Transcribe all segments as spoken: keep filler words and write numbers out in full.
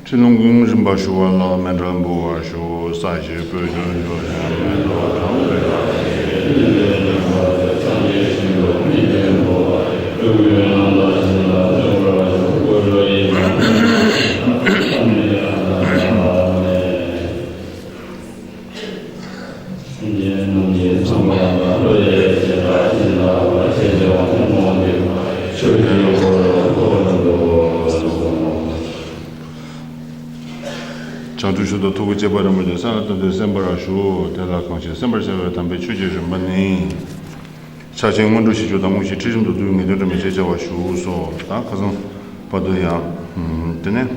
ཁྲིད་ལུང་གི་རིམ་པ་ཞུ་བ་ལ་མཎྜལ་འབུལ་བར་ཞུ། ས་གཞི་སྤོས་ཆུས་སྤྱོད་ཅིང་མེ་ཏོག་དང་བཅས་པ་ཡི་ལྷ་ཡི་ཕྱག་རྒྱས་ཤིང་ཏོག་མི་ལྡན་པོ་ཨ་ཡི་སྤོས་ཀྱི་རྣམ་པ་བཞིན་ལ་སྤྱན་འདྲ་བ་ཞིག་སྐུ་གོས་རོ་ཡི་མ་ནི་ཨ་ན་ཨ་ནི། སེམས་ཅན་རྣམས་ཀྱི་བསམ་པ་ལ་བློ་ཡི་བྱེ་བྲག་ཅི་འདྲ་བ་ཞེས་བྱ་བ་ཉོན་མོངས་ཀྱི་ཆོས་ཀྱི་འཁོར་ལོ་བསྐོར་བར་འདུག་གསུངས། བྱང་ཆུབ་མཆོག་ཏུ་ཐུགས་རྗེ་ཆེ་བ་རིན་པོ་ཆེ་གསང་བའི་བསྟན་དོན་གསན་པར་ཞུ། དེ་ལ་གང་ཞིག་གསན་པར་བྱ་བའི་དམ་པའི་ཆོས་ཀྱི་རིམ་པ་ནི། ཕྱག་ཆེན་སྔོན་འགྲོ་བཞི་བཅུ་དང་དངོས་གཞི་ཁྲིད་གཞུང་དུ་བསྡུས་ངེས་དོན་འདྲ་མིན་ཞེས་བྱ་བ་བཞུགས་སོ། ད་ཁ་སང་བར་དུ་ཡང་དེ་ནས་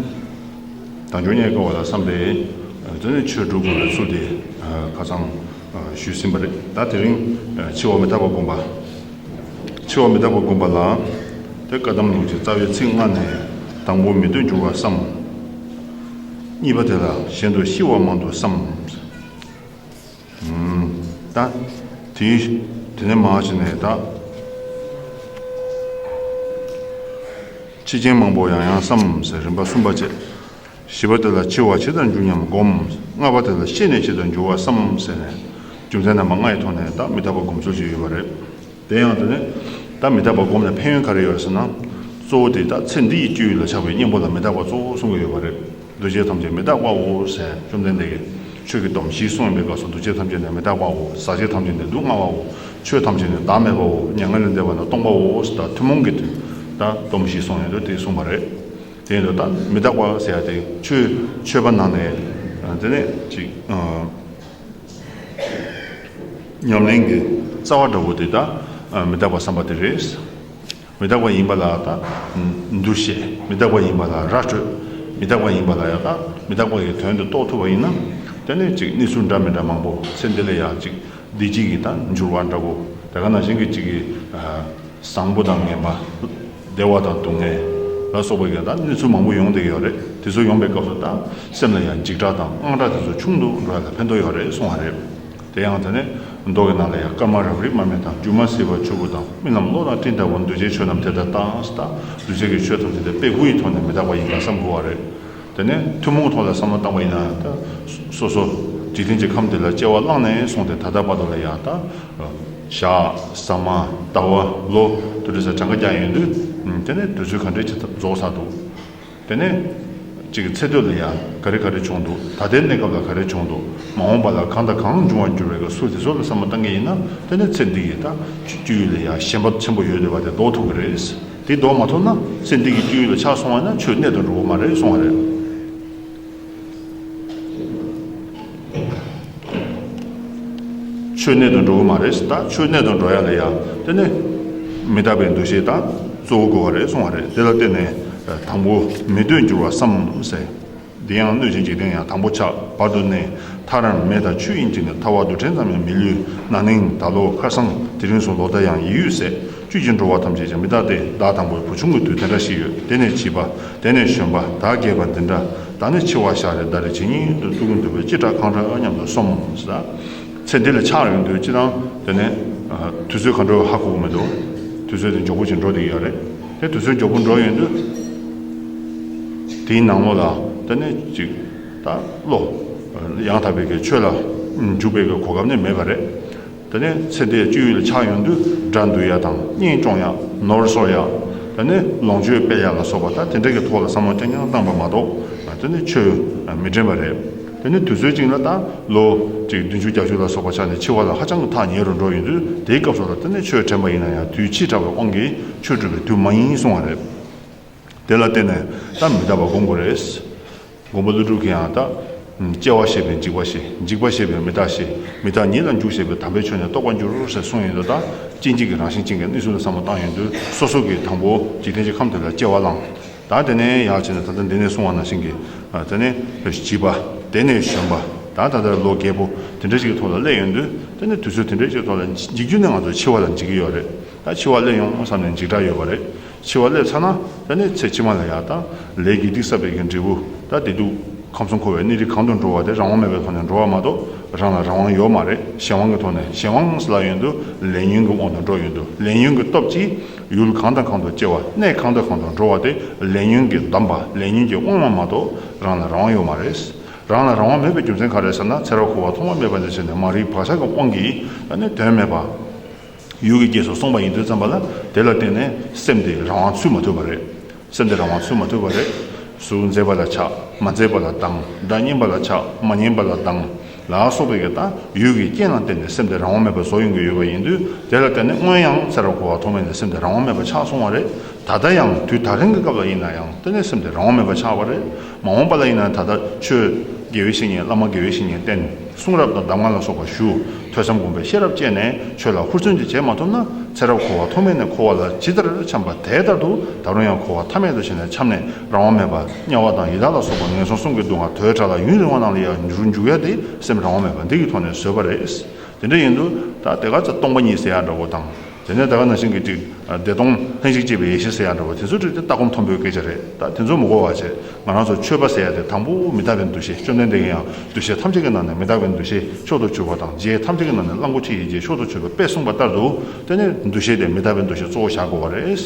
དལ་འབྱོར་རྙེད་དཀའ་བ་ལ་བསམ་པས་དེ་ནས་ཆོས་སྒྲུབ་དགོས་པའི་ཚུལ་དེ་ཁ་སང་ཞུས་ཟིན་པ་རེད། ད་དེ་རིང་འཆི་བ་མི་རྟག་པ་སྒོམ་པ། འཆི་བ་མི་རྟག་པ་སྒོམ་པ་ལ། དེ་བཀའ་གདམས་ལུགས་ཀྱི་རྩ་བའི་ཚིག་ལྔ་ནས། དང་པོ་མི་སྡོད་འགྱུར་བ་བསམ། གཉིས་པ་དེ་ལ་གཞན་དུ་ཤི་བ་མང་དུ་བསམ། ད་དེ་དེ་ནས་མར་བྱས་ནས་ད་འཆི་རྐྱེན་མང་པོ་ཡང་ཡང་བསམ་ཟེར་རིམ་པ་གསུམ་པ་བྱས། བཞི་པ་དེ་ལ་འཆི་བ་ཇི་ལྟར་འགྱུར་སྙམ་སྒོམ། ལྔ་པ་དེ་ལ་ཤི་ནས་ཇི་ལྟར་འགྱུར་བ་བསམ་ཟེར་ནས་རྒྱུ་མཚན་རྣམ་པ་ལྔ་ཡི་ཐོག་ནས་ད་མི་རྟག་པ་སྒོམ་ཚུལ་ཞིག་ཡོད་པ་རེད། དེ་ཡང་དེ་ནི་ད་མི་རྟག་པ་སྒོམ་ནས་ཕན་ཡོན་ག་རེ་ཡོད་རེད་ཟེར་ན། གཙོ་བོ་དེ་ད་ཚེ་འདི་ཡི་སྤྱོད་ཡུལ་ལ་ཆགས་པའི་གཉེན་པོ་ལ་མི་རྟག་པ་གཙོ་བོ་གསུང་གི་ཡོད་པ་རེད། འདུ་བྱེད་ཐམས་ཅད་མི་རྟག་པའོ་ཟེར་བཅོམ་ལྡན་འདས་ཀྱིས་ཆོས་ཀྱི་སྡོམ་བཞི་གསུངས་པའི་སྐབས་སུ་འདུ་བྱེད་ཐམས་ཅད་ནི་མི་རྟག་པའོ། ཟག་བཅས་ཐམས་ཅད་ནི་སྡུག་བསྔལ་བའོ། ཆོས་ཐམས་ཅད་ནི་བདག་མེད་པའོ། མྱ་ངན་ལས་འདས་པ་ནི་སྟོང་པའོ་ཟེར་ད་ཐུན་མོང་གི་དོན་ད་སྡོམ་བཞི་གསུངས་ཡོད་དུས་དེ་གསུངས་པ་རེད། དེ་ཡིན་དུས་ད་མི་རྟག་པ་ཟེར་ཡ་དེ་ཆོས་ཆོས་པ་ནང་ནས་དེ་ནས་ཅིག་ཉམས་ལེན་གྱི་རྩ་བ་འདྲ་བོ་དེ་ད་མི་རྟག་པ་བསམ་པ་དེ་རེད། མི་རྟག་པ་ཡིན་པ་ལ་ད་འདུ་ཤེས། མི་རྟག་པ་ཡིན་པ་ལ་ར་སྤྲོད། མི་རྟག་པ་ཡིན་པ་ལ་ཡང་ད་མི་རྟག་པ་ཡི་དོན་དུ་རྟོགས་ཐུབ་པ་ཡིན་ན། དེ་ནས་ཅིག་གནས་ཚུལ་འདྲ་མི་འདྲ་མང་པོ་ཚེ་འདི་ལ་ཡང་ཅིག་བདེ་སྐྱིད་ཀྱི་ད་འགྱུར་བ་འདྲ་བོ། དེ་ག་ནང་བཞིན་གྱི་ཅིག་གི་བཟང་པོ་དང་ངན་པ། བདེ་བ་དང་སྡུག་བསྔལ་ལ་སོགས་པའི་གི་ད་གནས་ཚུལ་མང་པོ་ཡོང་བསྡད་ཡོད་རེད། དེ་ཚོ་ཡོང་པའི་སྐབས་སུ་ད་སེམས་ལ་ཡང་འཇིགས་སྐྲག་དང་དངངས་སྐྲག་དེ་ཚོ་ཆུང་དུ་འགྲོ་ཡ་ལ་ཕན་ཐོགས་ཡོད་རེད་གསུངས་པ་རེད། དེ་ཡང་དེ་ནས་མདོ་གི་ནང་ལ་ཡང་། སྐར་མ་རབ་རིབ་མ་སྨིན་དང་། སྒྱུ་མ་སྲིད་པ་ཆོས་སྐུ་དང་། རྨི་ལམ་གློག་དང་སྤྲིན་ལྟ་བུ། འདུ་བྱེད་ཆོས་རྣམས་དེ་ལྟར་བལྟ། ད་འདུ་བྱེད་ཀྱི་ཆོས་ཐམས་ཅད་དེ་དཔེ་དགུ་ཡི་ཐོག་ནས་མི་རྟག་པ་ཡིན་པར་བསམ་དགོས་པ་རེད། དེ་ནས་ཐུན་མོང་ཐོག་ལ་བསམ་བློ་བཏང་བ་ཡིན་ན་ད་སོ་སོ་འཇིག་རྟེན་གྱི་ཁམས་དེ་ལ་སྐྱེ་བ་བླངས་ནས་བཟུང་སྟེ་ད་ལྟ་བར་དུ་ལ་ཡང་ད་ཞག་ཟ་མ་ཟླ་བ་ལོ་དེ་འདྲ་ས་གྲངས་ཀ་རྒྱག་ཡོང་དུས། དེ་ནས་དུས་ཚོད་ག་འདྲས་ཅིག་རྫོགས་ཚར་འདུག་དེ་ནས་ཅིག་ཚེ་སྟོད་ལ་ཡང་ག་རེ་ག་རེ་བྱུང་འདུག་ད་ལྟའི་གནས་སྐབས་ལ་ག་རེ་བྱུང་འདུག་མ་འོངས་པ་ལ་གང་དང་གང་འབྱུང་བར་འགྱུར་བའི་སྐབས་སུ་དེ་ཚོ་ལ་བསམ་བློ་བཏང་གི་ཡིན་ན། དེ་ནས་ཚེ་འདི་ཡི་ད་སྤྱོད་ཡུལ་ལ་ཡང་ཞེན་པ་ཆེན་པོ་ཡོད་བསྡད་པ་དེ་ལྡོག་ཐུབ་ཀྱི་རེད། དེ་ལྡོག་མ་ཐུབ་ན་ཚེ་འདི་གི་སྤྱོད་ཡུལ་ལ་ཆགས་སོང་བ་ན་ཆོས་གནད་དུ་འགྲོ་གི་མ་རེད་གསུང་བ་རེད། ཆོས་གནད་དུ་འགྲོ་གི་མ་རེད། ད་ཆོས་གནད་དུ་འགྲོ་ཡ་ལ་ཡ་དེ་ནི་མི་རྟག་པའི་འདུ་ཤེས་ད་གཙོ་བོ་དགོས་པ་རེད་གསུང་བ་རེད། དེ་ལ་བརྟེན་ནས་དང་པོ་མི་སྡོད་འགྱུར་བ་བསམ་ཟེར། འདི་ཡང་གནོད་བྱེད་འཇིག་རྟེན་ཡང་དང་པོ་ཆགས། བར་དུ་གནས་ཐར་རམ་མེ་དང་ཆུ་ཡིན་གཅིག་ནི། ཐར་བ་རྡུལ་ཕྲན་ཙམ་ཡང་མི་ལུས། ན་ནིང་ད་ལོ་ཁ་སང་དེ་རིང་སོགས་ལོ་ཟླ་ཡང་ཡིད་ཡུལ་ཟད། བཅུད་ཀྱིས་འགྲོ་བ་ཐམས་ཅད་ཀྱང་མི་རྟག་སྟེ། བདག་དང་པོའི་བུ་ཆུང་གི་དུས་དེ་འདྲ་ཞིག་ཡོད། དེ་ནས་བྱིས་པ། དེ་ནས་གཞོན་པ། བདག་རྒས་པ་འདི་འདྲ། བདག་ནི་འཆི་བ་ཞག་རེ་ཟླ་རེ་ཇི་སྙེད་དུ། སྡུག་གིས་འདུལ་བའི་ལྕི་དྲགས་གང་དྲག་སྙམ་དུ་བསམ་ཟེར། ཚེ་འདི་ལ་ཆགས་ཡོང་དུས་སྤྱིར་བཏང་དེ་ནས་དུས་ཚོད་ག་འདྲ་ཧ་གོ་གི་མི་འདུག་དུས་ཚོད་དེ་མགྱོགས་པོ་ཅིག་འགྲོ་བསྡད་ཀྱི་ཡོད་རེད། དེ་དུས་ཚོད་མགྱོགས་པོ་འགྲོ་ཡོང་དུས། དེའི་ནང་ལོགས་ལ་དེ་ནས་ཅིག་ད་བློ་ཡང་དག་པའི་གི་ཆོས་ལ་འཇུག་པའི་གི་གོ་སྐབས་ནི་མེད་པ་རེད། དེ་ནས་ཚེ་འདིའི་སྤྱོད་ཡུལ་ལ་ཆགས་ཡོང་དུས་དགྲ་འདུལ་ཡ་དང་གཉེན་སྐྱོང་ཡ། ནོར་གསོག་ཡ། དེ་ནས་ལོངས་སྤྱོད་སྤེལ་ཡ་ལ་སོགས་པ་ད་དེ་འདྲ་གི་ཐོག་ལ་བསམ་བློ་རྐྱང་རྐྱང་བཏང་པ་མ་གཏོགས། དེ་ནས་ཆོས་མི་དྲན་པ་རེད། དེ་ནས་དུས་ཚོད་ཅིག་ལ་ད་ལོ་ཅིག་བདུན་ཅུ་བརྒྱད་ཅུ་ལ་སོགས་པ་ཆགས་ནས་འཆི་བ་ལ་ཧ་ཅང་གི་ཐག་ཉེ་རུ་འགྲོ་ཡོང་དུས། དེའི་སྐབས་སུ་ལ་དེ་ནས་ཆོས་དྲན་པ་ཡིན་ན་ཡང་དུས་ཕྱིས་དྲགས་པའི་དབང་གིས་ཆོས་སྒྲུབ་པའི་དུས་མ་ཡིན་གསུང་བ་རེད། དེ་ལ་བརྟེན་ནས་ད་མི་རྟག་པ་སྒོམ་དགོས་རེད། མགོན་པོ་ཀླུ་སྒྲུབ་ཀྱིས་ཡང་ད། སྐྱེ་བ་ཞེས་པའི་འཇིགས་པ་ཞེས། འཇིགས་པ་ཞེས་པའི་མི་རྟག་ཞེས། མི་རྟག་ཉིད་ལ་འཇུག་ཞེས་པའི་དམ་པའི་ཆོས་ནི་རྟོགས་པར་འགྱུར་ཟེར་གསུངས་ཡོད་དོ། ད་སྐྱེ་འཇིག་གི་རང་བཞིན་ཅན་གྱི་གནས་ཚུལ་ལ་བསམ་བློ་བཏང་ཡོང་དུས་སོ་སོ་གིས་དང་པོ་འཇིག་རྟེན་གྱི་ཁམས་དེ་ལ་སྐྱེ་བ་བླངས། ད་དེ་ནས་ཡར་བྱས་ནས་ད་ལྟ་འདི་ནས་གསུངས་པ་ནང་བཞིན་གྱི། དེ་ནས་བྱིས་པ། དེ་ནས་གཞོན་པ། ད་ད་ལྟ་ལོ་རྒས་པོ་དེ་འདྲ་ཞིག་གི་ཐོག་ལ་སླེབས་ཡོང་དུས། དེ་ནས་དུས་ཚོད་དེ་འདྲ་ཞིག་གི་ཐོག་ལ་འཇིག་རྒྱུ་ནི་ང་ཚོ་འཆི་བ་ལ་འཇིགས་ཀྱི་ཡོད་རེད། ད་འཆི་བ་སླེབས་ཡོང་བསམ་ནས་འཇིགས་སྐྲག་ཡོད་པ་རེད། འཆི་བ་སླེབས་ཚར་ན་ད་ནི་ཚེ་ཕྱི་མ་ལ་ཡང་ད་ལས་ཀྱི་སྡིག་བསགས་པའི་གི་འབྲས་བུ་ད་བདེ་སྡུག་ ཁམས་གསུམ་འཁོར་བའི་གནས་རིས་གང་དུ་འགྲོ་བ་དེ་རང་དབང་མེད་པའི་ཐོག་ནས་འགྲོ་བ་མ་གཏོགས་རང་ལ་རང་དབང་ཡོད་མ་རེད། གཞན་དབང་གི་ཐོག་ནས། གཞན་དབང་ལབ་ཡོང་དུས་ལས་ཉོན་གྱི་དབང་དུ་འགྲོ་ཡོང་དུས། ལས་ཉོན་གྱི་སྟོབས་ཀྱིས་ཡུལ་གང་དང་གང་དུ་སྐྱེ་བ། གནས་གང་དང་གང་དུ་འགྲོ་བ་དེ་ལས་ཉོན་གྱིས་བསྡམས་པ། ལས་ཉོན་གྱི་དབང་མ་གཏོགས་རང་ལ་རང་དབང་ཡོད་མ་རེད། རང་ལ་རང་དབང་མེད་པའི་རྒྱུ་མཚན་ག་རེ་ཟེར་ན། ཚེ་རབས་འཁོར་བ་ཐོག་མ་མེད་པ་ནས་བྱས་ནས་མ་རིག་བག་ཆགས་ཀྱི་དབང་གིས་ཨ་ནི་དོན་མེད་པ། ཡུལ་གྱི་རྗེས་སུ་སོང་བ་ཡིན་དུས་ཙམ་པ་ལ། དེ་ལ་བརྟེན་ནས་སེམས་དེ་རང་དབང་ཚུད་མ་ཐུབ་པ་རེད། སེམས་དེ་རང་དབང་ཚུད་མ་ཐུབ་པ་རེད། གཟུགས་མཛེས་པ་ལ་ཆགས། མ་མཛེས་པ་ལ་སྡང་། སྒྲ་སྙན་པ་ལ་ཆགས། མ་སྙན་པ་ལ་སྡང་ལ་སོགས་པའི་གི་ད་ཡུལ་གྱི་རྐྱེན་ལ་བརྟེན་ནས་སེམས་དེ་རང་དབང་མེད་པར་བཟོ་ཡོང་གི་ཡོད་པ་ཡིན་དུས། དེ་ལ་བརྟེན་ནས་སྔོན་ཡང་ཚེ་རབས་འཁོར་བ་ཐོག་མེད་ནས་སེམས་དེ་རང་དབང་མེད་པར་ཆགས་སོང་བ་རེད། ད་ལྟ་ཡང་དུས་ད་ལན་གྱི་སྐབས་ལ་ཡིན་ན་ཡང་དེ་ནས་སེམས་དེ་རང་དབང་མེད་པར་ཆགས་པ་རེད། མ་འོངས་པ་ལ་ཡིན་ན་ད་ལྟ་ཆོས་དགེ་བའི་བཤེས་གཉེན། བླ་མ་དགེ་བའི་བཤེས་གཉེན་བསྟེན། གསུང་རབ་དང་གདམས་ངག་ལ་སོགས་པ་ཞུ། ཐོས་བསམ་སྒོམ་པའི་ཤེས་རབ་བསྐྱེད་ནས་ཆོས་ལ་ཧུར་བརྩོན་ཅིག་བྱེད་མ་ཐུབ་ན། ཚེ་རབས་འཁོར་བ་ཐོག་མེད་ནས་འཁོར་བ་ལ་ཇི་ལྟར་འཁྱམས་པ་དེ་ལྟར་དུ་ད་རུང་ཡང་འཁོར་བ་མཐའ་མེད་དུ་ཕྱིན་ནས་འཁྱམས་ནས་རང་དབང་མེད་པ། དམྱལ་བ་དང་ཡི་དྭགས་ལ་སོགས་པ་ངན་སོང་གསུམ་གྱི་སྡུག་བསྔལ་དོས་དྲག་ལ་ཡུན་རིང་བ་ནང་ལ་ཡང་འགྱུར་འཇུག་ཡ་དེ་སེམས་རང་དབང་མེད་པ་འདི་གི་ཐོག་ནས་བཟོས་པ་རེད། དེ་འདྲ་ཡིན་དུས་ད་དེ་ག་ཚོད་སྟོང་པ་ཉིད་ཟེར་ཡ་འདྲ་བོ་དང་། དེ་ནས་ད་ག་ནང་བཞིན་གྱི་ཅིག་བདེ་སྟོང་ལྷན་ཅིག་སྐྱེས་པའི་ཡེ་ཤེས་ཟེར་ཡ་འདྲ་བོ་དེ་ཚོ་ཁྲིད་དེ་ལྟ་སྒོམ་མཐོན་པོའི་སྐད་ཆ་རེད། ད་དེ་ཚོ་མི་གོ་བ་བྱས། ང་རང་ཚོ་ཆོས་པ་ཟེར་ཡ་དེ་དང་པོ་མི་རྟག་པའི་འདུ་ཤེས། བཅོམ་ལྡན་འདས་ཀྱིས་ཡང་འདུ་ཤེས་ཐམས་ཅད་ཀྱི་ནང་ནས་མི་རྟག་པའི་འདུ་ཤེས་མཆོག་ཏུ་གྱུར་པ་དང་། རྗེ་ཐམས་ཅད་ཀྱི་ནང་ནས་གླང་པོ་ཆེ་ཡི་རྗེ་མཆོག་ཏུ་གྱུར་པའི་དཔེ་གསུངས་པ་ལྟར་དུ། དེ་ནས་འདུ་ཤེས་དེ་མི་རྟག་པའི་འདུ་ཤེས་གཙོ་བོ་བཞག་དགོས་པ་རེད།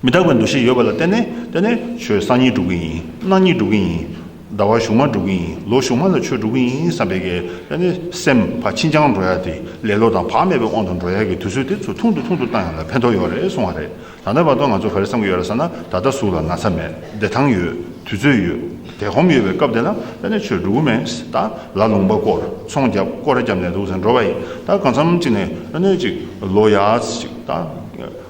མི་རྟག་པའི་འདུ་ཤེས་ཡོད་པ་ལ་བརྟེན་ནས། དེ་ནས་ཆོས་སང་ཉིན་འགྲུབ་ཀྱི་ཡིན། གནངས་ཉིན་འགྲུབ་ཀྱི་ཡིན། ཟླ་བ་གཞུག་མ་འགྲུབ་ཀྱི་ཡིན། ལོ་གཞུག་མ་ལ་ཆོས་འགྲུབ་ཀྱི་ཡིན་བསམ་པའི་གི། དེ་ནས་སེམས་ཕར་ཕྱིན་ཅང་འགྲོ་ཡ་དེ། ལེ་ལོ་དང་བག་མེད་པའི་དབང་དུ་འགྲོ་ཡ་གི་དུས་ཚོད་དེ་ཚོ་ཐུང་དུ་ཐུང་དུ་བཏང་ཡ་ལ་ཕན་ཐོགས་ཡོད་རེད་གསུང་བ་རེད། ད་ལྟ་བར་དུ་ང་ཚོ་ག་རེ་བསམ་གྱི་ཡོད་རེད་ཟེར་ན། ད་ལྟ་གཟུགས་ལ་ན་ཚ་མེད། བདེ་ཐང་ཡོད། དུས་ཚོད་ཡོད། བདེ་ཁོམ་ཡོད་པའི་སྐབས་དེ་ལ་ད་ནི་ཆོས་འགྲུབ་ཀྱི་མེད། ད་ལ་ལུང་པ་བསྐོར། ཚོང་རྒྱབ། སྐོར་ར་རྒྱབ་ནས་འདུག་ཟེར་འགྲོ་བ་ཡིན། ད་གང་འཚམ་ཅིག་ནས་ད་ནི་ཅིག་ལོ་ཡག་ཅིག་ད་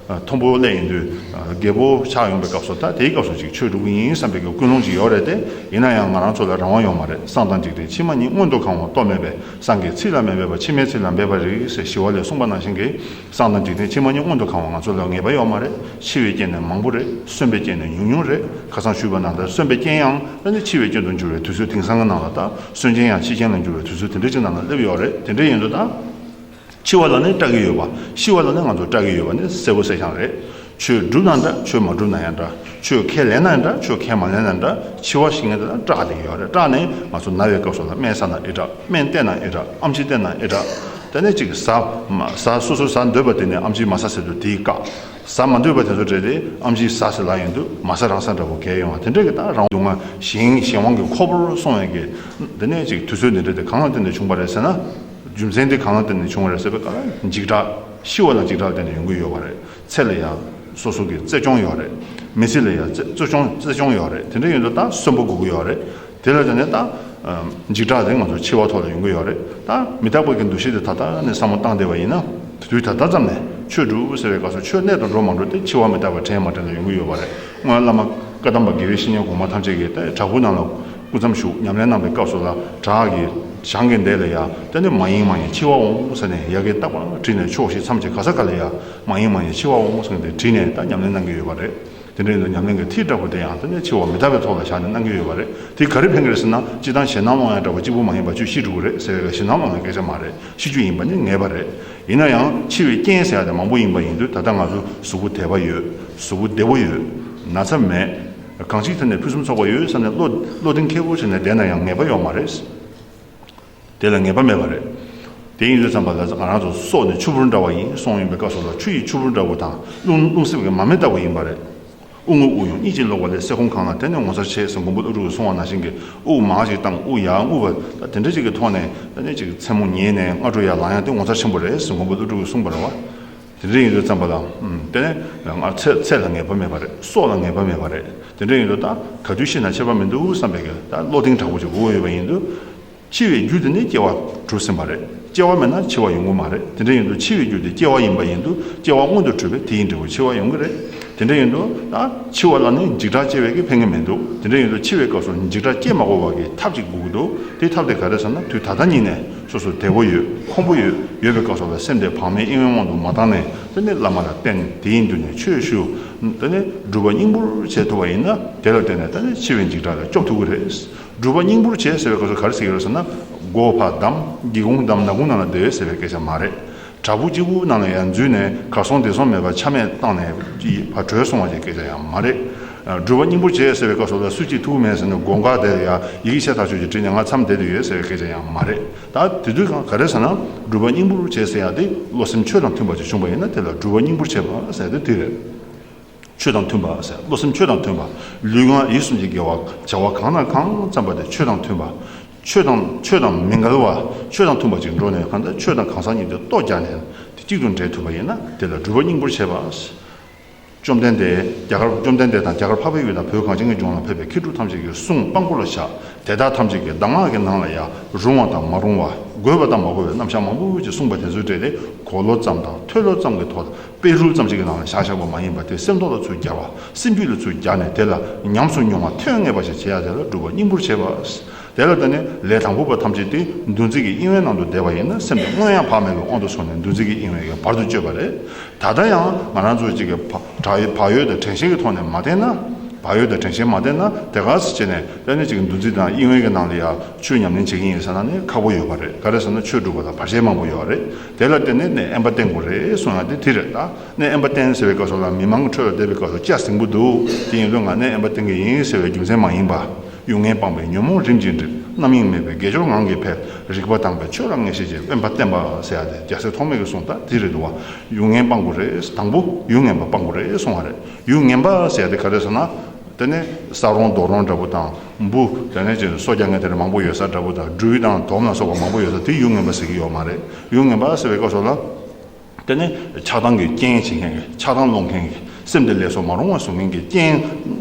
མཐོན་པོ་སླེབས་ཡོང་དུས། རྒད་པོ་ཆགས་ཡོང་པའི་སྐབས་སུ། ད་དེའི་སྐབས་སུ་ཅིག་ཆོས་འགྲུབ་ཀྱི་ཡིན་བསམ་པའི་གི་ཀུན་སློང་ཅིག་ཡོད་རེད་དེ། ཡིན་ན་ཡང་ང་རང་ཚོ་ལ་རང་དབང་ཡོད་མ་རེད། སྲང་དང་འཇིག་རྟེན་ཕྱི་མ་གཉིས་མངོན་དུ་གང་བ་སྟོབས་མེད་པས། སྲང་གི་ཚིགས་ལ་མེ་འབར་བ། ཕྱི་མའི་ཚིགས་ལ་འབེབས་པར་རིགས་ཟེར་ཞི་བ་ལྷས་གསུངས་པ་ནང་བཞིན་གྱི། སྲང་དང་འཇིག་རྟེན་ཕྱི་མ་གཉིས་མངོན་དུ་གང་བ་ང་ཚོ་ལ་ངེས་པ་ཡོད་མ་རེད། འཆི་བའི་རྐྱེན་ནི་མང་པོ་རེད། གསོན་པའི་རྐྱེན་ནི་ཉུང་ཉུང་རེད། ཁ་སང་ཞུས་པ་ནང་ལྟར་གསོན་པའི་རྐྱེན་ཡང་ད་ནི་འཆི་བའི་རྐྱེན་དུ་འགྱུར་བའི་དུས་ཚོད། དེང་སང་གི་ནང་ལ་ད་གསོན་རྐྱེན་ཡང་འཆི་རྐྱེན་ལ་འགྱུར་བའི་དུས་ཚོད་དེ་འདྲ་ཅིག་ནང་ལ་སླེབས་ཡོད་རེད། དེ་འདྲ་ཡིན་དུས་ད། འཆི་བ་ལ་ནི་སྐྲག་གི་ཡོད་པ། ཤི་བ་ལ་ནི་ང་ཚོ་སྐྲག་གི་ཡོད་པ་ནི་གསལ་པོ་གསལ་རྐྱང་རེད། ཆོས་སྒྲུབ་ན་འདྲ། ཆོས་མ་སྒྲུབ་ན་ཡང་འདྲ། ཆོས་ཁས་ལེན་ན་ཡང་འདྲ། ཆོས་ཁས་མ་ལེན་ན་འདྲ། འཆི་བ་ཞིག་ངེས་དེ་ལ་སྐྲག་བསྡད་ཀྱི་ཡོད་རེད། སྐྲག་ནས་ང་ཚོ་ན་བའི་སྐབས་སུ་ལ་སྨན་ཟ་ན་ཨེ་དྲག་སྨན་བསྟེན་ན་ཨེ་དྲག་ཨེམ་ཆི་བསྟེན་ན་ཨེ་དྲག་དེ་ནས་ཅིག་ཟ་མ་ཟ། སོ་སོ་ཟ་འདོད་པ་དེ་ནས་ཨེམ་ཆི་མ་ཟ་ཟེར་དུས་དེའི་བཀག་ཟ་མ་འདོད་པ་དེ་ཚོ་འདྲ་དེ་ཨེམ་ཆི་ཟ་ཟེར་ལབ་ཡོང་དུས་མ་ཟ་རང་ཟ་འདྲ་པོ་གས་ཡོང་བ། དེ་འདྲ་གི་ད་རང་སྡུག་བསྔལ་གཞན་གཞན་དབང་གི་ཁོལ་པོར་སོང་བའི་གི། དེ་ནས་ཅིག་དུས་ཚོད་འདི་འདྲ་དེ་གང་ལ་བརྟེན་ནས་བྱུང་བ་རེད་ཟེར་ན། རྒྱུ་མཚན་དེ་གང་ལ་བརྟེན་ནས་བྱུང་བ་རེད་ཟེར་བའི་སྐབས་ལ། འཇིགས་སྐྲག་ཤི་བ་ལ་འཇིགས་སྐྲག་བརྟེན་ནས་ཡོང་གི་ཡོད་པ་རེད། ཚེ་ལ་ཡང་སོ་སོ་གི་བརྩེ་སྐྱོང་ཡོད་རེད། མི་ཚེ་ལ་ཡང་བརྩེ་བརྩེ་སྐྱོང་བརྩེ་སྐྱོང་ཡོད་རེད། དེ་འདྲ་ཡིན་དུས་ད་གསོན་པོ་དགོས་ཀྱི་ཡོད་རེད། དེ་ལ་བརྟེན་ནས་ད་འཇིགས་སྐྲག་དེ་ང་ཚོ་འཆི་བ་ཐོག་ལ་ཡོང་གི་ཡོད་རེད། ད་མི་རྟག་པ་གི་འདུ་ཤེས་དེ་ད་ལྟ་ནས་བསམ་བློ་བཏང་བསྡད་པ་ཡིན་ན། དུས་ད་ལྟ་ཙམ་ནས་ཆོས་སྒྲུབ་ཟེར་བའི་སྐབས་སུ་ཆོས་གནད་དུ་འགྲོ་མ་འགྲོ་དེ་འཆི་བ་མི་རྟག་པ་དྲན་མ་དྲན་ལ་ཡོང་གི་ཡོད་པ་རེད། སྔོན་བླ་མ་བཀའ་གདམས་པ་དགེ་བའི་བཤེས་གཉེན་གོང་མ་ཐམས་ཅད་ཀྱིས་ད་བྲག་ཕུག་ནང་ལ་སྐུ་མཚམས་བཞུགས་ཉམས་ལེན་གནང་བའི་སྐབས་སུ་ལ། བྲག་གི་བྱང་གི་མདོ་ལ་ཡ་ད་ནི་མ་ཡེངས་མ་ཡེངས་འཆི་བ་འོང་ཟེར་ནས་ཡ་གི་རྟག་པར་བྲིས་ནས་ཕྱོགས་བཞི་མཚམས་བཅད་ག་ས་ག་ལ་ཡ་མ་ཡེངས་མ་ཡེངས་འཆི་བ་འོང་ཟེར་ནས་དེ་བྲིས་ནས་ད་ཉམས་ལེན་གནང་གི་ཡོད་པ་རེད། དེ་འདྲ་ཡིན་དུས་ཉམས་ལེན་གྱི་ཐིག་འདྲ་པོ་དེ་ཡང་ད་ནི་འཆི་བ་མི་རྟག་པའི་ཐོག་ལ་བཞག་ནས་གནང་གི་ཡོད་པ་རེད། དེ་ག་རེ་ཕན་གྱི་རེད་ཟེར་ན། སྤྱིར་བཏང་ཞེད་སྣང་སློང་ཡ་འདྲ་པོ་གཅིག་པུ་མ་ཡིན་པ་ཆོས་ཤི་འགྲོ་གི་རེད་ཟེར་བའི་ཞེད་སྣང་སློང་ཡ་སྐད་ཆ་མ་རེད། ཤི་རྒྱུ་ཡིན་པ་ནི་ངེས་པ་རེད། ཡིན་ན་ཡང་འཆི་བའི་རྐྱེན་ཟེར་ཡ་དེ་མང་པོ་ཡིན་པ་ཡིན་དུས། ད་ལྟ་ང་ཚོ་གཟུགས་པོ་དད་པ་ཡོད། གཟུགས་པོ་བདེ་པོ་ཡོད། ན་ཚ་མེད། གང་ཅིའི་ཐད་ནས་ཕུན་སུམ་ཚོགས་པ་ཡོད་བསམ་ནས་བློ་བློ་གདེང་འཁེལ་པོ་བྱས་ནས་བསྡད་ན་ཡང་ངེས་པ་ཡོད་མ་རེད། དེ་ལ་ངེས་པ་མེད་པ་རེད། དེ་ཡིན་དུས་ཙམ་པ་ལ་ང་རང་ཚོ་སྲོག་ནི་ཆུ་བུར་འདྲ་བ་ཡིན་གསུངས་ཡོང་པའི་སྐབས་སུ་ལ། ཆུ་ཡི་ཆུ་བུར་འདྲ་བོ་དང་རླུང་རླུང་སེམས་ཀྱི་མར་མེ་ལྟ་བུ་ཡིན་པ་རེད། དབུགས་རྔུབ་དབུགས་དབྱུང་གཉིས་ཀྱིས་ལོག་པ་ལས། ཟས་སྐོམ་གང་ལ་དེ་ནི་ངོ་མཚར་ཆེ་ཟེར་མགོན་པོ་ཀླུ་སྒྲུབ་ཀྱིས་གསུངས་པ་ནང་བཞིན་གྱི། དབུགས་མང་ཞིག་བཏང་། དབུགས་ཡར་རྔུབ་པ། ད་དེ་འདྲ་ཅིག་གི་ཐོག་ནས་ད་ནི་ཅིག་མཚན་མོ་ཉལ་ནས་སྔ་དྲོ་ཡར་ལངས་ཡ་དེ་ངོ་མཚར་ཆེན་པོ་རེད་ཟེར་མགོན་པོ་ཀླུ་སྒྲུབ་ཀྱིས་གསུངས་པ་རེད་བ། དེ་འདྲ་ཡིན་དུས་ཙམ་པ་ལ། ཨུམ། དེ་ནས་ང་ཚེ་ཚེ་ལ་ངེས་པ་མེད་པ་རེད། སྲོག་ལ་ངེས་པ་མེད་པ་རེད། དེ་འདྲ་ཡིན་དུས་ད་ག་དུས་ཤི་ན་ཁྱད་པར་མི་འདུག་བསམ་པའི་གི་ད་བློ་གདེང་དྲག་པོ་ཅིག་དགོས་ཡོད་པ་ཡིན་དུས། འཆི་བའི་རྒྱུ་དེ་ནི་སྐྱེ་བ་གྲུབ་ཟིན་པ་རེད། སྐྱེ་བ་མེད་ན་འཆི་བ་ཡོང་གི་མ་རེད། དེ་འདྲ་ཡིན་དུས་འཆི་བའི་རྒྱུ་དེ་སྐྱེ་བ་ཡིན་པ་ཡིན་དུས། སྐྱེ་བ་མངོན་དུ་གྲུབ་པས་དེ་ཡི་འབྲས་བུ་འཆི་བ་ཡོང་གི་རེད། དེ་འདྲ་ཡིན་དུས་ད་འཆི་བ་ལ་ནི་འཇིགས་སྐྲག་སྐྱེ་བའི་གི་ཕན་གི་མི་འདུག་དེ་འདྲ་ཡིན་དུས་འཆི་བའི་སྐབས་སུ་འཇིགས་སྐྲག་སྐྱེ་མ་དགོས་པ་གི་ཐབས་ཅིག་དགོས་ཀྱི་འདུག་དེ་ཐབས་དེ་ག་རེ་ཟེར་ན། དུས་ད་ལྟ་ཉིད་ནས་སོ་སོ་བདེ་པོ་ཡོད། ཁོམ་པོ་ཡོད། ཡོད་པའི་སྐབས་སུ་ལ་སེམས་དེ་བག་མེད་གཡེང་བའི་དབང་དུ་མ་བཏང་ནས། དེ་ནས་བླ་མ་ལ་བསྟེན། དེ་ཡི་མདུན་ནས་ཆོས་ཞུ། དེ་ནས་སྒྲུབ་པ་སྙིང་པོར་བྱེད་ཐུབ་པ་ཡིན་ན། དེ་ལ་བརྟེན་ནས་ད་ནི་འཆི་བའི་འཇིགས་སྐྲག་ལས་སྐྱོབ་ཐུབ་ཀྱི་རེད། སྒྲུབ་པ་སྙིང་པོར་བྱེད་ཟེར་བའི་སྐབས་སུ་ག་རེ་ཟེར་གྱི་རེད་ཟེར་ན། སྒོ་ཕར་བསྡམས། སྒེའུ་ཁུང་བསྡམས། ནག་ཁུང་ནང་ལ་སྡོད་ཟེར་བའི་སྐད་ཆ་མ་རེད། བྲག་ཕུག་གཅིག་པུ་ནང་ལ་ཡང་འཛུལ་ནས་གར་སོང་བདེ་སོང་མེད་པར་ཆ་མེད་བཏང་ནས་ཕར་བྲོས་སོང་བ་ཞིག་སྐད་ཆ་ཡང་མ་རེད། སྒྲུབ་པ་སྙིང་པོར་བྱས་ཟེར་བའི་སྐབས་སུ་ལ་སུ་གཅིག་ཐུག་མེད་ཟེར་ནས་དགོངས་ཁ་དེ་ཡང་ཡི་གེ་ཤ་ཐག་ཆོད་ཀྱིས་བྲིས་ནས་ང་མཚམས་བསྡད་དུ་ཡོད་ཟེར་བའི་སྐད་ཆ་ཡང་མ་རེད། ད་དེ་དུས་གང་ག་རེ་ཟེར་ན། སྒྲུབ་པ་སྙིང་པོར་བྱས་ཟེར་ཡག་དེ་བློ་སེམས་ཆོས་དང་མཐུན་པ་ཅིག་བྱུང་བ་ཡིན་ན་དེ་ལ་སྒྲུབ་པ་སྙིང་པོར་བྱས་པ་ཟེར་ཏེ་དེ་རེད། ཆོས་དང་མཐུན་པ་ཟེར། བློ་སེམས་ཆོས་དང་མཐུན་པ། ལུས་ངག་ཡིད་གསུམ་གྱི་དགེ་བ་བྱ་བ་གང་དང་གང་བརྩམས་པ་དེ་ཆོས་དང་མཐུན་པ། ཆོས་དང་ཆོས་དང་མི་འགལ་བ། ཆོས་དང་མཐུན་པ་ཅིག་འགྲོ་ནས་གང་ལྟར་ཆོས་དང་གང་ཟག་གཉིས་དེ་ལྟོ་རྒྱག་ནས་དེ་གཅིག་ཏུ་འདྲེས་ཐུབ་པ་ཡིན་ན་དེ་ལ་སྒྲུབ་པ་སྙིང་པོར་བྱས་པ། བཅོམ་ལྡན་འདས་རྒྱ་གར། བཅོམ་ལྡན་འདས་དང་རྒྱ་གར་འཕགས་པའི་ཡུལ་དང་བོད་གངས་ཅན་གྱི་ལྗོངས་ལ་ཕེབས་པའི་མཁས་གྲུབ་ཐམས་ཅད་ཀྱི་གསུང་དཔང་པོ་ལ་བཞག་དེ་དག་ཐམས་ཅད་ཀྱི་གདམས་ངག་གི་ནང་ལ་ཡང་རུང་བ་དང་མ་རུང་བ། དགོས་པ་དང་མ་དགོས་པའི་རྣམ་གཞག་མང་པོ་ཅིག་གསུངས་པ་དེ་ཚོའི་གྲས་དེ་གོ་ལོ་ཙམ་དང་ཐོས་ལོ་ཙམ་གྱི་ཐོག་དཔེ་རུལ་ཙམ་ཞིག་གི་ནང་ལ་བཞག་བཞག་པ་མ་ཡིན་པ་དེ་སེམས་ཐོག་ལ་ཚུར་སྦྱར་བ། སེམས་རྒྱུད་ལ་ཚུར་སྦྱར་ནས་དེ་ལ་ཉམས་སུ་མྱོང་བ་ཐོན་ངེས་པ་ཞིག་བྱེད་ཡ་དེ་ལ་སྒྲུབ་པ་སྙིང་པོར་བྱེད་པ། དེ་ལ་བརྟེན་ནས་ལས་དང་པོ་པ་ཐམས་ཅད་དེ་འདུ་འཛི་གི་གཡེང་བའི་ནང་དུ་བསྡད་པ་ཡིན་ན་སེམས་དེ་སྔོན་ཡང་བག་མེད་པའི་དབང་དུ་སོང་ནས་འདུ་འཛི་གི་གཡེང་བའི་བར་དུ་གཅོད་པ་རེད། ད་ལྟ་ཡང་ང་རང་ཚོ་གཅིག་གི་བག་བག་ཡོད་དང་དྲན་ཤེས་ཀྱི་ཐོག་ནས་མ་བསྟེན་ན། བག་ཡོད་དང་དྲན་ཤེས་མ་བསྟེན་ན་དེ་ག་སེ་བྱས་ནས་དེ་ནས་གཅིག་གི་འདུ་འཛི་དང་གཡེང་བའི་གི་ནང་ལ་ཡང་ཆོས་ཉམས་ལེན་བྱེད་ཀྱི་ཡིན་ཟེར་ན་ནི་ཁག་པོ་ཡོད་པ་རེད། ག་རེ་ཟེར་ན་ཆོས་སྒྲུབ་པ་ལ་བར་ཆད་མང་པོ་ཡོད་པ་རེད། དེ་ལ་བརྟེན་ནས་ནི་དབེན་པ་བསྟེན་དགོས་རེད་གསུང་ཡ་དེ་དེ་རེད་ད། ནི་དབེན་པ་བསྟེན་ཟེར་བའི་སྐབས་སུ་ལ་མི་མང་གི་ཁྲོད་ལ་བསྡད་པའི་སྐབས་སུ་སྐྱ་ཟིང་པོ་འདུག་དེ་ཡིན་དུས་ང་ནི་དབེན་པ་བསྟེན་གི་ཡིན་ཟེར་བའི་རྒྱུ་མཚན་མ་ཡིན་པ། ཡུལ་ངན་སྤངས་པས་ཉོན་མོངས་རིམ་གྱིས་འགྲིབ། རྣམ་གཡེང་མེད་པས་དགེ་སྦྱོར་ངང་གིས་འཕེལ། རིག་པ་དྭངས་པས་ཆོས་ལ་ངེས་ཤེས་སྐྱེ། དབེན་པ་བསྟེན་པ་ཟེར་ཡ་དེ་རྒྱལ་སྲས་ཐོགས་མེད་ཀྱི་གསུང་ད་དེ་རེད་འདུག་བ། ཡུལ་ངན་སྤང་དགོས་རེད། དང་པོ་ཡུལ་ངན་པ་སྤང་དགོས་རེད་གསུང་བ་རེད། ཡུལ་ངན་པ་ཟེར་ཡ་དེ་ག་རེད་ཟེར་ན། དེ་ནས་ས་རོང་རྡོ་རོང་འདྲ་པོ་དང་འབུ་དེ་ནས་ཅིག་སོ་རྒྱག་མཁན་དེ་འདྲ་མང་པོ་ཡོད་ས་འདྲ་པོ་དང་སྦྲུལ་དང་དོམ་ལ་སོགས་པ་མང་པོ་ཡོད་ས་དེ་ཡུལ་ངན་པ་ཟེར་གྱི་ཡོད་མ་རེད། ཡུལ་ངན་པ་ཟེར་བའི་སྐབས་སུ་ལ། དེ་ནི་ཆགས་སྡང་གི་རྐྱེན་བྱེད་མཁན་གྱི་ཆགས་སྡང་སློང་མཁན་གྱི་སེམས་དེ་ལས་སུ་མ་རུང་བ་བཟོ་མཁན་གྱི་རྐྱེན་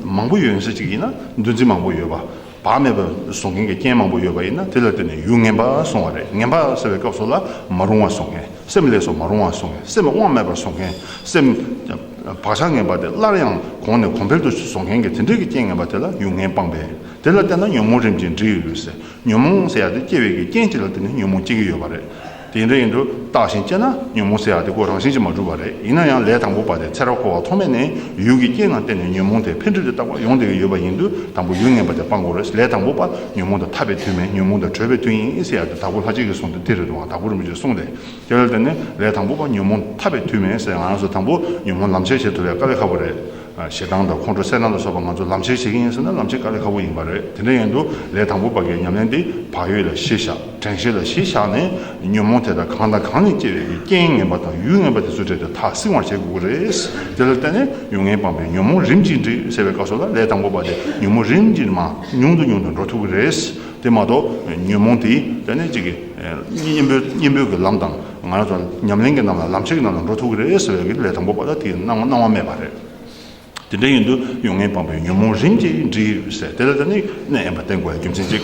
མང་པོ་ཡོད་ས་ཅིག་ཡིན་ན་འདུ་འཛི་མང་པོ་ཡོད་པ། བག་མེད་པ་བཟོ་མཁན་གྱི་རྐྱེན་མང་པོ་ཡོད་པ་ཡིན་ན་དེ་ལ་བརྟེན་ནས་ཡུལ་ངན་པ་སོང་བ་རེད། ངན་པ་ཟེར་བའི་སྐབས་སུ་ལ་མ་རུང་བ་བཟོ་མཁན། སེམས་ལས་སུ་མ་རུང་བ་བཟོ་མཁན། སེམས་དབང་མེད་པར་བཟོ་མཁན། སེམས་བག་ཆགས་ངན་པ་དེ་སླར་ཡང་གོང་ནས་གོང་འཕེལ་དུ་བཟོ་མཁན་གྱི་དེ་འདྲའི་གི་རྐྱེན་ངན་པ་དེ་ལ་ཡུལ་ངན་སྤངས་པས། དེ་ལ་བརྟེན་ན་ཉོན་མོངས་རིམ་གྱིས་འགྲིབ་ཡོད་ཟེར། ཉོན་མོངས་ཟེར་ཡ་དེ་སྐྱེ་བའི་གི་རྐྱེན་གཅིག་ལ་བརྟེན་ནས་ཉོན་མོངས་སྐྱེ་གི་ཡོད་པ་རེད། དེ་འདྲ་ཡིན་དུས་བརྟགས་ཤིང་དཔྱད་ན་ཉོན་མོངས་ཟེར་ཡ་དེ་ཁོ་རང་བཞིན་གྱིས་མ་གྲུབ་པ་རེད། ཡིན་ན་ཡང་ལས་དང་པོ་པ་དེ་ཚེ་རབས་འཁོར་བ་ཐོག་མེད་ནས་ཡུལ་གྱི་རྐྱེན་ལ་བརྟེན་ནས་ཉོན་མོངས་དེ་འཕེལ་འགྲིབ་ཏུ་བཏང་བ་ཡོང་བསྡད་ཀྱི་ཡོད་པ་ཡིན་དུས་དང་པོ་ཡུལ་ངན་པ་དེ་སྤང་དགོས་རེད། ལས་དང་པོ་པ་ཉོན་མོངས་དང་ཐར་པའི་དུས་མིན། ཉོན་མོངས་དང་བྲལ་བའི་དུས་ཡིན་ཟེར་ཡ་དེ་དྭགས་པོ་ལྷ་གཅིག་གིས་གསུངས་ཏེ་དེ་རེད་འདུག་བ། དྭགས་པོ་རིན་པོ་ཆེས་གསུངས་ཏེ། དེ་ལ་བརྟེན་ནས་ལས་དང་པོ་པ་ཉོན་མོངས་ཐར་པའི་དུས་མིན་ཟེར། ང་རང་ཚོ་དང་པོ་ཉོན་མོངས་ལམ་ཁྱེར་བྱེད་ཐུབ་ཡ་དཀའ་ལས་ཁག་པོ་རེད། ཞེ་སྡང་དང་ཁོང་ཁྲོ་སེར་སྣ་ལ་སོགས་པ་ང་ཚོ་ལམ་ཁྱེར་བྱེད་ཀྱི་ཡིན་ཟེར་ན་ལམ་ཁྱེར་དཀའ་ལས་ཁག་པོ་ཡིན་པ་རེད། དེ་འདྲ་ཡིན་དུས་ལས་དང་པོ་པ་གི་ཉམས་ལེན་འདི་བག་ཡོད་ལ་གཞི་བཞག་དྲན་ཤེས་ལ་གཞི་བཞག་ནས་ཉོན་མོངས་དེ་དག་གང་དང་གང་ནས་སྐྱེ་བའི་གི་རྐྱེན་ངན་པ་དང་ཡུལ་ངན་པ་དེ་ཚོའི་གྲས་དེ་ཐག་བསྲིང་བར་བྱེད་དགོས་ཀྱི་རེད། དེ་ལ་བརྟེན་ནས་ཡུལ་ངན་སྤངས་པས་ཉོན་མོངས་རིམ་གྱིས་འགྲིབ་ཟེར་བའི་སྐབས་སུ་ལ་ལས་དང་པོ་པ་དེ་ཉོན་མོངས་རིམ་གྱིས་མར་ཉུང་དུ་ཉུང་དུ་འགྲོ་ཐུབ་ཀྱི་རེད། དེ་མ་གཏོགས་ཉོན་མོངས་དེ་དེ་ནས་ཅིག་གི་གཉེན་པོའི་གཉེན་པོའི་གི་ལམ་དང་ང་རང་ཚོ་ཉམས་ལེན་གྱི་ནང་ལ་ལམ་ཁྱེར་གྱི་ནང་ལ་འགྲོ་ཐུབ་ཀྱི་རེད་ཟེར་བའི་གི་ལས་དང་པོ་པ་ལ་དེའི་སྣང་སྣང་བ་མེད་པ་རེད། དེ་འདྲ་ཡིན་དུས་ཡུལ་ངན་སྤངས་པས་ཉོན་མོངས་རིམ་གྱིས་འགྲིབ་ཟེར། དེ་ལ་ད་ནི་གནས་དབེན་པ་བསྟེན་དགོས་ཡ་རྒྱུ་མཚན་གཅིག་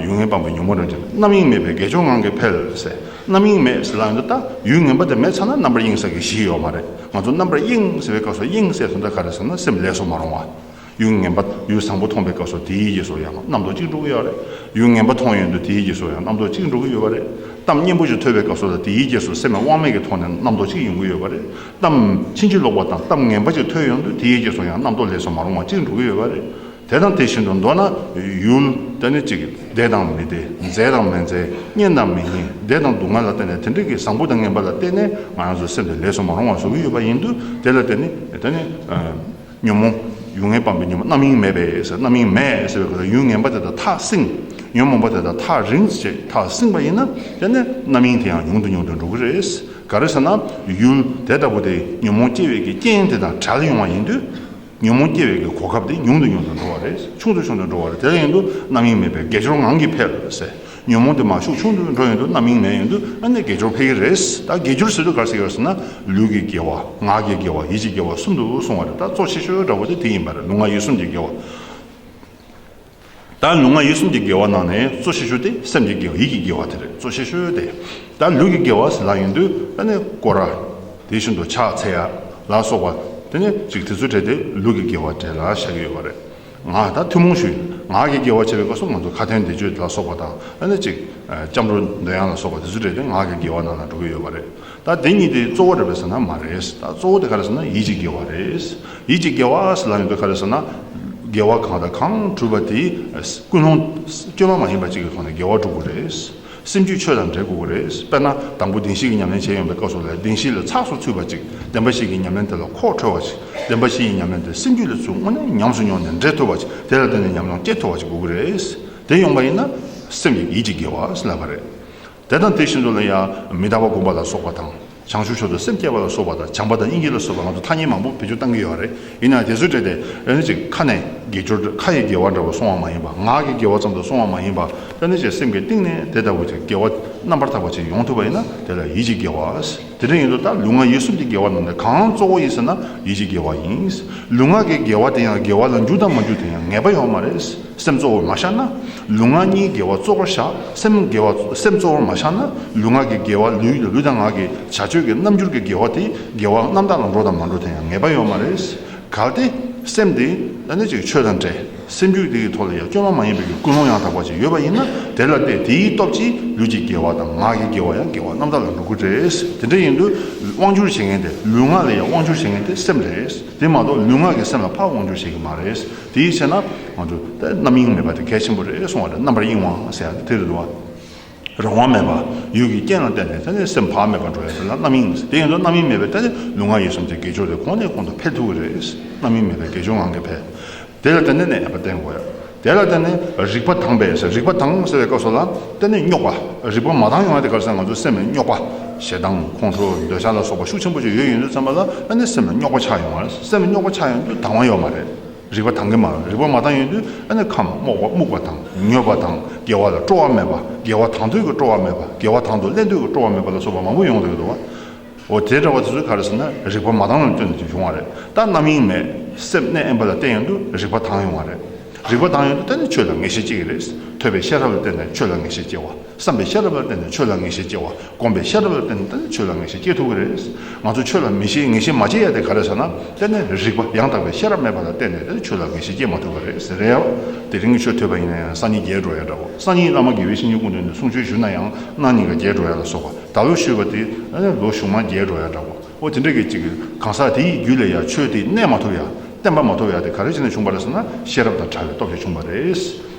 ཡུལ་ངན་སྤངས་པས་ཉོན་མོངས་རིམ་གྱིས། རྣམ་གཡེང་མེད་པས་དགེ་སྦྱོར་ངང་གིས་འཕེལ་ཟེར། རྣམ་གཡེང་མེད་ཟེར་ལབ་ཡོང་དུས་ད་ཡུལ་ངན་པ་དེ་མེད་ཚར་ན་རྣམ་པར་གཡེང་ས་གི་གཞི་ཡོད་མ་རེད། ང་ཚོ་རྣམ་པར་གཡེང་ཟེར་བའི་སྐབས་སུ་གཡེང་ཟེར་དུས་ད་ག་རེ་ཟེར་ན་སེམས་ལས་སུ་མ་རུང་བ། ཡུལ་ངན་པ་ཡུལ་བཟང་པོ་མཐོང་པའི་སྐབས་སུ་དེའི་རྗེས་སུ་ཡང་རྣམ་རྟོག་ཅིག་འགྲོ་གི་ཡོད་རེད། ཡུལ་ངན་པ་མཐོང་ཡོང་དུས་དེའི་རྗེས་སུ་ཡང་རྣམ་རྟོག་ཅིག་འགྲོ་གི་ཡོད་པ་རེད། གཏམ་སྙན་པོ་ཞིག་ཐོས་པའི་སྐབས་སུ་ལ་དེའི་རྗེས་སུ་སེམས་དབང་མེད་ཀྱི་ཐོག་ནས་རྣམ་རྟོག་ཅིག་ཡོང་གི་ཡོད་པ་རེད། གཏམ་ཕྱིན་ཅི་ལོག་པ་དང་གཏམ་ངན་པ་ཅིག་ཐོས་ཡོང་དུས་དེའི་རྗེས་སུ་ཡང་རྣམ་རྟོག་ལས་སུ་མ་རུང་བ་ཅིག་འགྲོ་གི་ཡོད་པ་རེད། དེ་དང་དེ་བཞིན་དུ་མདོར་ན་ཡུལ་དེ་ནི་གཅིག་བདེ་དང་མི་བདེ། མཛེས་དང་མི་མཛེས། སྙན་དང་མི་སྙན། བདེ་དང་སྡུག་བསྔལ་ལ་བརྟེན་ནས་དེ་འདྲ་གི་བཟང་པོ་དང་ངན་པ་ལ་བརྟེན་ནས་ང་རང་ཚོའི་སེམས་དེ་ལས་སུ་མ་རུང་བ་བཟོ་གི་ཡོད་པ་ཡིན་དུས་དེ་ལ་བརྟེན་ནས་དེ་ནི། ཉོན་མོངས། ཡུལ་ངན་སྤངས་པས་ཉོན་མོངས། རྣམ་གཡེང་མེད་པས་ཟེར། རྣམ་གཡེང་མེད་ཟེར་བའི་སྐབས་ལ་ཡུལ་ངན་པ་དེ་དག་ཐག་བསྲིང་། ཉོན་མོངས་པ་དེ་དག་ཐག་རིང་དུ་བྱས་ཐག་བསྲིངས་པ་ཡིན་ན་དེ་ནས་རྣམ་གཡེང་དེ་ཡང་ཉུང་དུ་ཉུང་དུ་འགྲོ་གི་རེད། ག་རེ་ཟེར་ན་ཡུལ་དེ་ལྟ་བུ་དེ་ཉོན་མོངས་སྐྱེ་བའི་གི་རྐྱེན་དེ་དང་བྲལ་ཡོང་བ་ཡིན་དུས། ཉོན་མོངས་སྐྱེ་བའི་གི་གོ་སྐབས་དེ་ཉུང་དུ་ཉུང་དུ་འགྲོ་བ་རེད། ཆུང་དུ་ཆུང་དུ་འགྲོ་བ་རེད། དེ་ལ་ཡིན་དུས་རྣམ་གཡེང་མེད་པས་དགེ་སྦྱོར་ངང་གིས་འཕེལ་ཟེར། ཉོན་མོངས་དེ་མར་ཤུགས་ཆུང་དུ་འགྲོ་ཡོང་དུས་རྣམ་གཡེང་མེད་ཡོང་དུས་ཨ་ནི་དགེ་སྦྱོར་འཕེལ་གྱི་རེད། ད་དགེ་སྦྱོར་ཟེར་དུས་ག་རེ་ཟེར་གྱི་རེད་ཟེར་ན་ལུས་ཀྱི་དགེ་བ། ངག་གི་དགེ་བ། ཡིད་ཀྱི་དགེ་བ་གསུམ་དུ་གསུངས་པ་རེད། ད་གཙོ་ཆེ་ཤོས་འདྲ་བོ་དེ་དེ་ཡིན་པ་རེད། ལུས་ངག་ཡིད་གསུམ་གྱི་དགེ་བ། ད་ལུས་ངག་ཡིད་གསུམ་གྱི་དགེ་བ་ནང་ནས་གཙོ་ཆེ་ཤོས་དེ་སེམས་ཀྱི་དགེ་བ། ཡིད་ཀྱི་དགེ་བ་དེ་རེད། གཙོ་ཆེ་ཤོས་དེ། ད་ལུས་ཀྱི་དགེ་བ་ཟེར་ལབ་ཡོང་དུས་ད་ནི་སྐོར་ར། དེ་བཞིན་དུ་ཕྱག་འཚལ་ཡ་ལ་སོགས་པ་དེ་ནི་ཅིག་དེ་ཚོའི་གྲས་དེ་ལུས་ཀྱི་དགེ་བ་གྲས་ལ་བཞག་གི་ཡོད་པ་རེད། ང་ད་ཐུན་མོང་ཞུས། ངག་གི་དགེ་བ་བྱས་པའི་སྐབས་སུ་ང་ཚོ་ཁ་ཏོན་བཟླས་བརྗོད་ལ་སོགས་པ་དང་ཨ་ནི་ཅིག་སྐྱབས་འགྲོ་འདོན་ཡ་ལ་སོགས་པ་དེ་ཚོའི་གྲས་དེ་ངག་གི་དགེ་བ་ནང་ལ་འགྲོ་གི་ཡོད་པ་རེད། ད་དེ་གཉིས་དེ་གཙོ་བོ་རེད་པས་ཟེར་ན་མ་རེད། ད་གཙོ་བོ་དེ་ག་རེ་ཟེར་ན་ཡིད་ཀྱི་དགེ་བ་རེད། ཡིད་ཀྱི་དགེ་བ་ཟེར་ལབ་ཡོང་དུས་ག་རེ་ཟེར་ན། དགེ་བ་གང་དང་གང་བསྒྲུབས་པ་དེ་ཀུན་སློང་བཅོས་མ་མ་ཡིན་པ་ཅིག་གི་ཐོག་ནས་དགེ་བ་བསྒྲུབ་དགོས་རེད། སེམས་རྒྱུད་ཆོས་དང་འབྲེལ་དགོས་ཀྱི་རེད། དཔེར་ན་དང་པོ་བདེན་བཞི་གི་ཉམས་ལེན་བྱས་ཡོང་པའི་སྐབས་སུ་ལ་བདེན་བཞི་ལ་ཚགས་སུ་ཚུད་པ་ཅིག་བདེན་པ་བཞི་གི་ཉམས་ལེན་དེ་ལ་ཁོག་འཕྲོད་པ་ཅིག་བདེན་པ་བཞི་ཡི་ཉམས་ལེན་དེ་སེམས་རྒྱུད་ལ་ཚུར་དངོས་གནས་ཉམས་སུ་མྱོང་ནས་འདྲེས་ཐུབ་པ་ཅིག་དེ་ལ་བརྟེན་ནས་ཉམས་མྱོང་སྐྱེ་ཐུབ་པ་ཅིག་དགོས་ཀྱི་རེད། དེ་ཡོང་པ་ཡིན་ན་སེམས་ཀྱི་ཡིད་ཀྱི་དགེ་བ་ལབ་པ་རེད། དེ་དང་དེ་བཞིན་དུ་ལ་ཡང་མི་རྟག་པ་སྒོམ་པ་ལ་སོགས་པ་དང་། བྱང་ཆུབ་མཆོག་ཏུ་སེམས་བསྐྱེད་པ་ལ་སོགས་པ་དང་། བྱམས་པ་དང་སྙིང་རྗེ་ལ་སོགས་པ། ང་ཚོ་ཐ་སྙད་མང་པོ་བེད་སྤྱོད་བཏང་གི་ཡོད་རེད། ཡིན་ནའང་དེ་ཚོའི་གྲས་དེ་ཨ་ནི་ཅིག་ཁ་ནས་དགེ་སྦྱོར་ཁ་ཡི་དགེ་བ་འདྲ་བོ་སོང་བ་མ་ཡིན་པ། ངག་གི་དགེ་བ་ཙམ་དུ་སོང་བ་མ་ཡིན་པ། ཨ་ནི་ཅིག་སེམས་ཀྱི་གཏིང་ནས་དེ་ལྟ་བུ་ཅིག་དགེ་བ་རྣམ་པར་དག་པ་ཅིག་ཡོང་ཐུབ་པ་ཡིན་ན་དེ་ལ་ཡིད་ཀྱི་དགེ་བ། དེ་འདྲ་ཡིན་དུས་ད་ལུས་ངག་ཡིད་གསུམ་གྱི་དགེ་བ་རྣམས་ནས་གང་གཙོ་བོ་ཡིན་ཟེར་ན་ཡིད་ཀྱི་དགེ་བ་ཡིན། ལུས་ངག་གི་དགེ་བ་དེ་ཡང་དགེ་བ་ལ་འཇུག་དང་མ་འཇུག་དེ་ཡང་ངེས་པ་ཡོད་མ་རེད། སེམས་གཙོ་བོར་མ་བཞག་ན། ལུས་ངག་གཉིས་དགེ་བ་གཙོ་བོར་བཞག་སེམས་དགེ་བ། སེམས་གཙོ་བོར་མ་བཞག་ན་ལུས་ངག་གི་དགེ་བ། ལུས་ལུས་དང་ངག་གི་བྱ་སྤྱོད་ཀྱི་རྣམ་འགྱུར་གྱི་དགེ་བ་དེ་དགེ་བ་རྣམ་དག་ལ་འགྲོ་དང་མ་འགྲོ་དེ་ཡང་ངེས་པ་ཡོད་མ་རེད། གལ་ཏེ་སེམས་དེ་ཨ་ནི་ཅིག་ཆོས་དང་འབྲེལ། སེམས་རྒྱུད་དེ་གི་ཐོག་ལ་ཡང་སྐྱོན་མ་མ་ཡིན་པའི་ཀུན་སློང་ཡང་དག་པ་ཅིག་ཡོད་པ་ཡིན་ན། དེ་ལ་བརྟེན་དེའི་སྟོབས་ཀྱིས་ལུས་ཀྱི་དགེ་བ་དང་ངག་གི་དགེ་བ་ཡང་དགེ་བ་རྣམ་དག་ལ་འགྲོ་གི་རེད། དེ་འདྲ་ཡིན་དུས་དབང་སྒྱུར་བྱེད་མཁན་དེ། ལུས་ངག་ལ་ཡང་དབང་སྒྱུར་བྱེད་མཁན་དེ་སེམས་རེད། དེ་མ་གཏོགས་ལུས་ངག་གིས་སེམས་ལ་ཕར་དབང་སྒྱུར་བྱེད་ཀྱི་མ་རེད། དེའི་ཕྱིར་ན་ང་ཚོ་ད་རྣམ་གཡེང་མེད་པ་དེ་གལ་ཆེན་པོ་རེད་གསུང་བ་རེད། རྣམ་པར་གཡེང་བ་ཟེར་ཡ་དེ་རེད་འདུག་བ། རང་དབང་མེད་པ། ཡུལ་གྱི་རྐྱེན་ལ་བརྟེན་ནས་དེ་ནས་སེམས་བག་མེད་པར་འགྲོ་ཡ་དེ་ལ་རྣམ་གཡེང་ཟེར། དེ་ཡིན་དུས་རྣམ་གཡེང་མེད་པའི་ཐད་ནས་ལུས་ངག་ཡིད་གསུམ་གྱི་དགེ་སྦྱོར་དེ་གོང་ནས་གོང་དུ་འཕེལ་ཐུབ་ཀྱི་རེད། རྣམ་གཡེང་མེད་པའི་དགེ་སྦྱོར་ངང་གིས་འཕེལ། དེ་ལ་བརྟེན་ནས་ནི་ཨེ་པ་བསྟེན་དགོས་ཡ། དེ་ལ་བརྟེན་ནས་རིག་པ་དྭངས་པའི་ཟེར། རིག་པ་དྭངས་ཟེར་བའི་སྐབས་སུ་ལ་དེ་ནི་རྙོག་པ། རིག་པ་མ་དྭངས་ཡོང་བ་དེ་ག་རེ་ཟེར་ན་ང་ཚོའི་སེམས་ལ་རྙོག་པ། ཞེ་སྡང་ཁོང་ཁྲོ་འདོད་ཆགས་ལ་སོགས་པ་ཤུགས་ཆེན་པོ་ཅིག་ཡོད་ཡོང་དུས་ཙམ་པ་ལ་ཨ་ནི་སེམས་ལ་རྙོག་པ་ཆགས་ཡོང་བ་རེད། སེམས་ལ་རྙོག་པ་ཆགས་ཡོང་དུས་དྭངས་པ་ཡོད་མ་རེད། རིག་པ་དྭངས་ཀྱི་མ་རེད། རིག་པ་མ་དྭངས་ཡོང་དུས་ཨ་ནི་ཁམས་རྨོག་པ་རྨུགས་པ་དང་། མྱོས་པ་དང་། དགེ་བ་ལ་སྤྲོ་བ་མེད་པ། དགེ་བ་དྭངས་དུས་ཀྱི་སྤྲོ་བ་མེད་པ། དགེ་བ་དྭངས་དུས་གླེན་དུས་ཀྱི་སྤྲོ་བ་མེད་པ་ལ་སོགས་པ་མང་པོ་ཡོང་བསྡད་ཀྱི་འདུག་བ། འོ་དེ་འདྲ་བ་དེ་ཚོ་ག་རེ་ཟེར་ན་རིག་པ་མ་དྭངས་ལ་བརྟེན་ནས་བྱུང་བ་རེད། ད་རྣམ་གཡེང་མེད་སེམས་གནས་དབེན་པ་ལ་བསྟེན་ཡོང་དུས་རིག་པ་དྭངས་ཡོང་བ་རེད། རིག་པ་དྭངས་ཡོང་དུས་ད་ནི་ཆོས་ལ་ངེས་ཤེས་སྐྱེ་གི་རེད། ཐོས་པའི་ཤེས་རབ་ལ་བརྟེན་ནས་ཆོས་ལ་ངེས་ཤེས་སྐྱེ་བ། བསམ་པའི་ཤེས་རབ་ལ་བརྟེན་ནས་ཆོས་ལ་ངེས་ཤེས་སྐྱེ་བ། སྒོམ་པའི་ཤེས་རབ་ལ་བརྟེན་ནས་ད་ནི་ཆོས་ལ་ངེས་ཤེས་སྐྱེ་ཐུབ་ཀྱི་རེད། ང་ཚོ་ཆོས་ལ་མི་ཤེས་ངེས་ཤེས་མ་སྐྱེ་ཡ་དེ་ག་རེ་ཟེར་ན། དེ་ནི་རིག་པ་ཡང་དག་པའི་ཤེས་རབ་མེད་པ་ལ་བརྟེན་ནས་དེ་ནི་ཆོས་ལ་ངེས་ཤེས་སྐྱེ་མ་ཐུབ་པ་རེད་ཟེར་རེད་ཡ། དེ་རིང་གི་ཆོས་ཐོས་པ་ཡིན་ན་ཡང་སང་ཉིན་བརྗེད་འགྲོ་ཡ་འདྲ་བོ། སང་ཉིན་བླ་མ་དགེ་བའི་བཤེས་གཉེན་སྐུ་མདུན་ནས་གསུང་ཆོས་ཞུས་ན་ཡང་གནངས་ཉིན་ཀ་བརྗེད་འགྲོ་ཡ་ལ་སོགས་པ། ད་ལོ་ཞུས་པ་དེ་ཨ་ནི་ལོ་གཞུག་མ་བརྗེད་འགྲོ་ཡ་འདྲ་བོ། འོ་དེ་འདྲ་གི་ཅིག་གང་ཟག་དེ་ཡི་རྒྱུད་ལ་ཡ་ཆོས་དེ་གནས་མ་ཐུབ་ཡ། བརྟན་པ་མ་ཐུབ་ཡ་དེ་ག་རེ་བྱས་ནས་བྱུང་བ་རེད་ཟེར་ན་ཤེས་རབ་དང་བྲལ་བའི་སྟོབས་ཀྱིས་བྱུང་བ་རེད།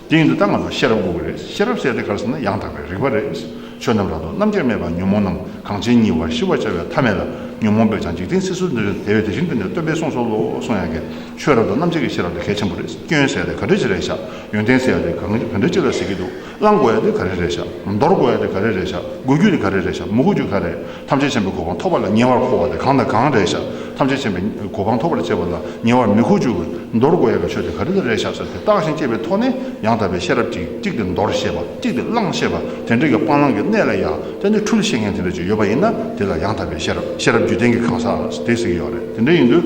དེ་ཡིན་དུས་ད་ང་ཚོ་ཤེས་རབ་དགོས་ཀྱི་རེད། ཤེས་རབ་ཟེར་དེ་ག་རེ་ཟེར་ན་ཡང་དག་པའི་རིག་པ་རེད། ཆོས་རྣམས་རབ་ཏུ་རྣམ་དཔྱད་མེད་པ། ཉོན་མོངས་རྣམས་གང་ཆེན་ཉེ་བར་ཞི་བར་བྱ་བའི་ཐབས་མེད་ལ། ཉོན་མོངས་པའི་བྱང་ཆུབ་གཏིང་སྲིད་སུ་འདིར། དེ་བས་དེ་བཞིན་དུ་ནི་སྟོན་པས་གསུངས་སོ་ལོ། གསུང་ཡ་གི་ཆོས་རབ་དང་རྣམ་དཔྱད་ཀྱི་ཤེས་རབ་དེ་གལ་ཆེན་པོ་རེད། སྐྱོན་ཟེར་ཡ་དེ་ག་འདྲ་ཅིག་རེད་ཤག་ཡོན་ཏན་ཟེར་ཡ་དེ་ག་འདྲ་ཅིག་ལ་ཟེར་གྱི་འདུག་བླང་དགོས་ཡ་དེ་ག་རེ་རེད་ཤག་འདོར་དགོས་ཡ་དེ་ག་རེ་རེད་ཤག་དགོས་རྒྱུ་དེ་ག་རེ་རེད་ཤག་མི་དགོས་རྒྱུ་ག་རེ། ཐམས་ཅད་མཁྱེན་པའི་གོ་འཕང་ཐོབ་པ་ལ་ཉེ་བར་མཁོ་བ་དེ་གང་དང་གང་རེད་ཤག་ཐམས་ཅད་མཁྱེན་པའི་གོ་འཕང་ཐོབ་པར་བྱེད་པ་ལ་ཉེ་བར་མི་མཁོ་རྒྱུ་གི་འདོར་དགོས་ཡ་གི་ཆོས་དེ་ག་རེ་དེ་རེད་ཤག་ཟེར་དེ་བརྟག་ཞིང་དཔྱད་པའི་ཐོག་ནས་ཡང་དག་པའི་ཤེས་རབ་ཅིག་གཅིག་དེ་འདོར་ཤེས་པ། གཅིག་དེ་བླང་ཤེས་པ། དེ་འདྲ་གི་སྤང་བླང་གི་གནས་ལ་ཡ་དེ་ནི་འཁྲུལ་ཤེས་མཁན་དེ་འདྲ་ཅིག་ཡོད་པ་ཡིན་ན་དེ་ལ་ཡང་དག་པའི་ཤེས་རབ། ཤེས་རབ་རྒྱུད་ལྡན་གྱི་གང་ཟག་དེ་ཟེར་གྱི་ཡོད་རེད། དེ་འདྲ་ཡིན་དུས།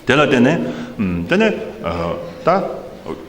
དེ་ལ་བརྟེན་ནས། ཨམ། དེ་ནས། ཨ། ད།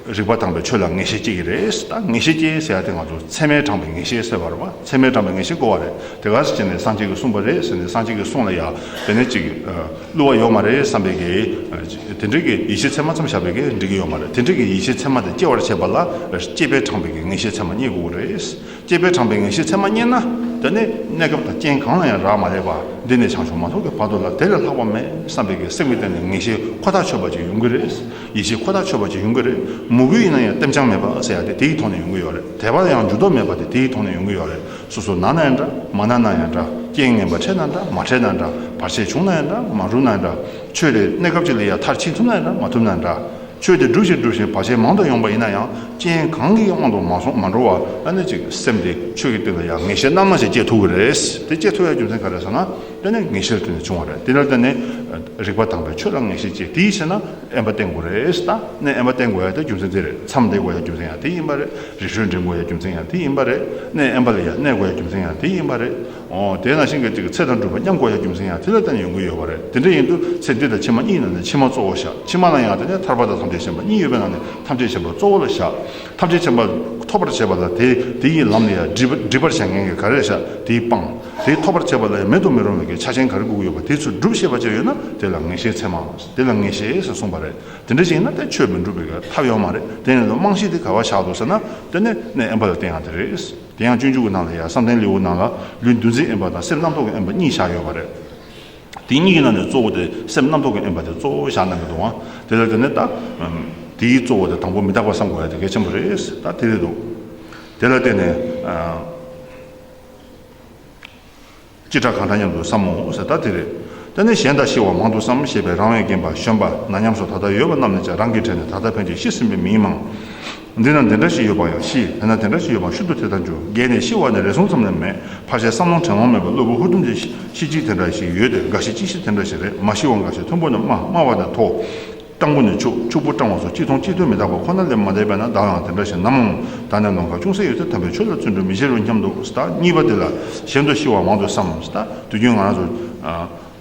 རིག་པ་དྭངས་པའི་ཆོས་ལ་ངེས་ཤེས་སྐྱེ་གི་རེད། ད་ངེས་ཤེས་སྐྱེ་ཟེར་ཡ་དེ་ང་ཚོ་ཚད་མས་དྲངས་པའི་ངེས་ཤེས་ཟེར་བ་རེད་བ། ཚད་མས་དྲངས་པའི་ངེས་ཤེས་དགོས་བ་རེད། དེ་ག་ཟེར་བྱས་ནས་སངས་རྒྱས་ཀྱིས་གསུངས་པ་རེད་ཟེར་ནས་སངས་རྒྱས་ཀྱི་གསུང་ལ་ཡ། དེ་ནས་ཅིག་ཨ། བསླུ་བ་ཡོད་མ་རེད་བསམ་པའི་གི། ཨ། དེ་འདྲའི་གི་ཡིད་ཆེས་ཚད་མ་ཙམ་བཞག་པའི་གི་འགྲིག་གི་ཡོད་མ་རེད། དེ་འདྲའི་གི་ཡིད་ཆེས་ཚད་མ་དེ་སྐྱེ་བར་བྱེད་པ་ལ། སྐྱེས་པས་དྲངས་པའི་གི་ངེས་ཤེས་ཚད་མ་རྙེད་དགོས་ཀྱི་རེད། སྐྱེས་པས་དྲངས་པའི་ངེས་ཤེས་ཚད་མ་རྙེད་ན། དེ་ནི་གནས་སྐབས་དང་རྐྱེན་གང་ལ་ཡང་རག་མ་ལས་པ། འདི་ནས་བྱང་ཆུབ་མ་ཐོབ་ཀྱི་བར་དུ་ལ་དེ་ལས་ལྷག་པ་མེད་བསམ་པའི་གི་སེམས་ཀྱི་སྟེང་ནས་ངེས་ཤེས་ཁོ་ཐག་ཆོད་པ་ཅིག་ཡོང་གི་རེད། ཡིད་ཆེས་ཁོ་ཐག་ཆོད་པ་ཅིག་ཡོང་གི་རེད། མོས་གུས་ཡིན་ན་ཡང་རྟེན་འབྱུང་མེད་པ་ཟེར་ཡ་དེ་དེའི་ཐོག་ནས་ཡོང་གི་ཡོད་རེད། དད་པ་ལ་ཡང་འགྱུར་ལྡོག་མེད་པ་དེ་དེའི་ཐོག་ནས་ཡོང་གི་ཡོད་རེད། སོ་སོ་ན་ན་ཡང་འདྲ། མ་ན་ན་ཡང་འདྲ། རྐྱེན་ངན་པ་འཕྲད་ན་འདྲ། མ་འཕྲད་ན་འདྲ། བར་ཆད་བྱུང་ན་ཡང་འདྲ། མ་བྱུང་ན་ཡང་འདྲ། ཆོས་དེ་གནས་སྐབས་ཅིག་ལ་ཡང་མཐར་ཕྱིན་ཐུབ་ན་ཡང་འདྲ། མ་ཐུབ་ན་ཡང་འདྲ། ཆོས་དེ་སྒྲུབ་བཞིན་སྒྲུབ་བཞིན་བར་ཆད་མང་དུ་ཡོང་པ་ཡིན་ན་ཡང་རྐྱེན་གང་གི་དབང་དུ་མ་སོང་མ་འགྲོ་བར་ཨ་ནི་ཅིག་སེམས་དེ་ཆོས་ཀྱི་སྟེང་ལ་ཡང་ངེས་ཤེས་རྣལ་མ་ཞིག་སྐྱེ་ཐུབ་ཀྱི་རེད། དེ་སྐྱེ་ཐུབ་ཡ་རྒྱུ་མཚན་ག་རེ་ཟེར་ན་དེ་ནི་ངེས་ཤེས་ལ་བརྟེན་ནས་བྱུང་བ་རེད། དེ་ལ་བརྟེན་ནས་རིག་པ་དྭངས་པའི་ཆོས་ལ་ངེས་ཤེས་སྐྱེ། དེའི་ཕྱིར་ན་དབེན་པ་བསྟེན་དགོས་རེད། ད་གནས་དབེན་པ་བསྟེན་དགོས་ཡ་དེ་རྒྱུ་མཚན་དེ་རེད། མཚམས་བསྡད་དགོས་ཡ་རྒྱུ་མཚན་ཡང་དེ་ཡིན་པ་རེད། རི་ཁྲོད་འགྲིམ་དགོས་ཡ་རྒྱུ་མཚན་ཡང་དེ་ཡིན་པ་རེད། གནས་དབེན་པ་ལ་ཡང་གནས་དགོས་ཡ་རྒྱུ་མཚན་ཡང་དེ་ཡིན་པ་རེད། འོ་དེ་ནང་བཞིན་གྱི་ཅིག་ཚེ་དང་སྒྲུབ་པ་མཉམ་དགོས་ཡ་རྒྱུ་མཚན་ཡང་དེ་ལ་བརྟེན་ནས་ཡོང་གི་ཡོད་པ་རེད། དེ་འདྲ་ཡིན་དུས་ཚེ་འདི་དང་ཕྱི་མ་གཉིས་ནང་ནས་ཕྱི་མ་གཙོ་བོ་བཞག་ཕྱི་མ་ལ་ཡང་དེ་ནས་ཐར་པ་དང་ཐམས་ཅད་མཁྱེན་པ་གཉིས་ཡོད་པའི་ནང་ནས་ཐམས་ཅད་མཁྱེན་པ་གཙོ་བོ་ལ་བཞག་ཐམས་ཅད་མཁྱེན་པ་ཐོབ་པར་བྱེད་པ་ལ་དེ་དེ་ཡི་ལམ་ལ་ཡང་སྒྲིབ་སྒྲིབ་པར་བྱེད་མཁན་གྱི་ག་རེ་བཞག་དེ་སྤང་། དེ་ཐོབ་པར་བྱེད་པ་ལ་ཡང་མེད་དུ་མི་རུང་བའི་གི་ཆ་རྐྱེན་ག་རེ་དགོས་ཀྱི་ཡོད་པ་དེ་ཚོ་སྒྲུབ་ཤེས་པ་ཅིག་ཡོད་ན་དེ་ལ་ངེས་ཤེས་ཚད་མ། དེ་ལ་ངེས་ཤེས་ཟེར་གསུངས་པ་རེད། དེ་འདྲ་ཞིག་ཡིན་ན་དེ་ཆོས་མི་འགྲུབ་པའི་གི་ཐབས་ཡོད་མ་རེད། དེ་ཡིན་དུས་རྨང་གཞི་དེ་ག་བ་བཞག་འདུག་ཟེར་ན་དེ་ནི་གནས་དབེན་པ་ལ་བརྟེན་ཡག་དེ་རེད། དེ་ཡང་སྤྱོད་འཇུག་གི་ནང་ལ་ཡང་བསམ་གཏན་ལེའུ་ནང་ལ་ལུས་འདུ་འཛི་དབེན་པ་དང་སེམས་རྣམ་རྟོག་གི་དབེན་པ་གཉིས་བཞག་ཡོད་པ་རེད། དེ་གཉིས་ཀྱི་ནང་ནས་གཙོ་བོ་དེ་སེམས་རྣམ་རྟོག་གི་དབེན་པ་དེ་གཙོ་བོ་བཞག་གནང་གི་འདུག་ཨང་། དེ་ལ་བརྟེན་ནས་ད། དེའི་གཙོ་བོ་དེ་དང་པོ་མི་རྟག་པ་བསམ་དགོས་ཡ་དེ་གལ་ཆེན་པོ་རེད། ད་དེ་རེད་འདུག་དེ་ལ་བརྟེན་ནས། ཅི་དྲག་གང་དྲག་སྙམ་དུ་བསམ་མོ་ཟེར་ད་དེ་རེད། དེ་ནས་གཞན་དག་ཤི་བ་མང་དུ་བསམ་ཞེས་པའི་རང་བས་བརྒྱན་པ་བཞོན་པ་ན་ཉམས་སུ་ད་ལྟ་ཡོད་པ་རྣམས་ནི་ཀྱང་རང་གི་གྲས་ནས་ད་ལྟ་ཕན་ཆད་ཤི་ཟིན་པའི་མིའི་མང་། འདི་ན་འདི་འདྲ་ཞིག་ཡོད་པ་ཡང་ཤི། དེ་ན་དེ་འདྲ་ཞིག་ཡོད་པ་ཤུལ་དུ་དེ་ལྟར་འགྱུར། རྒས་ནས་ཤི་བ་ནི་རེ་ཟུང་ཙམ་ལས་མེད། ཕལ་ཆེར་བསམ་ལོང་དྲན་ལོང་མེད་པར་གློ་བུར་ཧུར་ཐུམ་གྱིས་ཤི་གཅིག་དེ་འདྲ་ཞིག་ཡོད་དེ། འགའ་ཤས་གཅིག་ཤི་དེ་འདྲ་ཞིག་རེད། མ་ཤི་བ་འགའ་ཤས་མཐོན་པོ་ནས་དམའ་དམའ་བ་ནས་མཐོ། སྤྲང་པོ་ནས་ཕྱུག་ཕྱུག་པོ་སྤྲང་བ་སོགས་གཅིག་མཐོང་གཅིག་མཐོང་མི་རྟག་པ་ཁོ་ན་ལས་མ་འདས་པས་ན་བདག་ཡང་དེ་འདྲ་ཞིག་ནམ་མོ་ད་ནས་ལོང་ཁ་ཅུང་ཟད་ཡོད་དེ་དམ་པའི་ཆོས་ལ་བརྩོན་འགྲུས་མི་བྱེད་རུང་སྙམ་འདུག་ཟེར། ད་གཉིས་པ་དེ་ལ་གཞན་དུ་ཤི་བ་མང་དུ་བསམ་ཟེར། ད་དུས་རྒྱུན་ང་རང་ཚོ་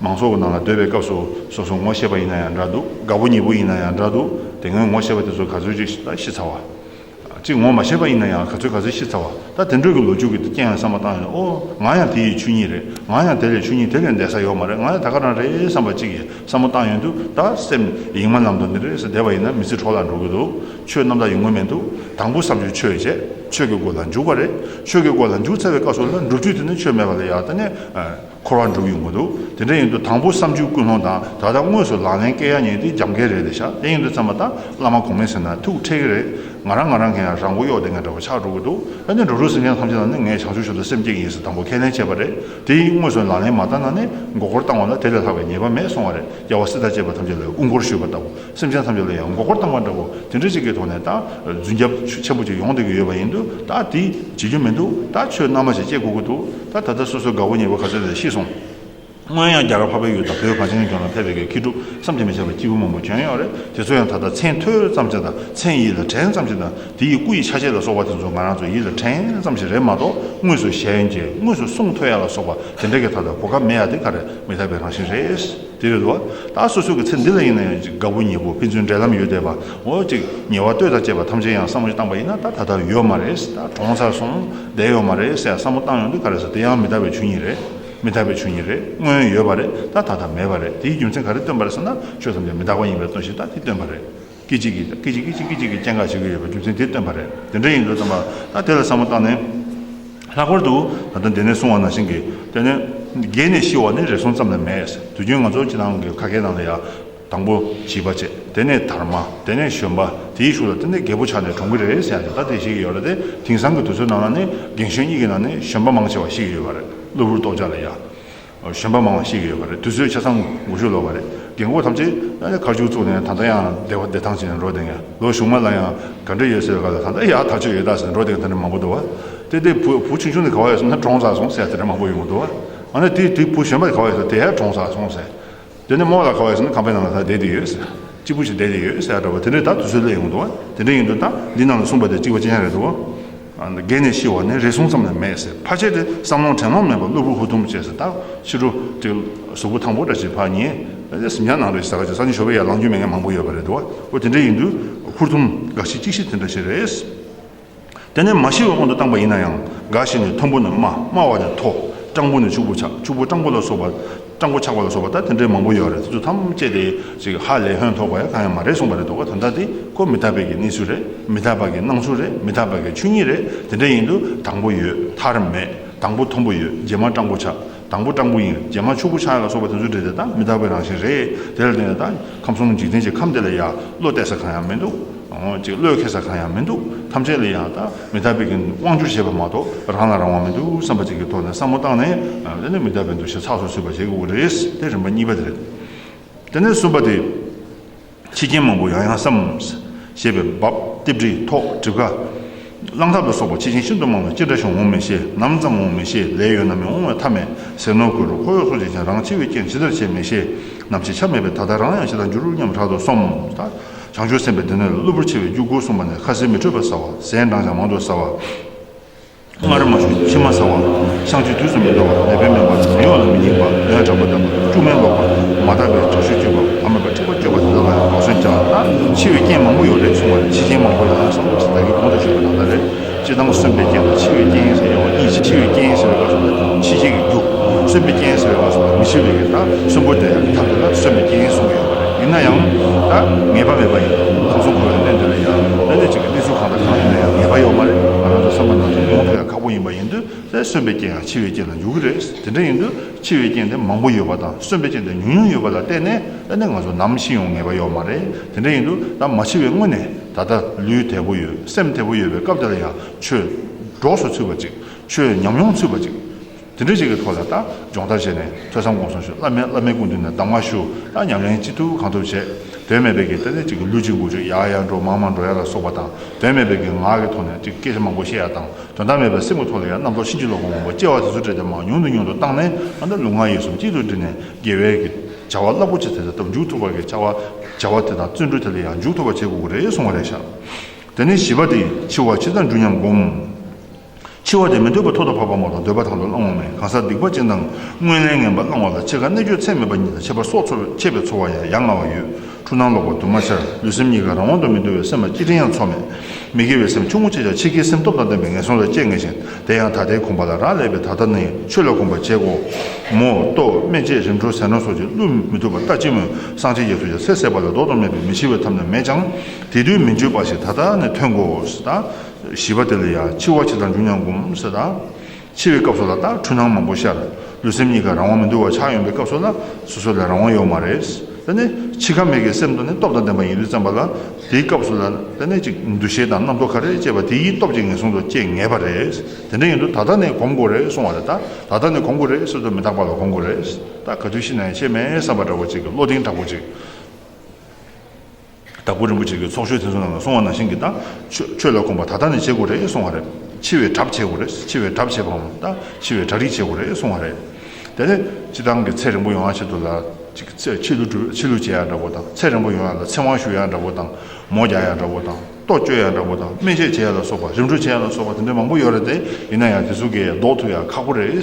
མང་ཚོགས་ཀྱི་ནང་ལ་སྡོད་པའི་སྐབས་སུ་སོ་སོ་ངོ་ཤེས་པ་ཡིན་ན་ཡང་འདྲ་འདུག་དགའ་པོ་ཉེ་པོ་ཡིན་ན་ཡང་འདྲ་འདུག་དེ་སྔོན་ངོ་ཤེས་པ་དེ་ཚོ་ག་ཚོད་ཅིག་ད་ཤི་ཚར་བ། གཅིག་ངོ་མ་ཤེས་པ་ཡིན་ན་ཡང་ག་ཚོད་ག་ཚོད་ཤི་ཚར་བ། ད་དེ་འདྲ་གི་ལོ་རྒྱུས་ཀྱི་རྐྱེན་ཡང་བསམ་བློ་བཏང་ཡོང་། ཨོ་ང་ཡང་དེ་ཡི་ཆོས་ཉིད་རེད། ང་ཡང་དེ་ལས་ཆོས་ཉིད་དེ་ལས་འདས་ས་ཡོད་མ་རེད། ང་ཡང་ད་ག་རང་རེད་བསམ་པ་གཅིག་གིས་བསམ་བློ་བཏང་ཡོང་དུས་ད་སེམས་ཡེངས་མ་ལམ་དུ་འདི་རེད་ཟེར་བསྡད་པ་ཡིན་ན་མི་ཚེ་འཕྲོ་བརླག་འགྲོ་གི་འདུག་ཆོས་རྣམ་དག་ཡོང་གི་མི་འདུག་དང་པོ་བསམ་རྒྱུ་ཆོས་བྱས། ཆོས་ཀྱི་སྒོ་ལ་འཇུག་པ་རེད། ཆོས་ཀྱི་སྒོ་ལ་འཇུག་ཚར་བའི་སྐབས་སུ་ལ་འགྲུབ་རྒྱུ་དེ་ནི་ཆོས་མེད་པ་ལ་ཡང་ད་ནི། འཁོར་བ་འགྲོ་གི་ཡོང་གི་འདུག་དེ་འདྲ་ཡིན་དུས་དང་པོ་བསམ་རྒྱུ་ཀུན་སློང་དང་ད་ལྟ་དངོས་སུ་ལག་ལེན་བཀལ་ཡ་ཉིད་དེ་རྒྱབ་འགལ་རེད་དེ་ཤག་དེ་ཡིན་དུས་ཚང་མ་ད་བླ་མ་གོང་མའི་ཟེར་ན་ཐུགས་ཁྲལ་གི་རེད། ང་རང་ང་རང་གི་ཡང་རང་མགོ་གཡོག་དེ་ངས་འདྲ་བོ་ཆགས་འགྲོ་གི་འདུག་ཨ་ནི་འགྲོ་དྲུག་སེམས་ཅན་ཐམས་ཅད་ལ་ནི་ངས་བྱང་ཆུབ་མཆོག་ཏུ་སེམས་བསྐྱེད་ཀྱི་ཡིན་ཟེར་དང་པོ་ཁས་ལེན་བྱས་པ་རེད། དེ་ཡིས་དངོས་སུ་ལག་ལེན་མ་བསྟར་ན་ནི་མགོ་སྐོར་བཏང་བ་ལ་དེ་ལས་ལྷག་པའི་ཉེས་པ་མེད་གསུང་བ་རེད། རྒྱལ་བ་སྲས་དང་བཅས་པ་ཐམས་ཅད་ལ་དབུ་སྐོར་ཞུས་པ་ལྟ་བུ། སེམས་ཅན་ཐམས་ཅད་ལ་ཡང་མགོ་སྐོར་བཏང་བ་འདྲ་བོ་དེ་འདྲ་ཅིག་གི་ཐོག་ནས་ད་རྫུན་རྒྱབ་ཆེན་པོ་ཅིག་ཡོང་བསྡད་ཀྱི་ཡོད་པ་ཡིན་དུས་ད་དེ་བྱེད་རྒྱུ་མི་འདུག་ད་ཆོས་རྣལ་མ་ཞིག་སྐྱེ་དགོས་ཀྱི་འདུག་ད་ད་ལྟ་སོ་སོ་དགའ་བོ་ཉེ་བོ་ག་ཚོད་ལ་ཤི་སོང་། སྔོན་ཡང་རྒྱ་གར་འཕགས་པའི་ཡུལ་དང་བོད་གངས་ཅན་གྱི་ལྗོངས་ལ་ཕེབས་པའི་མཁས་གྲུབ་བསམ་གྱིས་མི་ཁྱབ་པ་སྐྱེས་བུ་མང་པོ་བྱོན་ཡོད་རེད། དེ་ཚོ་ཡང་ད་ལྟ་མཚན་ཐོས་ཙམ་ཅིག་དང་མཚན་ཡིད་ལ་དྲན་ཙམ་ཅིག་དང་དེ་ཡི་སྐུ་ཡི་ཆ་བྱད་ལ་སོགས་པ་དེ་ཚོ་ང་རང་ཚོ་ཡིད་ལ་དྲན་ཙམ་ཞིག་རེད་མ་གཏོགས་དངོས་སུ་ཞལ་མཇལ་དངོས་སུ་གསུང་ཐོས་ཡ་ལ་སོགས་པ་དེ་འདྲ་གི་ད་ལྟ་གོ་སྐབས་མེད་ཡ་དེ་ག་རེ་མི་རྟག་པའི་རང་བཞིན་རེད། དེ་རེད་དོ། ད་སོ་སོ་གི་ཚེ་འདི་ལ་ཡིན་ན་ཡང་ཅིག་དགའ་བོ་ཉེ་བོ་ཕན་ཚུན་འབྲེལ་ལམ་ཡོད་བསྡད་པ་འོ་ཅིག་ཉེ་བ་ལྟོས་དང་བཅས་པ་ཐམས་ཅད་ཡང་བསམ་བློ་བཏང་པ་ཡིན་ན་ད་ད་ལྟ་ཡོད་མ་རེད། ད་གྲོངས་ཚར་སོང་བསྡད་ཡོད་མ་རེད་ཟེར་བསམ་བློ་བཏང་ཡོང་དུས་ག་རེ་ཟེར་དེ་ཡང་མི་རྟག་པའི་ཆོས་ཉིད་རེད། མི་རྟག་པའི་ཆོས་ཉིད་རེད། སྔོན་ཡོད་པ་རེད། ད་ད་ལྟ་མེད་པ་རེད། དེའི་རྒྱུ་མཚན་ག་རེ་སྟོན་པ་རེད་ཟེར་ན་ཆོས་ཐམས་ཅད་མི་རྟག་པ་ཡིན་པས་སྟོན་ཞིང་ད་དེ་སྟོན་པ་རེད། སྐད་ཅིག་གིས་སྐད་ཅིག་སྐད་ཅིག་སྐད་ཅིག་གིས་སྐྱེ་འགག་བྱེད་ཀྱི་ཡོད་པའི་རྒྱུ་མཚན་དེ་སྟོན་པ་རེད། དེ་འདྲ་ཡིན་དུས་ཙམ་པ་ད་དེ་ལ་བསམ་བློ་བཏང་ནས། ལྷག་པར་དུ་ད་ལྟ་འདི་ནས་གསུངས་པ་ནང་བཞིན་གྱི་དེ་ནས་རྒས་ནས་ཤི་བ་ནི་རེ་ཟུང་ཙམ་ལས་མེད། དུས་རྒྱུན་ང་ཚོ་སྤྱི་བཏང་གི་ཁ་སྐད་ནང་ལ་ཡང་དང་པོ་བྱིས་པ་བྱས། དེ་ནས་དར་མ། དེ་ནས་གཞོན་པ། དེའི་གཞུག་ལ་དེ་ནས་རྒད་པོ་ཆགས་ནས་གྲོངས་ཀྱི་རེད་ཟེར་ཡ་ཅིག་ད་དེ་ཤེས་ཀྱི་ཡོད་རེད་དེ། དེང་སང་གི་དུས་ཚོད་ནང་ལ་ནི་རྒན་གཞོན་གཉིས་ཀྱི་ནང་ནས་གཞོན་པ་མང་ཆེ་བ་ཤི་གི་ཡོད་པ་རེད། གློ་བུར་ལྟོགས་ཆགས་ལ་ཡ། གཞོན་པ་མང་བ་ཤི་གི་ཡོད་པ་རེད། དུས་ཚོད་ཆ་ཚང་དགུ་བཅུ་ལོ་པ་རེད། རྒན་གོག་ཐམས་ཅད་ཨ་ནི་ཁར་ཆུ་བཙུགས་ནས་ད་ལྟ་ཡང་བདེ་བ་བདེ་ཐང་ཅན་འགྲོ་བསྡད་མཁན། ལོ་གཞུག་མ་ལ་ཡང་ག་འདྲ་ཡོད་ཟེར་བའི་སྐབས་ལ་ད་ལྟ་ཡག་ཐག་ཆོད་ཡོད་ད་ཟེར་འགྲོ་བསྡད་མཁན་དེ་འདྲ་མང་པོ་འདུག་བ། དེ་དེ་བུ་བུ་ཆུང་ཆུང་དེ་ག་བ་ཡོད་ཟེར་ན་གྲོངས་ཚར་སོང་ཟེར་དེ་འདྲ་མང་པོ་ཡོང་གི་འདུག་བ། ཨ་ནི་དེ་དེ་བུ་གཞོན་པ་དེ་ག་བ་ཡོད་ཟེར་ན་དེ་ཡང་གྲོངས་ཚར་སོང་ཟེར། དེ་ནས་རྨོ་ལགས་ག་བ་ཡོད་ཟེར་ན་ཁང་པའི་ནང་ལ་ད་བསྡད་དེ་ཡོད་ཟེར། གཅིག་པུ་ཞིག་བསྡད་དེ་ཡོད་ཟེར་འདྲ་བ་དེ་འདྲས་ད་དུས་ཚོད་སླེབས་ཡོང་འདུག་བ། དེ་འདྲས་ཡིན་དུས་ད་འདི་ནང་ལ་གསུངས་པ་དེ་གཅིག་པ་གཅིག་རྐྱང་རེད་འདུག་བ། རྒས་ནས་ཤི་བ་ནི་རེ་ཟུང་ཙམ་ལས་མེད་ཟེར། ཕལ་ཆེར་དེ་བསམ་བློ་དྲན་ལོང་མེད་པར་གློ་བུར་ཧུར་ཐུམ་བྱས་ཟེར། ད་ཕྱི་དྲོ་དེ་གཟུགས་པོ་ཐང་པོ་འདྲ་ཞིག་ཕར་ཉལ། གཟིམ་ཆ་ནང་རེ་ཟ་ག་ཅིག་ས་ཉིན་ཞོགས་པ་ཡར་ལངས་རྒྱུ་མེད་མཁན་མང་པོ་ཡོད་པ་རེད་འདུག་བ། འོ་དེ་འདྲས་ཡིན་དུས་ཧུར་ཐུམ་འགའ་ཞིག་གཅིག་ཤི་དེ་འདྲ་ཞིག་རེད། དེ་ནས་མ་ཤི་བའི་དབང་དུ་བཏང་པ་ཡིན་ན་ཡང་འགའ་ཞིག་ནི་མཐོན་པོ་ནས་དམའ། དམའ་བ་ནས་མཐོ། སྤྲང་པོ་ནས་ཕྱུག་པོ་ཆགས། ཕྱུག་པོ་སྤྲང་པོ་ལ་སོགས་པ། སྤྲང་པོ་ཆགས་པ་ལ་སོགས་པ་ད་དེ་འདྲའི་མང་པོ་ཡོད་རེད། དེ་ཚོ་ཐམས་ཅད་དེ་ཅིག་ཧ་ལས་ཧོན་ཐོགས་པ་ཡང་གང་ཡང་མ་རེད་གསུངས་པ་རེད་འདུག་ག་ད་ལྟ་དེ་ཁོ་མི་རྟག་པའི་གི་གནས་ཚུལ་རེད། མི་རྟག་པ་གི་སྣང་ཚུལ་རེད། མི་རྟག་པ་གི་ཆོས་ཉིད་རེད། དེ་འདྲ་ཡིན་དུས་དང་པོ་ཡོད་མཐར་མེད། དང་པོ་མཐོན་པོ་ཡོད་རྗེས་མ་སྤྲང་པོ་ཆགས། དང་པོ་སྤྲང་པོ་ཡིན་རྗེས་མ་ཕྱུག་པོ་ཆགས་ལ་སོགས་པ་དེ་ཚོ་འདྲ་དེ་ད་མི་རྟག་པའི་རང་བཞིན་རེད། དེ་ལ་བརྟེན་ནས་ད་ཁམས་གསུམ་འཇིག་རྟེན་གྱི་ཁམས་དེ་ལ་ཡང་བློ་གཏད་ས་གང་ཡང་མི་འདུག་འོ་ཅིག་བློས་འཁེལ་ས་གང་ཡང་མི་འདུག་ཐམས་ཅད་ལ་ཡང་ད་མི་རྟག་པའི་གི་དབང་བསྒྱུར་བྱེད་པ་མ་གཏོགས་རང་ལ་རང་དབང་མི་འདུག་བསམ་པ་ཅིག་གི་ཐོག་ནས་བསམ་བློ་བཏང་ནས་དེ་ནས་མི་རྟག་པའི་འདུ་ཤེས་ཚགས་སུ་ཚུད་པ་བྱེད་དགོས་ཀྱི་རེད། དེ་རིམ་པ་གཉིས་པ་དེ་རེད། དེ་ནས་གསུམ་པ་དེ། འཆི་རྐྱེན་མང་པོ་ཡང་ཡང་བསམ། ཞེས་པའི་འབབ་ལྟེབ་རི་ཐོག་གྲིབ་ཁ། གླང་ཐབས་ལ་སོགས་པ་འཆི་རྐྱེན་ཤིན་ཏུ་མང་བས་ཅི་འདྲ་བྱུང་འོང་མི་ཤེས། ནམ་ཙམ་འོང་མི་ཤེས། ལས་ཡོད་ན་མི་འོང་བའི་ཐབས་མེད། ཟས་ནོར་གོས་རུ་ཁོར་ཡུག་སོགས་ཀྱི་ཆ་རང་འཆི་བའི་རྐྱེན་ཇི་ལྟར་བྱེད་མི་ཤེས། ནམ་འཆི་ཆ་མེད་པས་ད་ལྟ་རང་ཡང་ཤི་དང་འགྱུར་སྙམ་དྲག་ཏུ་བསམ། ད་བྱང་ཆུབ་སེམས་དཔའི་སྡེ་སྣོད་ལ་གློ་བུར་ཆེ་བའི་རྒྱུ་དགུ་གསུངས་པ་ནས་ཁ་ཟས་མི་འཕྲོད་པ་ཟ་བ། ཟས་འགྲངས་ཀྱང་མང་དུ་ཟ་བ། སྔར་མ་བྱུང་ཕྱི་མ་ཟ་བ། བཤང་གཅི་དུས་སུ་མི་འདོར་བ། ནད་པའི་སྨན་པ་མི་གཡོག་ལ་མི་སྙིང་པ། གདོན་དྲག་པོ་ལྡན་པ། སྐྱུག་སྨན་ལོག་པ། མ་དག་པའི་དྲག་ཤུལ་སྤྱོད་པ། བག་མེད་པ་མཁྲེགས་པོ་སྤྱོད་པ་དེ་དག་ལ་ཡང་དོགས་ཟོན་བྱ། ད་འཆི་བའི་རྐྱེན་མང་པོ་ཡོད་རེད་གསུངས་པ་རེད། འཆི་རྐྱེན་མང་པོ་ཡོད་ན་བསམ་བློ་ཞིག་བདག་གིས་གོང་དུ་ཞུས་པ་དང་ལྟར་རེད། སྤྱིར་བཏང་གསོན་པའི་རྐྱེན་དང་འཆི་བའི་རྐྱེན་ཟེར་ཡོང་བ་གཉིས། འཆི་བའི་རྐྱེན་ཟེར་བའི་སྐབས་སུ་འཆི་བྱེད་ཀྱི་རྒྱུ། གསོན་པའི་རྐྱེན་ཟེར་བའི་སྐབས་སུ་མི་འཆི་བའི་གི་ད་གསོན་པོ་དེ་ཡང་ཐབས་དེ་ལ་གསོན་པའི་རྐྱེན་གསུངས་ཀྱི་ཡོད་པ་རེད། ཡིན་ན་ཡང་ད་ངེས་པ་མེད་པ་ཡིན། ཁམས་གསུམ་འཁོར་བའི་གནས་འདི་ལ་ཡང་ད་ནི་ཅིག་གནས་ཚུལ་གང་དང་གང་ཡིན་ན་ཡང་ངེས་པ་ཡོད་མ་རེད། ང་རང་ཚོ་བསམ་པ་ནང་བཞིན་ཡོང་ཐུབ་ཡ་ཁག་པོ་ཡིན་པ་ཡིན་དུས། དེ་གསོན་པའི་རྐྱེན་ཡང་འཆི་བའི་རྐྱེན་ལ་འགྱུར་གྱི་རེད། དེ་འདྲ་ཡིན་དུས་འཆི་བའི་རྐྱེན་དེ་མང་པོ་ཡོད་པ་དང་གསོན་པའི་རྐྱེན་དེ་ཉུང་ཉུང་ཡོད་པ་ལ་བརྟེན་ནས་ཨ་ནི་ང་ཚོ་ནམ་ཤི་ཡོང་ངེས་པ་ཡོད་མ་རེད། དེ་འདྲ་ཡིན་དུས་ད་མ་འཆི་བའི་སྔོན་ནས་ད་ལྟ་ལུས་བདེ་པོ་ཡོད་སེམས་བདེ་པོ་ཡོད་པའི་སྐབས་དེ་ལ་ཡང་ཆོས་སྒྲོགས་སུ་ཚུད་པ་ཅིག་ཆོས་ཉམས་མྱོང་ཚུད་པ་ཅིག་དེ་འདྲ་ཅིག་གི་ཐོག་ལ་ད་སྦྱོང་བརྡར་བྱས་ནས་ཐོས་བསམ་སྒོམ་གསུམ་ཞུ། བླ་མའི་བླ་མའི་སྐུ་མདུན་ནས་གདམས་ངག་ཞུ། ད་ཉམས་ལེན་ཅི་ཐུབ་གང་ཐུབ་བྱས། དོན་མེད་པའི་གི་ད་ནི་ཅིག་གི་ལུས་ཅིག་མགོ་ཅིག་ཡར་ཡར་འགྲོ་མར་མར་འགྲོ་ཡ་ལ་སོགས་པ་དང་། དོན་མེད་པའི་གི་ངག་གི་ཐོག་ནས་ཅིག་སྐད་ཆ་མང་པོ་བཤད་ཡ་དང་། དོན་དག་མེད་པའི་སེམས་ཀྱི་ཐོག་ལ་ཡང་རྣམ་རྟོག་ཕྱིན་ཅི་ལོག་པ་མང་པོ་སྐྱེ་བ་དེ་ཚོ་འདྲ་དེ་མང་ཉུང་དུ་ཉུང་དུ་བཏང་ནས། ཨ་ནི་ལུས་ངག་ཡིད་གསུམ་གཅིག་ཏུ་བསྒྲིལ་ནས་དགེ་བའི་གི་བྱ་བ་རླབས་པོ་ཆེ་དེ་དག་མཇུག་ཐུབ་པ་གི་བྱ་བ་བྱ་བ་དེ་དང་བརྩོན་འགྲུས་དེ་ལ་ཡང་མཇུག་ཐུབ་པ་བྱེད་དགོས་ཀྱི་རེད་གསུང་བ་རེད་ཤག་དེ་ནས་བཞི་པ་དེ་འཆི་བ་ཇི་ལྟར་འཇུག་སྙམ་སྒོམ། འཆི་བ་དེ་མི་འདོད་པ་ཐོག་ཏུ་བབས་པ་མ་གཏོགས་འདོད་པ་དང་དུ་བླང་བ་མེད། གང་ཟག་སྡིག་པ་ཅན་དང་སྔོན་ལས་ངན་པ་བླང་བ་ལ་འཆི་ཁར་གནོད་བྱེད་ཚད་མེད་པ་ཉིད་དང་ཁྱད་པར་སྲོག་འཚོ་ཆད་པའི་ཚོར་བ་ཡང་ཡ་ང་བ་ཡོད། འཁྲུལ་སྣང་ལོག་པ་དུ་མ་འཆར། ལུས་སེམས་གཉིས་ཀ་རང་དབང་དུ་མི་འདུ་བའི་སེམས་ལ་ཅི་དྲན་ཡང་ཚོར་མེད། མི་དགེ་བའི་སེམས་ཆུང་ངུ་ཆེ་ཆ་ཕྱི་རྒྱལ་སེམས་སྟོབས་དང་ལྡན་པའི་ངན་སོང་ལ་སྐྱེ་ངེས་ཤིང་། དེ་ཡང་ད་ལྟའི་གོམས་པ་ལ་རག་ལས་པས་ད་ལྟ་ནས་ཆོས་ལ་གོམས་པར་བྱེད་དགོ། མོ་ལྟོ་སྨན་དཔྱད་རིམ་གྲོ་ཟས་སྣ་སོགས་ཀྱིས་བསླུ་མི་ཐུབ་པར་ལྟ་ཅི་སྨོས། སངས་རྒྱས་ཀྱིས་ཚུལ་ཁྲིམས་ཟད་པ་ལས་ལྡོག་ཏུ་མེད་པས་མི་འཆི་བའི་ཐབས་ནི་མེད་ཀྱང་། དེ་དུས་མི་འགྱོད་པ་ཞིག་ད་ལྟ་ནས་ཐོན་དགོ་ཟེར། ད་བཞི་པ་དེ་ལ་ཡང་འཆི་བ་ཇི་ལྟར་འཇུག་སྙམ་སྒོམ་ཟེར། ད་འཆི་བའི་སྐབས་སུ་ལ་ད་འཁྲུལ་སྣང་མང་པོ་ཤར། ལུས་སེམས་གཉིས་ཀ་རང་དབང་མི་འདུག་པ་ཆགས་ཡོང་པའི་སྐབས་སུ་ལ་སོ་སོ་ལ་རང་དབང་ཡོད་མ་རེད། དེ་ནས་འཆི་ཁ་མེད་ཀྱི་སེམས་དང་ནི་སྟོབས་དང་ལྡན་པ་ཡིན་དུས་ཙམ་པ་ལ། དེའི་སྐབས་སུ་ལ་དེ་ནས་ཅིག་འདུ་ཤེས་དང་རྣམ་རྟོག་ག་རེ་སྐྱེས་པ་དེ་ཡི་སྟོབས་ཀྱིས་ངན་སོང་དུ་སྐྱེ་ངེས་པ་རེད། དེ་འདྲ་ཡིན་དུས་ད་ལྟ་ནས་གོམས་དགོས་རེད་གསུང་བ་རེད། ད་ད་ལྟ་ནས་གོམས་དགོས་རེད་ཟེར་དུས་མི་རྟག་པ་ལ་གོམས་དགོས་རེད། ད་ག་དུས་ཤི་ན་ཡང་ཤེས་མེད་བསམ་པ་འདྲ་བོ་ཅིག་གི་བློ་གདེང་དྲག་པོ་ཅིག་དྭགས་པོ་རིན་པོ་ཆེ་གི་ཚོགས་ཆོས་དེ་ཚོ་ནང་ལ་གསུངས་པ་ནང་བཞིན་གྱི་ད་ཆོས་ཆོས་ལ་གོམས་པ་ད་ལྟ་ནས་བྱེད་དགོས་རེད་གསུང་བ་རེད། འཆི་བའི་གྲབས་བྱེད་དགོས་རེད། འཆི་བའི་གྲབས་བྱེད་པའམ་ད་འཆི་བའི་གྲ་སྒྲིག་བྱེད་དགོས་རེད་གསུང་བ་རེད། དེ་ནས་སྤྱི་བཏང་གི་ཚེ་རིང་པོ་ཡོང་ཡ་ཆེད་དུ་ལ་ཅིག་ཚེ་ཕྱི་ལུས་སྒྲུབ་ཕྱི་ལུས་བྱེད་ཡ་འདྲ་པོ་དང་། ཚེ་རིང་པོ་ཡོང་ཡ་ལ་ཚེ་དབང་ཞུ་ཡ་འདྲ་པོ་དང་། མོ་རྒྱག་ཡ་འདྲ་པོ་དང་། ལྟོ་སྤྱོད་ཡ་འདྲ་པོ་དང་། སྨན་དཔྱད་བྱེད་ཡ་ལ་སོགས་པ། རིམ་གྲོ་བྱེད་ཡ་ལ་སོགས་པ་དེ་འདྲ་མང་པོ་ཡོད་རེད་དེ། ཡིན་ན་ཡང་དེ་ཚོ་གས་ལྡོག་ཐུབ་ཡ་ཁག་པོ་རེད།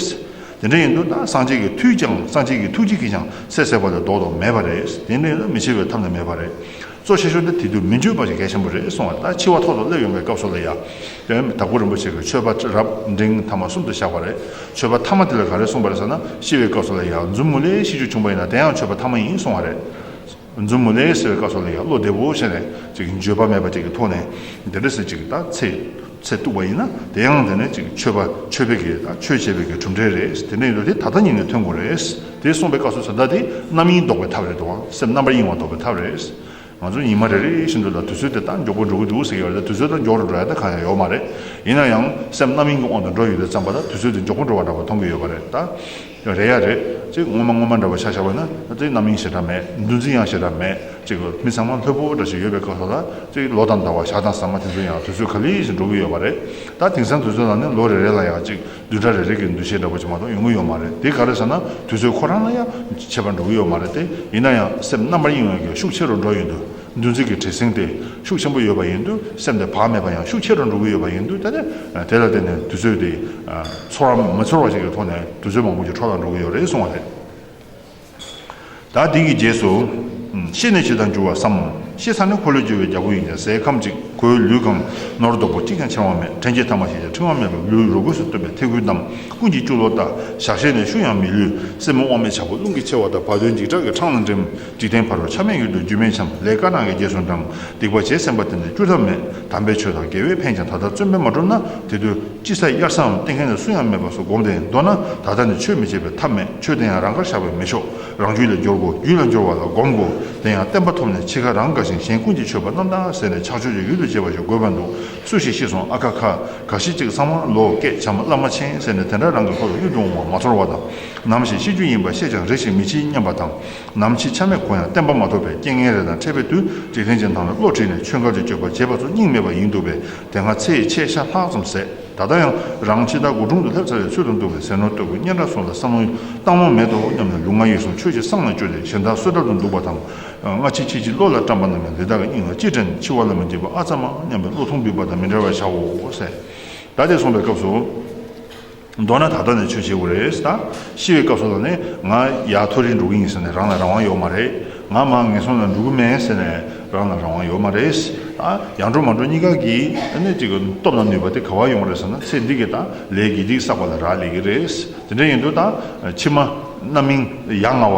དེ་འདྲ་ཡིན་དུས་ད་སངས་རྒྱས་ཀྱི་མཐུས་ཀྱང་། སངས་རྒྱས་ཀྱི་ཐུགས་རྗེ་གིས་ཀྱང་ཚེ་ཟད་པ་ལས་ལྡོག་ཏུ་མེད་པ་རེད། དེ་འདྲ་ཡིན་ན་མི་འཆི་བའི་ཐབས་ནི་མེད་པ་རེད། གཙོ་ཆེ་ཤོས་དེ་དེ་དུས་མི་འགྱོད་པ་ཞིག་གལ་ཆེན་པོ་རེད་གསུང་བ། ད་འཆི་བ་ཐོག་ཏུ་སླེབས་ཡོང་བའི་སྐབས་སུ་ལ་ཡ། དེ་དྭགས་པོ་རིན་པོ་ཆེ་གིས་མཆོད་པ་རབ་འབྲིང་ཐ་མ་གསུམ་དུ་བཞག་པ་རེད། མཆོད་པ་ཐ་མ་དེ་ལ་ག་རེ་གསུངས་པ་རེད་ཟེར་ན། ཤི་བའི་སྐབས་སུ་ལ་ཡ་འཛུམ་མུ་ལེ་ཤི་རྒྱུ་བྱུང་པ་ཡིན་ན་དེ་ཡང་མཆོད་པ་ཐ་མ་ཡིན་གསུང་བ་རེད། འཛུམ་མུ་ལེ་ཟེར་བའི་སྐབས་སུ་ལ་ཡང་བློ་བདེ་པོ་བྱས་ནས་ཅིག་འགྱོད་པ་མེད་པ་ཅིག་གི་ཐོག་ནས་འདི་འདྲ་ཟེར་ཅིག་ད་ཚེ་ཚེ་གཏུགས་པ་ཡིན་ན། དེ་ཡང་དེ་ནས་ཅིག་མཆོད་པ་མཆོད་པའི་གི་ད་ཆོས་བྱས་པའི་གི་གྲུབ་འབྲས་རེད། དེ་འདྲ་ཡིན་དུས་དེ་ད་ལྟ་ཉིད་ནས་ཐོན་དགོས་རེད། དེ་གསུངས་པའི་སྐབས་སུ་ད་ལྟ་དེ་རྣམ་གཡེང་ལྡོག་པའི་ཐབས་རེད་དོ། སེམས་རྣམ་པར་གཡེང་བ་ལྡོག་པའི་ཐབས་རེད། ང་ཚོ་ཉི་མ་རེ་རེ་བཞིན་དུ་ལ་དུས་ཚོད་དེ་ད་མགྱོགས་པོ་འགྲོ་གི་འདུག་ཟེར་གྱི་ཡོད་རེད། དུས་ཚོད་ད་མགྱོགས་རུ་འགྲོ་ཡ་ད་གང་ཡང་ཡོད་མ་རེད། ཡིན་ན་ཡང་སེམས་རྣམ་གཡེང་གི་དབང་དུ་འགྲོ་ཡོད་དུས་ཙམ་པ་ད་དུས་ཚོད་དེ་མགྱོགས་པོ་འགྲོ་བ་འདྲ་པོ་མཐོང་གི་ཡོད་པ་རེད་ད། རེད་ཡ་རེད། ཅིག་སྔོན་མ་སྔོན་མ་འདྲ་བ་ཆ་བཞག་པ་ན་ཅིག་རྣམ་གཡེང་ཞེ་དྲག་མེད། འདུ་འཛི་ཡང་ཞེ་དྲག་མེད། ཅིག་མི་ཚང་མ་ལྷོད་པོ་འདྲ་ཞིག་ཡོད་པའི་སྐབས་སུ་ལ་ཅིག་ལོ་དང་ཟླ་བ་ཞག་དང་ཟ་མ་དེ་ཚོ་ཡང་དུས་ཚོད་ག་ལེ་ཞིག་འགྲོ་གི་ཡོད་པ་རེད། ད་དེང་སང་དུས་ཚོད་ལ་ནི་ལོ་རེ་རེ་ལ་ཡང་ཅིག་བདུན་ཕྲག་རེ་རེ་གི་འདུ་ཤེས་འདྲ་པོ་ཅིག་མ་གཏོགས་ཡོང་གི་ཡོད་མ་རེད། དེ་ག་རེ་ཟེར་ན་དུས་ཚོད་ཁོ་རང་ལ་ཡང་ཁྱད་པར་འགྲོ་གི་ཡོད་མ་རེད་དེ། ཡིན་ན་ཡང་སེམས་རྣམ་པར་གཡེང་བའི་གི་ཤུགས་ཆེ་རུ་འགྲོ་ཡོང་དུས། འདུ་འཛི་གི་བྲེལ་ཟིང་དེ་ཤུགས་ཆེན་པོ་ཡོད་པ་ཡིན་དུས། སེམས་དེ་བག་མེད་པ་ཡང་ཤུགས་ཆེ་རུ་འགྲོ་གི་ཡོད་པ་ཡིན་དུས། ད་ནི་དེ་ལ་བརྟེན་ནས་དུས་ཚོད་དེ་ཚོར་བ་མི་ཚོར་བ་ཞིག་གི་ཐོག་ནས་དུས་ཚོད་མང་པོ་ཞིག་འཕྲོ་བརླག་འགྲོ་གི་ཡོད་རེད་གསུང་བ་རེད། ད་འདི་གི་རྗེས་སུ། ཤི་ནས་ཇི་ལྟར་འགྱུར་བ་བསམ། ཤི་ཚར་ནས་འཁོར་ལོས་སྒྱུར་བའི་རྒྱལ་པོ་ཡིན་ཀྱང་། ཟས་ཁམ་གཅིག་གོས་ལུས་གང་། ནོར་བདག་པོ་གཅིག་ཀྱང་འཆིང་བ་མེད། དྲིན་གྱིས་ཐ་མ་ཤི་ཀྱང་འཕྲེང་བ་མེད་པར། ལུས་རོ་གོས་སུ་བཏོན་པའི་ཐེ་གུའི་འདམ། ཀུན་གྱིས་སྐྱུག་ལོག་ལྟ། ཞག་ཤས་ནས་ཤུགས་ཡང་མི་ལུས། སེན་མོ་དབང་མེད་བྱ་ཕོ་རླུང་གིས་ཕྱེ་བ་ལྟར། བར་དོའི་འཇིགས་སྐྲག་གིས་འཕྲང་ལ་འགྲིམ། འཇིག་རྟེན་ཕ་རོལ་ཆ་མེད་ཡུལ་དུ་རྒྱུས་མེད་འཁྱམས། ལས་དཀར་ནག་གི་རྗེས་སུ་འབྲང་། སྡིག་པ་བྱས་ཟིན་པ་དེ་ནི་བསྐྱུར་ཐབས་མེད། དམ་པའི་ཆོས་དང་དགེ་བས་ཕན་ཀྱང་། ད་ལྟ་བརྩོན་པས་མ་བསྒྲུབས་ན། དེ་དུས་ཅི་ཟ་གཡར་ས་འམ། བསྟེན་མཁན་ནི་སུ་ཡང་མེད་པ་སོགས་སྒོམ་སྟེ། མདོར་ན་ད་ལྟ་ནི་ཆོས་མི་བྱེད་པའི་ཐབས་མེད། ཆོས་དེ་ཡང་རང་དགར་བཞག་པས་མི་ཆོག་རང་རྒྱུད་ལ་སྦྱོར་དགོས། རྒྱུད་ལ་སྦྱོར་བ་ལ་སྒོམ་དགོས། དེ་ཡང་བསྟན་པ་ཐོབ་ནས་འཆི་ཁ་རང་དགའ་ཞིང་གཞན་ཀུན་གྱིས་མཆོད་པ་རྣམ་དག་ཟད་ནས་ཆགས་སྤྱོད་ཀྱི་ཡུལ་དུ་སྐྱེ་བ་ཞིག་དགོས་པར་འདུག་སུ་ཞིག་ཤི་སོང་ཨ་ཁ་ཁ། ག་ཤི་ཅིག་ཚང་མ་ལོ་སྐད་བྱ་མ་བླ་མ་ཆེན་ཟེར་ནས་དེ་འདྲ་རང་གི་ཁོག་ཏུ་གཡུག་ཏུ་འོང་བ་མ་ཚོར་བ་དང་། ནམ་ཞིག་ཤི་རྒྱུ་ཡིན་པ་ཤེས་ཀྱང་རེ་ཞིག་མི་འཆི་སྙམ་པ་དང་། ནམ་འཆི་ཆ་མེད་གོ་ཡང་བརྟན་པ་མ་ཐོབ་པས། རྐྱེན་ངན་རེ་དང་འཕྲད་པའི་དུས། འཇིག་རྟེན་གྱི་ནང་ལ་བློ་བྲིས་ནས་ཆོས་འགལ་གྱི་སྤྱོད་པ་བྱེད་པ་ཚོ་སྙིང་མེད་པ་ཡིན་འདུག་པས། དེ་སྔ་ཚེ་ཡི་ཆད་ཤ་ལྷག་ཙམ་ཟད། ད་ལྟ་ཡང་རང་འཆི་བདག་སྒོ་དྲུང་དུ་སླེབས་ཚར་བའི་ཚུལ་དུ་འདུག་པས། ཟས་ནོར་ལྟོ་གོས་སྙན་གྲགས་སོགས་ལ་བསམ་བློ་བཏང་ལོང་མེད་དོ་སྙམ་ནས་ལུས་ངག་ཡིད་གསུམ་ཆོས་ཀྱི་གསང་ལ་བསྐྱུར་ཏེ་གཞན་དག་གསོད་གྲབས་དུ་འདུག་པ་དང་། སྔ་ཕྱི་ཕྱི་ཕྱི་བློ་ལ་བཀྲམ་པ་རྣམས་ཡང་འདི་དག་གི་སྙིང་ལ་ཅི་དྲན། འཆི་བ་ལ་མི་འཇིགས་པ་ཨ་ཙམ་མ་སྙམ་པའི་བློ་ཐུང་འབུད་པ་དང་མི་འབྲལ་བར་བྱའོ་ཟེར། ད་དེ་གསུངས་པའི་སྐབས་སུ། མདོར་ན་ད་ལྟ་ནས་ཆོས་བྱེད་དགོས་རེད་ད། ཤི་བའི་སྐབས་སུ་ལ་ནི་ང་ཡར་མཐོ་རིས་འགྲོ་གི་ཡིན་ཟེར་ནས་རང་ལ་རང་དབང་ཡོད་མ་རེད། ང་མར་ངན་སོང་ལ་འགྲོ་གི་མེད་ཟེར་ནས་རང་ལ་རང་དབང་ཡོད་མ་རེད། ད་ཡར་འགྲོ་མར་འགྲོ་གཉིས་ཀ་གི་ཨ་ནི་ཅིག་སྟོབས་དང་ནུས་པ་དེ་ག་བ་ཡོང་རེད་ཟེར་ན། ཚེ་འདི་གི་ད་ལས་དགེ་སྡིག་བསགས་པ་ལ་རག་ལས་ཀྱི་རེད། དེ་འདྲ་ཡིན་དུས་ད་ཕྱི་མ་རྣམ་སྨིན་ཡ་ང་བ་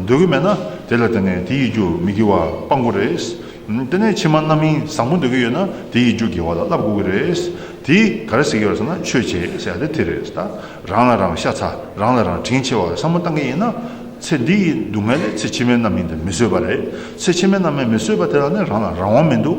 འདོད་ཀྱི་མེད་ན། དེ་ལ་བརྟེན་ནས་དེ་ཡི་རྒྱུ་མི་དགེ་བ་སྤང་དགོས་རེད། དེ་ནས་ཕྱི་མ་རྣམ་སྨིན་བཟང་པོ་འདོད་ཀྱི་ཡོད་ན་དེ་ཡི་རྒྱུ་དགེ་བ་ལ་བསླབ་དགོས་ཀྱི་རེད། དེ་ག་རེ་ཟེར་གྱི་ཡོད་ཟེར་ན་ཆོས་བྱེད་ཟེར་ཡ་དེ་དེ་རེད་ད། རང་ལ་རང་ཤ་ཚ། རང་ལ་རང་དྲིན་ཆེ་བ་བསམ་བློ་བཏང་གི་ཡིན་ན། ཚེ་འདི་ཡི་སྡུག་བསྔལ་ལས་ཚེ་ཕྱི་མའི་རྣམ་སྨིན་དེ་མི་བཟོད་པ་རེད། ཚེ་ཕྱི་མའི་རྣམ་སྨིན་མི་བཟོད་པ་དེ་ལ་ནི་རང་ལ་རང་དབང་མི་འདུག་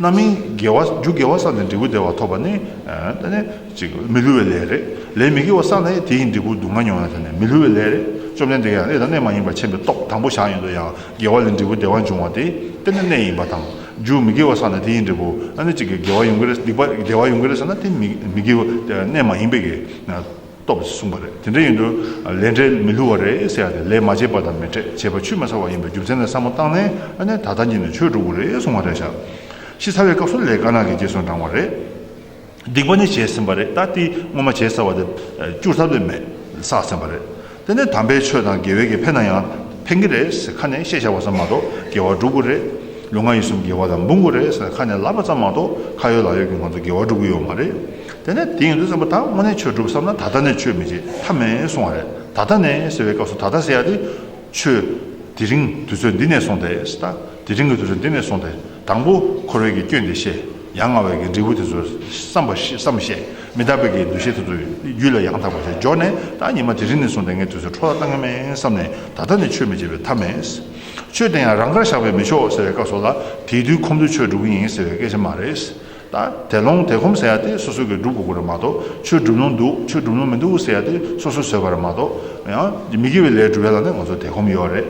རྣམ་སྨིན་དགེ་བ་རྒྱུ་དགེ་བ་བསགས་ནས་འབྲས་བུ་བདེ་བ་ཐོབ་པ་ནི། ཨ་ད་ནི་ཅིག་མི་བསླུ་བའི་ལས་རེད། ལས་མི་དགེ་བ་བསགས་ནས་དེ་ཡི་འབྲས་བུ་སྡུག་བསྔལ་མྱོང་ཡང་དེ་ནི་མི་བསླུ་བའི་ལས་རེད། བཅོམ་ལྡན་འདས་ཀྱིས་ཡང་ལས་དང་གནས་མ་ཡིན་པ་ཆེན་པོའི་སྟོབས་དང་པོ་བཞག་ཡོང་དུས་ཡང་དགེ་བ་ལས་འབྲས་བུ་བདེ་བ་འབྱུང་བ་དེ་དེ་ནི་གནས་ཡིན་པ་དང་། རྒྱུ་མི་དགེ་བ་བསགས་ནས་དེ་ཡི་འབྲས་བུ་ཨ་ནི་ཅིག་གི་དགེ་བ་ཡོང་གི་རེད། སྡིག་པ་དགེ་བ་ཡོང་གི་རེད་ཟེར་ན་དེ་མི་མི་དགེ་བ་གནས་མ་ཡིན་པའི་གི། སྟོབས་གསུངས་པ་རེད། དེ་འདྲ་ཡིན་དུས་ལས་འབྲས་མི་བསླུ་བ་རེད་ཟེར་ཡ་དེ་ལས་མ་བྱས་པ་དང་མི་འཕྲད། བྱས་པ་ཆུད་མི་ཟ་བ་ཡིན་པའི་རྒྱུ་མཚན་ལ་བསམ་བློ་བཏང་ནས་ཨ་ནི་ད་ལྟ་ཉིད་ནས་ཆོས་སྒྲུབ་དགོས་རེད་གསུངས་པ་རེད་ཤག་ཤི་ཚར་བའི་སྐབས་སུ་ལས་དཀར་ནག་གི་རྗེས་སུ་འབྲང་བ་རེད། སྡིག་པ་ནི་བྱས་ཟིན་པ་རེད། ད་དེ་སྔོན་མ་བྱས་ཚར་བ་དེ་བསྐྱུར་ཐབས་དེ་མེད། བསགས་ཟིན་པ་རེད། དེ་ནས་དམ་པའི་ཆོས་དང་དགེ་བའི་གི་ཕན་ན་ཡང་ཕན་གི་རེད་ཟེར་ཁ་ནས་བཤད་བཞག་པ་ཙམ་མ་གཏོགས་དགེ་བ་སྒྲུབ་དགོས་རེད། ལུས་ངག་ཡིད་གསུམ་དགེ་བ་ལ་འབུངས་དགོས་རེད་ཟེར་ཁ་ནས་ལབ་པ་ཙམ་མ་གཏོགས་ཁ་ཡོད་ལག་ཡོད་ཀྱིས་ང་ཚོ་དགེ་བ་སྒྲུབ་ཀྱི་ཡོད་མ་རེད། དེ་ནས་དེ་ཡིན་དུས་ཙམ་པ་ད་དངོས་གནས་ཆོས་སྒྲུབ་བསམ་ན་ད་ལྟ་ནས་ཆོས་མི་བྱེད་ཐབས་མེད་གསུང་བ་རེད། ད་ལྟ་ནས་ཟེར་བའི་སྐབས་སུ་ད་ལྟ་ཟེར་ཡ་དེ་ཆོས་དེ་རིང་དུས་ཚོད་འདི་ནས་བཟུང་སྟེ་ད་དེ་རིང་གི་དུས་ཚོད་འདི་ནས་བཟུང་སྟེ་དང་པོ་འཁོར་བའི་གི་སྐྱོན་དེ་ཤེས། ཡ་ང་བའི་གི་འབྲས་བུ་དེ་ཚོ་བསམ་པ་ཤེས་བསམ་ཤེས། མི་རྟག་པའི་གི་འདུ་ཤེས་དེ་ཚོ་རྒྱུད་ལ་ཡང་དག་པ་ཞིག་འཇོག་ནས་ད་ཉི་མ་དེ་རིང་ནས་བཟུང་སྟེ་ངས་དུས་ཚོད་འཕྲོ་བརླག་བཏང་གི་མིན་བསམ་ནས་ད་ལྟ་ནས་ཆོས་མི་བྱེད་པའི་ཐབས་མེད། ཆོས་དེ་ཡང་རང་དགར་བཞག་པས་མི་ཆོག་ཟེར་བའི་སྐབས་སུ་ལ་དེའི་དུས་ཁོམ་དུས་ཆོས་སྒྲུབ་ཀྱི་ཡིན་ཟེར་བའི་སྐད་ཆ་མ་རེད། ད་དེ་ལོང་དེ་ཁོམ་ཟེར་ཡ་དེ་སོ་སོ་གིས་སྒྲུབ་དགོས་ཀྱི་རེད་མ་གཏོགས་ཆོས་སྒྲུབ་ལོང་འདུག་ཆོས་སྒྲུབ་ལོང་མི་འདུག་ཟེར་ཡ་དེ་སོ་སོས་བཟོས་པ་རེད་མ་གཏོགས་ཡང་མི་དགེ་བའི་ལས་སྒྲུབ་ཡ་ལ་ནི་ང་ཚོ་དེ་ཁོམ་ཡོད་རེད།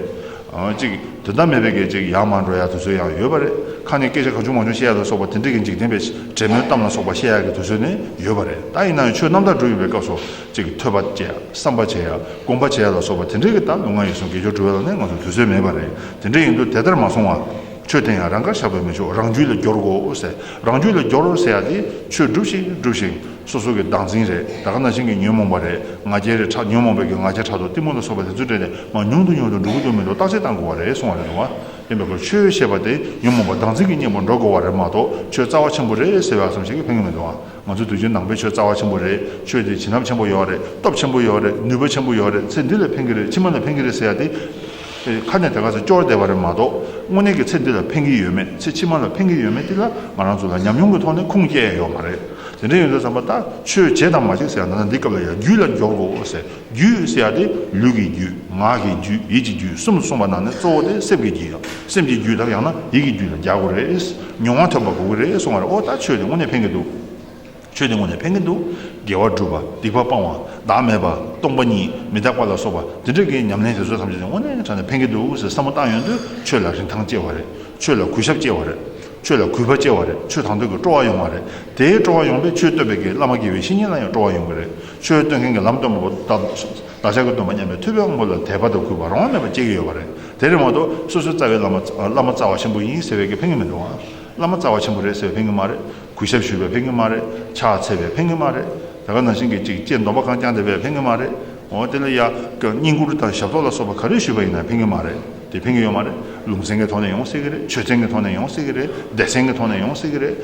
ཨ་ཅིག་དོན་དག་མེད་པའི་གི་ཅིག་ཡར་མར་འགྲོ་ཡ་དེ་ཚོ་ཡང་ཡོད་པ་རེད། ཁ་ནས་སྐད་ཆ་གང་བྱུང་མང་བྱུང་བཤད་ཡ་ལ་སོགས་པ་དེ་འདྲས་ཀྱི་འཇིག་རྟེན་པའི་དྲན་མོའི་གཏམ་ལ་སོགས་པ་བཤད་ཡ་གི་དུས་ཚོད་ནི་ཡོད་པ་རེད། ད་ཡིན་ན་ཡང་ཆོས་རྣམ་དག་སྒྲུབ་ཡོང་བའི་སྐབས་སུ་ཅིག་ཐོས་པ་བྱེད་ཡ་བསམ་པ་བྱེད་ཡ་སྒོམ་པ་བྱེད་ཡ་ལ་སོགས་པ་དེ་འདྲས་ཀྱི་ད་ལུས་ངག་ཡིད་གསུམ་དགེ་སྦྱོར་སྒྲུབ་ཡ་ལ་ནི་ང་ཚོ་དུས་ཚོད་མེད་པ་རེད། དེ་འདྲས་ཡིན་དུས་དེ་ལྟར་མ་སོང་བ། ཆོས་དེ་ཡང་རང་དགར་བཞག་པས་མི་ཆོག་རང་རྒྱུད་ལ་སྦྱོར་དགོས་ཟེར། རང་རྒྱུད་ལ་སྦྱོར་ཟེར་ཡ་དེ་ཆོས་སྒྲུབ་ཤིང་སྒྲུབ་ཤིང་སོ་སོ་གི་བདག་འཛིན་རེད། ད་ག་ནང་བཞིན་གྱི་ཉོན་མོངས་པ་རེད། ང་རྒྱལ་རེད། ཕྲག་ཉོན་མོངས་པའི་གི་ང་རྒྱལ་ཕྲག་དོག་གཏི་མུག་ལ་སོགས་པ་དེ་ཚོ་འདྲེས་ནས་མར་ཉུང་དུ་ཉུང་དུ་འགྲོ་གི་འདུག་མི་འདུག་བརྟག་དཔྱད་གཏང་དགོས་པ་རེད་གསུང་བ་རེད་འདུག་བ། ཡིན་པའི་ཁར་ཆོས་ཞེས་པ་དེ་ཉོན་མོངས་པ་བདག་འཛིན་གྱི་གཉེན་པོར་འགྲོ་དགོས་པ་རེད་མ་གཏོགས་ཆོས་རྩ་བ་ཆེན་པོ་རེད་ཟེར་བ་ཙམ་ཞིག་གིས་ཕན་གྱི་མི་འདུག་བ། ང་ཚོ་དུས་རྒྱུན་ནང་པའི་ཆོས་རྩ་བ་ཆེན་པོ་རེད། ཆོས་དེ་བྱིན་རླབས་ཆེན་པོ་ཡོད་རེད། སྟོབས་ཆེན་པོ་ཡོད་རེད། ནུས་པ་ཆེན་པོ་ཡོད་རེད། ཚེ་འདི་ལ་ཕན་གྱི་རེད། ཕྱི་མ་ལ་ཕན་གྱི་རེད་ཟེར་ཡ་དེ། ཨེ་ཁ་ནས་དེ་ག་ཚོད་སྐྱོར་བསྡད་པ་རེད་མ་གཏོགས་དངོས་གནས་ཀྱི་ཚེ་འདི་ལ་ཕན་གྱི་ཡོད་མེད། ཚེ་ཕྱི་མ་ལ་ཕན་གྱི་ཡོད་མེད་དེ་ལ་ང་རང་ཚོ་ལ་ཉམས་མྱོང་གི་ཐོག་ནས་ཁུངས་སྐྱེལ་ཡ་ཡོད་མ་རེད། དེ་འདྲ་ཡིན་དུས་ཙམ་པ་ད་ཆོས་བྱེད་དང་མ་བྱེད་ཟེར་ཡ་ད་ལྟ་འདི་སྐབས་ལ་ཡ་རྒྱུད་ལ་སྦྱོར་དགོས་ཟེར། རྒྱུད་ཟེར་ཡ་དེ་ལུས་ཀྱི་རྒྱུད། ངག་གི་རྒྱུད། ཡིད་ཀྱི་རྒྱུད་གསུམ་དུ་གསུངས་པ་ནང་ནས་གཙོ་བོ་དེ་སེམས་ཀྱི་རྒྱུད་ཡང་སེམས་ཀྱི་རྒྱུད་དང་ཡང་ན་ཡིད་ཀྱི་རྒྱུད་ལ་སྦྱར་དགོས་རེད། མྱོང་བ་ཐོབ་པ་དགོས་ཀྱི་རེད་གསུང་བ་རེད། ཨོ་ད་ཆོས་དེ་དངོས་གནས་ཕན་གྱི་འདུག་ཆོས་དེ་དངོས་གནས་ཕན་གྱི་འདུག་དགེ་བ་སྒྲུབ་པ། སྡིག་པ་སྤང་བ། བདག་མེད་པ། སྟོང་པ་ཉིད། མི་རྟག་པ་ལ་སོགས་པ་དེ་འདྲ་གི་ཉམས་ལེན་དེ་ཚོ་ཐམས་ཅད་དེ་དངོས་གནས་དྲང་གནས་ཕན་གྱི་འདུག་ཟེར་བསམ་བློ་བཏང་ཡོང་དུས་ཆོས་ལ་རིན་ཐང་སྐྱེ་བ་རེད། ཆོས་ལ་གུས་ཞབས་སྐྱེ་བ་རེད། ཆོས་ལ་གུས་པ་སྐྱེ་བ་རེད། ཆོས་དང་དོན་གྱི་སྤྲོ་བ་ཡོང་བ་རེད། དེའི་སྤྲོ་བ་ཡོང་བས་ཆོས་སྟོན་པའི་གི་བླ་མ་དགེ་བའི་བཤེས་གཉེན་ལ་ཡང་སྤྲོ་བ་ཡོང་གི་རེད། ཆོས་སྟོན་མཁན་གྱི་ལམ་སྟོན་པ་པོ་དང་བདག་ཅག་གི་སྟོན་པ་མཉམ་པའི་ཐུབ་པའི་དབང་པོ་ལ་དད་པ་དང་གུས་པ་རང་དབང་མེད་པར་སྐྱེ་གི་ཡོད་པ་རེད། དེ་རེད་མ་གཏོགས་སོ་སོའི་རྩ་བའི་བླ་མ་བླ་མ་རྩ་བ་ཆེན་པོ་ཡིན་ཟེར་བའི་གི་ཕན་གྱི་མི་འདུག་ཨ། བླ་མ་རྩ་བ་ཆེན་པོ་རེད་ཟེར་བའི་ཕན་གྱི་མ་རེད། གུས་ཞབས་ཞུས་པའི་ཕན་གྱི་མ་རེད། ཕྱག་འཚལ་བའི་ཕན་གྱི་མ་རེད། ད་ག་ནང་བཞིན་གྱི་ཅིག་ལྕེ་འདོམ་པ་གང་བརྐྱངས་བསྡད་པའི་ཕན་གྱི་མ་རེད། འོ་དེ་ལ་ཡ་བསྙེན་བཀུར་དང་ཞབས་ཏོག་ལ་སོགས་པ་ག་རེ་ཞུས་པ་ཡིན་ན་ཕན་གྱི་མ་རེད། དེ་ཕན་གྱི་ཡོད་མ་རེད། ལུང་ཚན་གྱི་ཐོག་ནས་ཡོང་སྲིད་ཀྱི་རེད། ཆོས་ཚན་གྱི་ཐོག་ནས་ཡོང་སྲིད་ཀྱི་རེད། སྡེ་ཚན་གྱི་ཐོག་ནས་ཡོང་སྲིད་ཀྱི་རེད།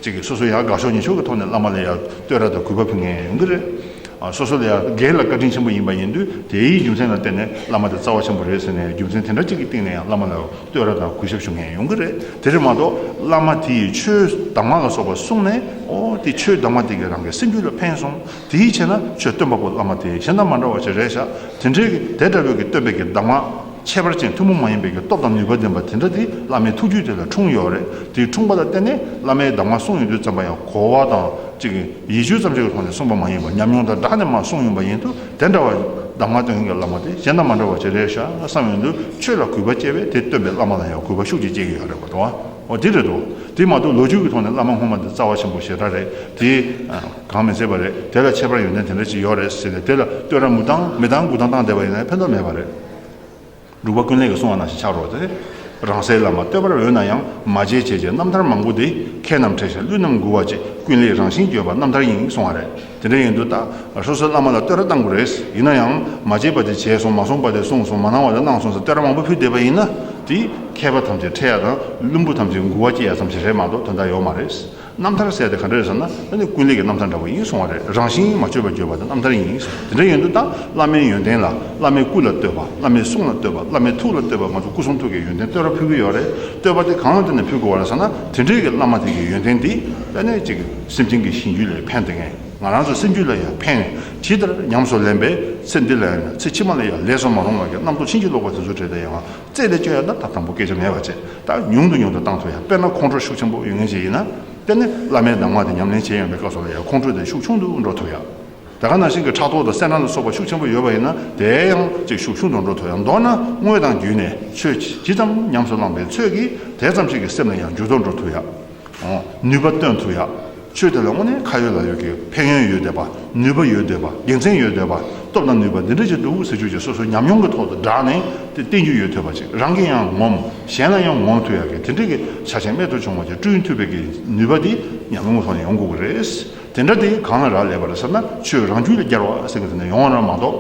ཅིག་གིས་སོ་སོ་ཡང་དགའ་ཕྱོགས་ཉེས་ཕྱོགས་ཀྱི་ཐོག་ནས་བླ་མ་ལ་ཡང་བསྟོད་ར་དང་གུས་པ་ཕུལ་མཁན་ཡོང་གི་རེད། ཨ་སོ་སོ་ལ་ཡང་སྒེར་ལ་བཀའ་དྲིན་ཆེན་པོ་ཡིན་པ་ཡིན་དུས་དེའི་རྒྱུ་མཚན་ལ་བརྟེན་ནས་བླ་མ་དེ་རྩ་བ་ཆེན་པོ་རེད་ཟེར་ནས་རྒྱུ་མཚན་དེ་འདྲ་ཅིག་གི་སྟེང་ནས་ཡང་བླ་མ་ལ་བསྟོད་ར་དང་གུས་ཞབས་ཞུ་མཁན་ཡོང་གི་རེད། དེ་རེད་མ་གཏོགས་བླ་མ་དེ་ཡིས་ཆོས་གདམས་ངག་ལ་སོགས་པ་གསུངས་ནས་ཨོ་དེ་ཆོས་གདམས་ངག་དེ་གིས་རང་གི་སེམས་རྒྱུད་ལ་ཕན་སོང་། དེའི་ཕྱིར་ན་ཆོས་སྟོན་པ་པོ་བླ་མ་དེ་གཞན་དང་མ་འདྲ་བ་ཞིག་རེད་ཤག་དེ་འདྲའི་དེ་འདྲ་བོའི་གི་སྟོན་པའི་གི་གདམས་ངག་ཁྱད་པར་ཅན་ཐུན་མོང་མ་ཡིན་པའི་གི་སྟོབས་དང་ནུས་པ་ལྡན་པ་དེ་འདྲ་དེ་བླ་མའི་ཐུགས་རྒྱུད་དེ་ལ་འཁྲུངས་ཡོད་རེད། དེའི་འཁྲུངས་པ་ལ་བརྟེན་ནས་བླ་མའི་གདམས་ངག་གསུངས་ཡོང་དུས་ཙམ་པ་ཡང་གོ་བ་དང་ཅིག་ཡིད་དཔྱོད་ཙམ་ཞིག་གི་ཐོག་ནས་གསུངས་པ་མ་ཡིན་པར་ཉམས་མྱོང་དང་སྦྲགས་ནས་མར་གསུངས་ཡོང་པ་ཡིན་དུས་དེ་འདྲ་བ་གདམས་ངག་སྟོན་མཁན་གྱི་བླ་མ་དེ་གཞན་དང་མ་འདྲ་བ་ཅིག་རེད་ཤག་བསམ་ཡོང་དུས་ཆོས་ལ་གུས་པ་སྐྱེ་བས་དེ་སྟོན་པའི་བླ་མ་ལ་ཡང་གུས་པ་ཤུགས་ཆེ་སྐྱེ་གི་ཡོད་རེད་པ་དང་། འོ་དེ་རེད་འདུག་དེ་མ་གཏོགས་ལོ་རྒྱུས་ཀྱི་ཐོག་ནས་བླ་མ་སྔོན་མ་འདི་རྩ་བ་ཆེན་པོ་ཞེ་དྲག་རེད། དེ་གང་མི་ཚད་པ་རེད། དེ་ལ་ཁྱད་པར་ཡོན་ཏན་དེ་འདྲ་ཅིག་ཡོད་རེད་ཟེར་ནས་དེ་ལ་བསྟོད་ར་མི་བཏང་མི་བཏང་དགུ་བཏང་བཏང་བསྡད་པ་ཡིན་ན་ཕན་ཐོགས་མེད་པ་རེད། འབྲུག་པ་ཀུན་ལེགས་ཀྱིས་གསུངས་པ་ནང་བཞིན་ཆགས་རོགས་ཏེ། རང་སའི་བླ་མ་བསྟོད་པར་འོས་ན་ཡང་མ་བྱས་བྱས་བྱས་རྣམ་ཐར་མང་པོ་འདི་མཁས་རྣམས་ཁྲེལ་བྱ་བླུན་རྣམས་མགུ་བ་བྱེད་ཀུན་ལེགས་རང་བཞིན་བརྗོད་པ་རྣམ་ཐར་ཡིན་གསུང་བ་རེད། དེ་འདྲ་ཡིན་དུས་ད་སོ་སོའི་བླ་མ་ལ་བསྟོད་ར་བཏང་དགོས་རེད། ཡིན་ན་ཡང་མ་བྱས་པ་དེ་བྱས་སོང་མ་གསུངས་པ་དེ་གསུངས་སོང་མ་གནང་བ་དེ་གནང་སོང་ཟེར་བསྟོད་ར་མང་པོ་ཕུལ་བསྡད་པ་ཡིན་ན་དེ་མཁས་པ་ཐམས་ཅད་ཁྲེལ་ཡ་དང་བླུན་པོ་ཐམས་ཅད་མགུ་བ་བཅད་ཡ་ཙམ་ཞིག་རེད་མ་གཏོགས་དོན་དག་ཡོད་མ་རེད། རྣམ་ཐར་ཟེར་དེ་ག་འདྲ་རེད་ཟེར་ན་ཨ་ནི་ཀུན་ལེགས་ཀྱི་རྣམ་ཐར་འདྲ་པོ་ཡིན་གསུང་བ་རེད། རང་བཞིན་མ་བཅོས་པར་བརྗོད་པ་དེ་རྣམ་ཐར་ཡིན་གསུང་། དེ་འདྲ་ཡིན་དུས་ད་བླ་མའི་ཡོན་ཏན་ལ་བླ་མའི་སྐུ་ལ་བསྟོད་པ་བླ་མའི་གསུང་ལ་བསྟོད་པ་བླ་མའི་ཐུགས་ལ་བསྟོད་པ་ང་ཚོ་སྐུ་གསུང་ཐུགས་ཀྱི་ཡོན་ཏན་བསྟོད་ར་ཕུལ་གྱི་ཡོད་རེད། བསྟོད་པ་དེ་གང་ལ་བརྟེན་ནས་ཕུལ་དགོས་པ་རེད་ཟེར་ན་དེ་འདྲའི་གི་བླ་མ་དེ་གི་ཡོན་ཏན་དེ་ཨ་ནི་ཅིག་སེམས་ཅན་གྱི་གཤིས་རྒྱུད་ལ་ཕན་བཏགས་མཁན། ང་རང་ཚོ་སེམས་རྒྱུད་ལ་ཡང་ཕན། ཇི་ལྟར་ཉམས་སུ་ལེན་པས་ཚེ་འདི་ལ་ཡང་ཚེ་ཕྱི་མ་ལ་ཡང་ལས་སུ་མ་རུང་བ་གི་རྣམ་རྟོག་ཕྱིན་ཅི་ལོག་པ་དེ་ཚོ་བྲལ་ཏེ་ཡང་རྩད་ལས་གཅོད་ཡ་ད་ད་དང་པོ་སྐད་ཆ་མེད་པ་བྱས། ད་ཉུང་དུ་ཉུང་དུ་བཏང་ཐུབ་ཡ། དཔེར་ན་ཁོང་ཁྲོ་ཤུགས་ཆེན་པོ་ཡོད་མཁན་ཞིག་ཡིན་ན། དེ་ནི་བླ་མའི་གདམས་ངག་དེ་ཉམས་ལེན་བྱེད་ཡོང་བའི་སྐབས་སུ་ལ་ཡང་ཁོང་ཁྲོ་དེ་ཤུགས་ཆུང་དུ་འགྲོ་ཐུབ་ཡ། ད་ག་ནང་བཞིན་གྱི་ཕྲག་དོག་དང་སེར་སྣ་ལ་སོགས་པ་ཤུགས་ཆེན་པོ་ཡོད་པ་ཡིན་ན་དེ་ཡང་ཅིག་ཤུགས་ཆུང་དུ་འགྲོ་ཐུབ་ཡ། མདོར་ན་དངོས་དང་བརྒྱུད་ནས་ཆོས་ཇི་ཙམ་ཉམས་སུ་བླངས་པའི་ཚོད་ཀྱིས་དེ་ཙམ་ཞིག་གི་སེམས་ལ་ཡང་འགྱུར་ལྡོག་འགྲོ་ཐུབ་ཡ། ཨོ། ནུས་པ་བཏོན་ཐུབ་ཡ། ཆོས་དེ་ལ་དངོས་གནས་ཁ་ཡོད་ལག་ཡོད་ཀྱི་ཕན་ཡོན་ཡོད་བསྡད་པ། ནུས་པ་ཡོད་བསྡད་པ། དགེ་མཚན་ཡོད་བསྡད་པ། སྟོབས་དང་ནུས་པ་འདི་འདྲ་ཅིག་འདུག་ཟེར་རྒྱུ་ཅིག་སོ་སོའི་ཉམས་མྱོང་གི་ཐོག་ཏུ་བསྒྲགས་ནས་དེ་བསྟན་རྒྱུ་ཡོད་ཐུབ་པ་ཅིག་རང་གིས་ཡང་ངོམ། གཞན་ལ་ཡང་ངོམ་ཐུབ་ཡ་གི་དེ་འདྲ་གི་ཆ་རྐྱེན་རྨད་དུ་བྱུང་བ་ཅིག་བསྐྲུན་ཐུབ་པའི་གི་ནུས་པ་དེ་ཉམས་མྱོང་གི་ཐོག་ནས་ཡོང་དགོས་ཀྱི་རེད། དེ་འདྲ་དེ་གང་ལ་རག་ལས་པ་རེད་ཟེར་ན། ཆོས་རང་རྒྱུད་ལ་སྦྱར་བ་ཟེར་གི་དེ་ནས་ཡོང་བ་རང་མ་གཏོགས།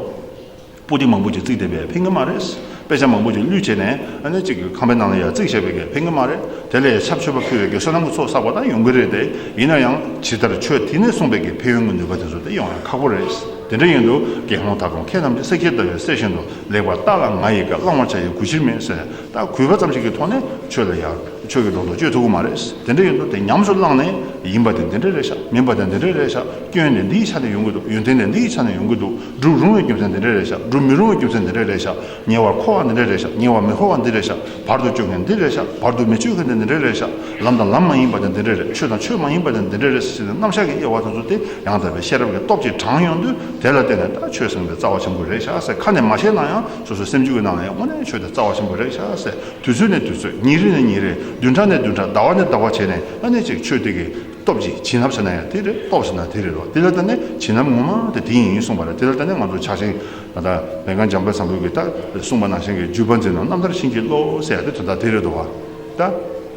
པོ་ཏི་མང་པོ་ཅིག་བརྩིགས་བསྡད་པས་ཕན་གྱི་མ་རེད། དཔེ་ཆ་མང་པོ་ཅིག་བླུས་བྱས་ནས་ཨ་ནི་ཅིག་ཁང་པའི་ནང་ལ་ཡར་བརྩིགས་བཞག་པའི་གི་ཕན་གྱི་མ་རེད། དེ་ལས་ཆབ་མཆོད་པ་ཕུལ་བའི་གི་བསོད་ནམས་ཀྱི་ཚོགས་བསགས་པ་དང་ཡོང་གི་རེད་དེ། ཡིན་ན་ཡང་ཇི་ལྟར་ཆོས་དེ་ནས་གསུངས་པའི་གི་ཕན་ཡོན་གྱི་ནུས་པ་དེ་ཚོ་དེ་ཡོང་ཡ་ཁག་པོ་རེད། དེ་འདྲ་ཡིན་དུས་དགེ་སློང་དག་གམ་མཁས་རྣམས་ཀྱིས། བསྲེགས་བཅད་ཟླ་བའི་གསེར་བཞིན་དུ། ལེགས་པར་བརྟགས་ལ་ང་ཡི་བཀའ། བླང་བར་བྱ་ཡི་གུས་ཕྱིར་མིན་ཟེར། ད་གུས་པ་ཙམ་ཞིག་གི་ཐོག་ནས་ཆོས་ལ་ཡར་ཆོས་ཀྱི་སྒྲོག་འདོགས་གཅོད་ཐུབ་ཀྱི་མ་རེད། དེ་འདྲ་ཡིན་དུས་དེ་ཉམས་སུ་བླངས་ནས་ཡིན་པ་དེ་འདི་འདྲ་རེད་ཤག་མིན་པ་དེ་འདི་འདྲ་རེད་ཤག་སྐྱོན་དེ་འདིའི་ཆ་ནས་ཡོང་གི་འདུག་ཡོན་ཏན་དེ་འདིའི་ཆ་ནས་ཡོང་གི་འདུག་སྒྲུབ་རུང་བའི་རྒྱུ་མཚན་འདི་འདྲ་རེད་ཤག་སྒྲུབ་མི་རུང་བའི་རྒྱུ་མཚན་འདི་འདྲ་རེད་ཤག་ཉེ་བར་མཁོ་བ་འདི་འདྲ་རེད་ཤག་ཉེ་བར་མི་མཁོ་བ་འདི་རེད་ཤག་བར་དུ་གཅོད་མཁན་འདི་རེད་ཤག་བར་དུ་མི་གཅོད་མཁན་དེ་འདི་འདྲ་རེད་ཤག་ལམ་དང་ལམ་མ་ཡིན་པ་དེ་འདི་འདྲ་རེད། ཆོས་དང་ཆོས་མ་ཡིན་པ་དེ་འདི་འདྲ་རེད་ཟེར་ནས་རྣམ་གཞག་གི་དབྱེ་བ་དེ་ཚོ་དེ་ཡང་དག་པའི་ཤེས་རབ་ཀྱི་སྟོབས་ཀྱིས་དྲངས་ཡོང་དུས། དེ་ལ་བརྟེན་ནས་ད་ཆོས་ཟེར་མཁན་དེ་རྩ་བ་ཆེན་པོ་རེད་ཤག་ཟེར། ཁ་ནས་མ་བཤད་ན་ཡང་སོ་སོའི་སེམས་རྒྱུད་ཀྱི་ནང་ལ་ཡང་དངོས་གནས་ཆོས་དེ་རྩ་བ་ཆེན་པོ་རེད་ཤག་ཟེར། དུས་ཚོད་ནས་དུས་ཚོད། ཉིན་རེ་ནས་ཉིན་རེ། བདུན་ཕྲག་ནས་བདུན་ཕྲག། ཟླ་བ་ནས་ཟླ་བ་བྱས་ནས་ཨ་ནི་ཅིག་ཆོས་དེ་གི་སྟོབས་ཀྱིས། བྱིན་རླབས་ཟེར་ན་ཡང་དེ་རེད། སྟོབས་ཟེར་ན་དེ་རེད་རོ། དེ་ལ་བརྟེན་ནས་བྱིན་རླབས་ངོ་མ་དེ་དེ་ཡིན་གསུངས་པ་རེད། དེ་ལ་བརྟེན་ནས་ང་ཚོ་ཕྱག་ཆེན་ད་ལྟ་བན་སྒང་འཇམ་དཔལ་བཟང་པོས་ཀྱིས་ད་གསུངས་པ་ནང་བཞིན་གྱི་བརྒྱུད་པ་འཛིན་ནོ་རྣམ་ཐར་བྱིན་གྱིས་རློབས་ཟེར་ཡ་དེ་དོན་དག་དེ་རེད་འདུག་བ། ད་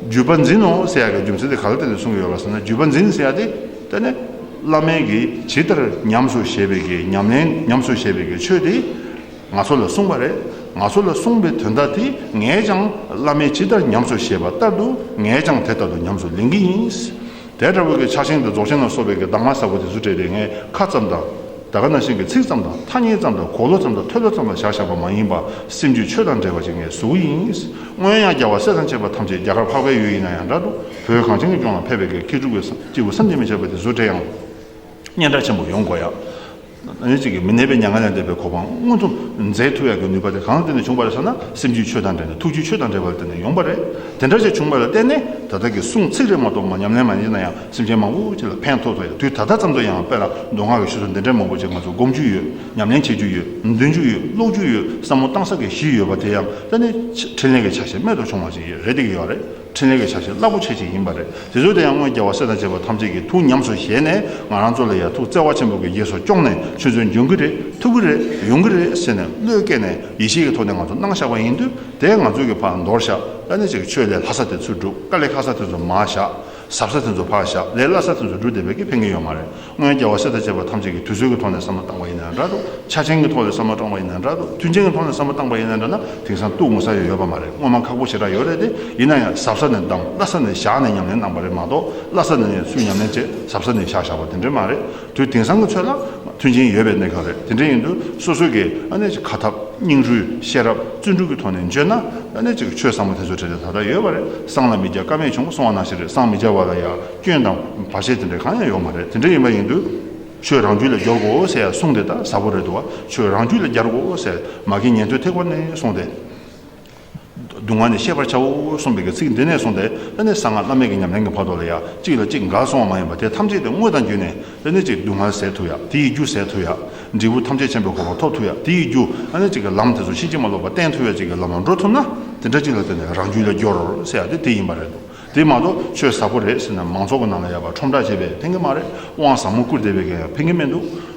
བརྒྱུད་པ་འཛིན་ནོ་ཟེར་ཡ་གི་རྒྱུ་མཚན་དེ་ག་ལ་བརྟེན་ནས་གསུང་གི་ཡོད་པ་ཟེར་ན། བརྒྱུད་པ་འཛིན་ཟེར་ཡ་དེ་ད་ནི་བླ་མས་ཀྱིས་ཇི་ལྟར་ཉམས་སུ་བཞེས་པའི་གི་ཉམས་ལེན། ཉམས་སུ་བཞེས་པའི་གི་ཆོས་དེ་ང་ཚོ་ལ་གསུངས་པ་རེད། ང་ཚོ་ལ་གསུངས་པའི་དོན་དག་དེ་ངས་ཀྱང་བླ་མས་ཇི་ལྟར་ཉམས་སུ་བཞེས་པ་ལྟར་དུ་ངས་ཀྱང་དེ་ལྟར་དུ་ཉམས་སུ་ལེན་གྱི་ཡིན། དེ་འདྲ་བོ་གི་ཕྱག་ཆེན་དང་རྫོགས་ཆེན་ལ་སོགས་པའི་གི་གདམས་ངག་ཟབ་པོ་དེ་ཚོ་སྤྲད་དེ་ངས་ཁ་ཙམ་དང་། ད་ག་ནང་བཞིན་གྱི་ཚིག་ཙམ་དང་། ཐ་སྙད་ཙམ་དང་། གོ་ལོག་ཙམ་དང་། ཐོས་ལོ་ཙམ་ལ་བཞག་བཞག་པ་མ་ཡིན་པ། སེམས་རྒྱུད་ཆོས་དང་འབྲེལ་བ་ཅིག་ངས་བཟོ་གི་ཡིན། སྔོན་ཡང་རྒྱལ་བ་སྲས་དང་བཅས་པ་ཐམས་ཅད། རྒྱ་གར་འཕགས་པའི་ཡུལ་ཡིན་ན་ཡང་འདྲ་འདུག་བོད་གངས་ཅན་གྱི་ལྗོངས་ལ་ཕེབས་པའི་གི་མཁས་གྲུབ་ཀྱི་སྐྱེས་བུ་བསམ་གྱིས་མི་ཁྱབ་པ་དེ་ཚོ་འདྲ་ཡང་སྙན་གྲགས་ཆེན་པོ་ཡོང་དགོས་ཡ། ཨ་ནི་གཅིག་གིས་མི་གནས་པའི་མྱ་ངན་ལས་འདས་པའི་གོ་འཕང་མངོན་དུ་མཛད་ཐུབ་ཡག་གི་ནུས་པ་དེ་གང་ལ་བརྟེན་ནས་བྱུང་བ་རེད་ཟེར་ན། སེམས་རྒྱུད་ཆོས་དང་འབྲེལ་ནས། ཐུགས་རྒྱུད་ཆོས་དང་འབྲེལ་བ་ལ་བརྟེན་ནས་ཡོང་བ་རེད། དེ་འདྲ་ཞིག་བྱུང་བ་ལ་བརྟེན་ནས་ད་ལྟ་གི་གསུང་ཚིག་རེ་མ་གཏོགས་མ་ཉམས་ལེན་མ་བྱས་ན་ཡང་སེམས་ཅན་མང་པོ་ཅིག་ལ་ཕན་ཐོགས་ཐུབ་ཡ། དུས་ད་ལྟ་ཙམ་དུ་ཡང་དཔེར་ན་མདོ་སྔགས་ཀྱི་ཆོས་ཚུལ་འདི་འདྲའི་མང་པོ་ཅིག་ང་ཚོ་སྒོམ་རྒྱུ་ཡོད། ཉམས་ལེན་བྱེད་རྒྱུ་ཡོད། འདོན་རྒྱུ་ཡོད། བསམ་བློ་བཏང་ས་གི་གཞི་ཡོད་པ་དེ་ཡང་ད་ནི་འཕྲིན་ལས་ཀྱི་ཆ་ཤས་རྨད་དུ་བྱུང་བ་ཞིག་རེད་བསྡད་ཀྱི་ཡོད་རེད། འཕྲིན་ལས་ཀྱི་ཆ་ཤས་རླབས་པོ་ཆེ་ཅིག་ཡིན་པ་རེད། དེ་ཚོ་དེ་ཡང་སྔོན་རྒྱལ་བ་སྲས་དང་བཅས་པ་ཐམས་ཅད་ཀྱིས་ཐུགས་ཉམས་སུ་བཞེས་ནས་ང་རང་ཚོ་ལ་ཡང་ཐུགས་བརྩེ་བ་ཆེན་པོ་གིས་རྗེས་སུ་སྐྱོང་ནས་ཆོས་ཚུལ་འབྱུང་གི་རེད། ཐུབ་ཀྱི་རེད། ཡོང་གི་རེད་ཟེར་ནས་བློས་བཀལ་ནས་ཡིད་ཆེས་ཀྱི་ཐོག་ནས་ང་ཚོ་གནང་བཞག་པ་ཡིན་དུས། དེ་ང་ཚོས་ཀྱི་ཕར་འདོར་བཞག་ཨ་ནི་ཅིག་ཆོས་ལས་ལྷག་ས་དེ་ཚུར་སྒྲུབ། དཀའ་ལས་ཁག་ས་དེ་ཚོ་མར་བཞག་ཟབ་ས་དེ་ཚོ་ཕར་བཞག་ལས་སླ་ས་དེ་ཚོ་སྒྲུབ་བསྡད་པའི་གི་ཕན་གྱི་ཡོད་མ་རེད། སྔོན་རྒྱལ་བ་སྲས་དང་བཅས་པ་ཐམས་ཅད་ཀྱིས་དུས་ཚོད་ཀྱི་ཐོག་ནས་བསམ་བློ་བཏང་བ་ཡིན་ན་འདྲ་འདུག་ཆ་རྐྱེན་གྱི་ཐོག་ནས་བསམ་བློ་བཏང་བ་ཡིན་ན་འདྲ་འདུག་མཐུན་རྐྱེན་གྱི་ཐོག་ནས་བསམ་བློ་བཏང་བ་ཡིན་ན་འདྲ་ན། དེང་སང་གཏུག་མི་ས་ཡོད་ཡོད་པ་མ་རེད། སྔོན་མ་ཁག་པོ་ཞེ་དྲག་ཡོད་རེད་དེ། ཡིན་ན་ཡང་ཟབ་ས་ནས་བདམས། སླ་ས་ནས་བཞག་ནས་ཉམས་ལེན་གནང་བ་རེད་མ་གཏོགས། སླ་ས་ནས་ནས་ཚུར་ཉམས་ལེན་བྱས་ཟབ་ས་ནས་བཞག་བཞག་པ་དེ་འདྲ་མ་རེད། དུས་དེང་སང་གི་ཚོད་ལ་མཐུན་རྐྱེན་ཡོད་པའི་གནས་སྐབས་རེད། དེ་འདྲ་ཡིན་དུས་སོ་སོ་གི་ཨ་ནི་ཅིག་ཁ་ཐབས། སྙིང་རུས། ཤེས་རབ། བརྩོན་འགྲུས་ཀྱི་ཐོག་ནས་བརྗོད་ན་ཨ་ནི་ཅིག་ཆོས་ཟབ་མོ་དེ་ཚོ་འཕྲད་དེ་ད་ལྟ་ཡོད་པ་རེད། སྲང་ལ་མི་རྒྱག་ཀ་མེད་བྱུང་གསུང་བ་ནང་བཞིན་རེད། སྲང་མི་རྒྱག་པ་ལ་ཡང་སྐྱོན་དང་བར་ཆད་དེ་འདྲ་གང་ཡང་ཡོད་མ་རེད། དེ་འདྲ་ཡིན་པ་ཡིན་དུས། ཆོས་རང་རྒྱུད་ལ་སྦྱོར་དགོས་ཟེར་ཡ་གསུང་དེ་ད་ཟབ་པོ་རེད་འདུག་བ། ཆོས་རང་རྒྱུད་ལ་སྦྱར་དགོས་ཟེར། མ་གི་ཉན་ཐོས་ཐེག་པ་ནས་གསུངས་ཏེ། སྡུག་བསྔལ་ནི་ཤེས་པར་བྱའོ་གསུངས་པའི་གི་ཚིག་འདི་ནས་གསུངས་ཏེ། ཨ་ནི་གསང་སྔགས་བླ་མེད་ཀྱི་ཉམས་ལེན་གྱི་བར་དུ་ལ་ཡ་གཅིག་ལ་གཅིག་འགལ་སོང་བ་མ་ཡིན་པ་དེ་ཐམས་ཅད་དེ་དངོས་དང་བརྒྱུད་ནས། ཨ་ནི་གཅིག་སྡུག་བསྔལ་སེལ་ཐུབ་ཡ། དེ་ཡི་རྒྱུ་སེལ་ཐུབ་ཡ། འབྲས་བུ་ཐམས་ཅད་མཁྱེན་པའི་གོ་འཕང་ཐོབ་ཐུབ་ཡ། དེ་ཡི་རྒྱུ་ཨ་ནི་གཅིག་གི་ལམ་དེ་ཚོ་ཕྱིན་ཅི་མ་ལོག་པ་བསྟན་ཐུབ་ཡ་གཅིག་གི་ལམ་ལ་འགྲོ་ཐུབ་ན། དེ་འདྲ་གཅིག་ལ་བརྟེན་ནས་རང་རྒྱུད་ལ་སྦྱོར་ཟེར་ཡ་དེ་དེ་ཡིན་པ་རེད་འདུག་དེ་མ་གཏོགས་ཆོས་ཟབ་པོ་རེད་ཟེར་ནས་མང་ཚོགས་ཀྱི་ནང་ལ་ཡ་ཕར་ཁྲོམ་བསྒྲགས་བྱས་པས་ཕན་གྱི་མ་རེད། དབང་ཟབ་མོ་བསྐུར་བསྡད་པའི་གང་ཡང་ཕན་གྱི་མི་འདུག་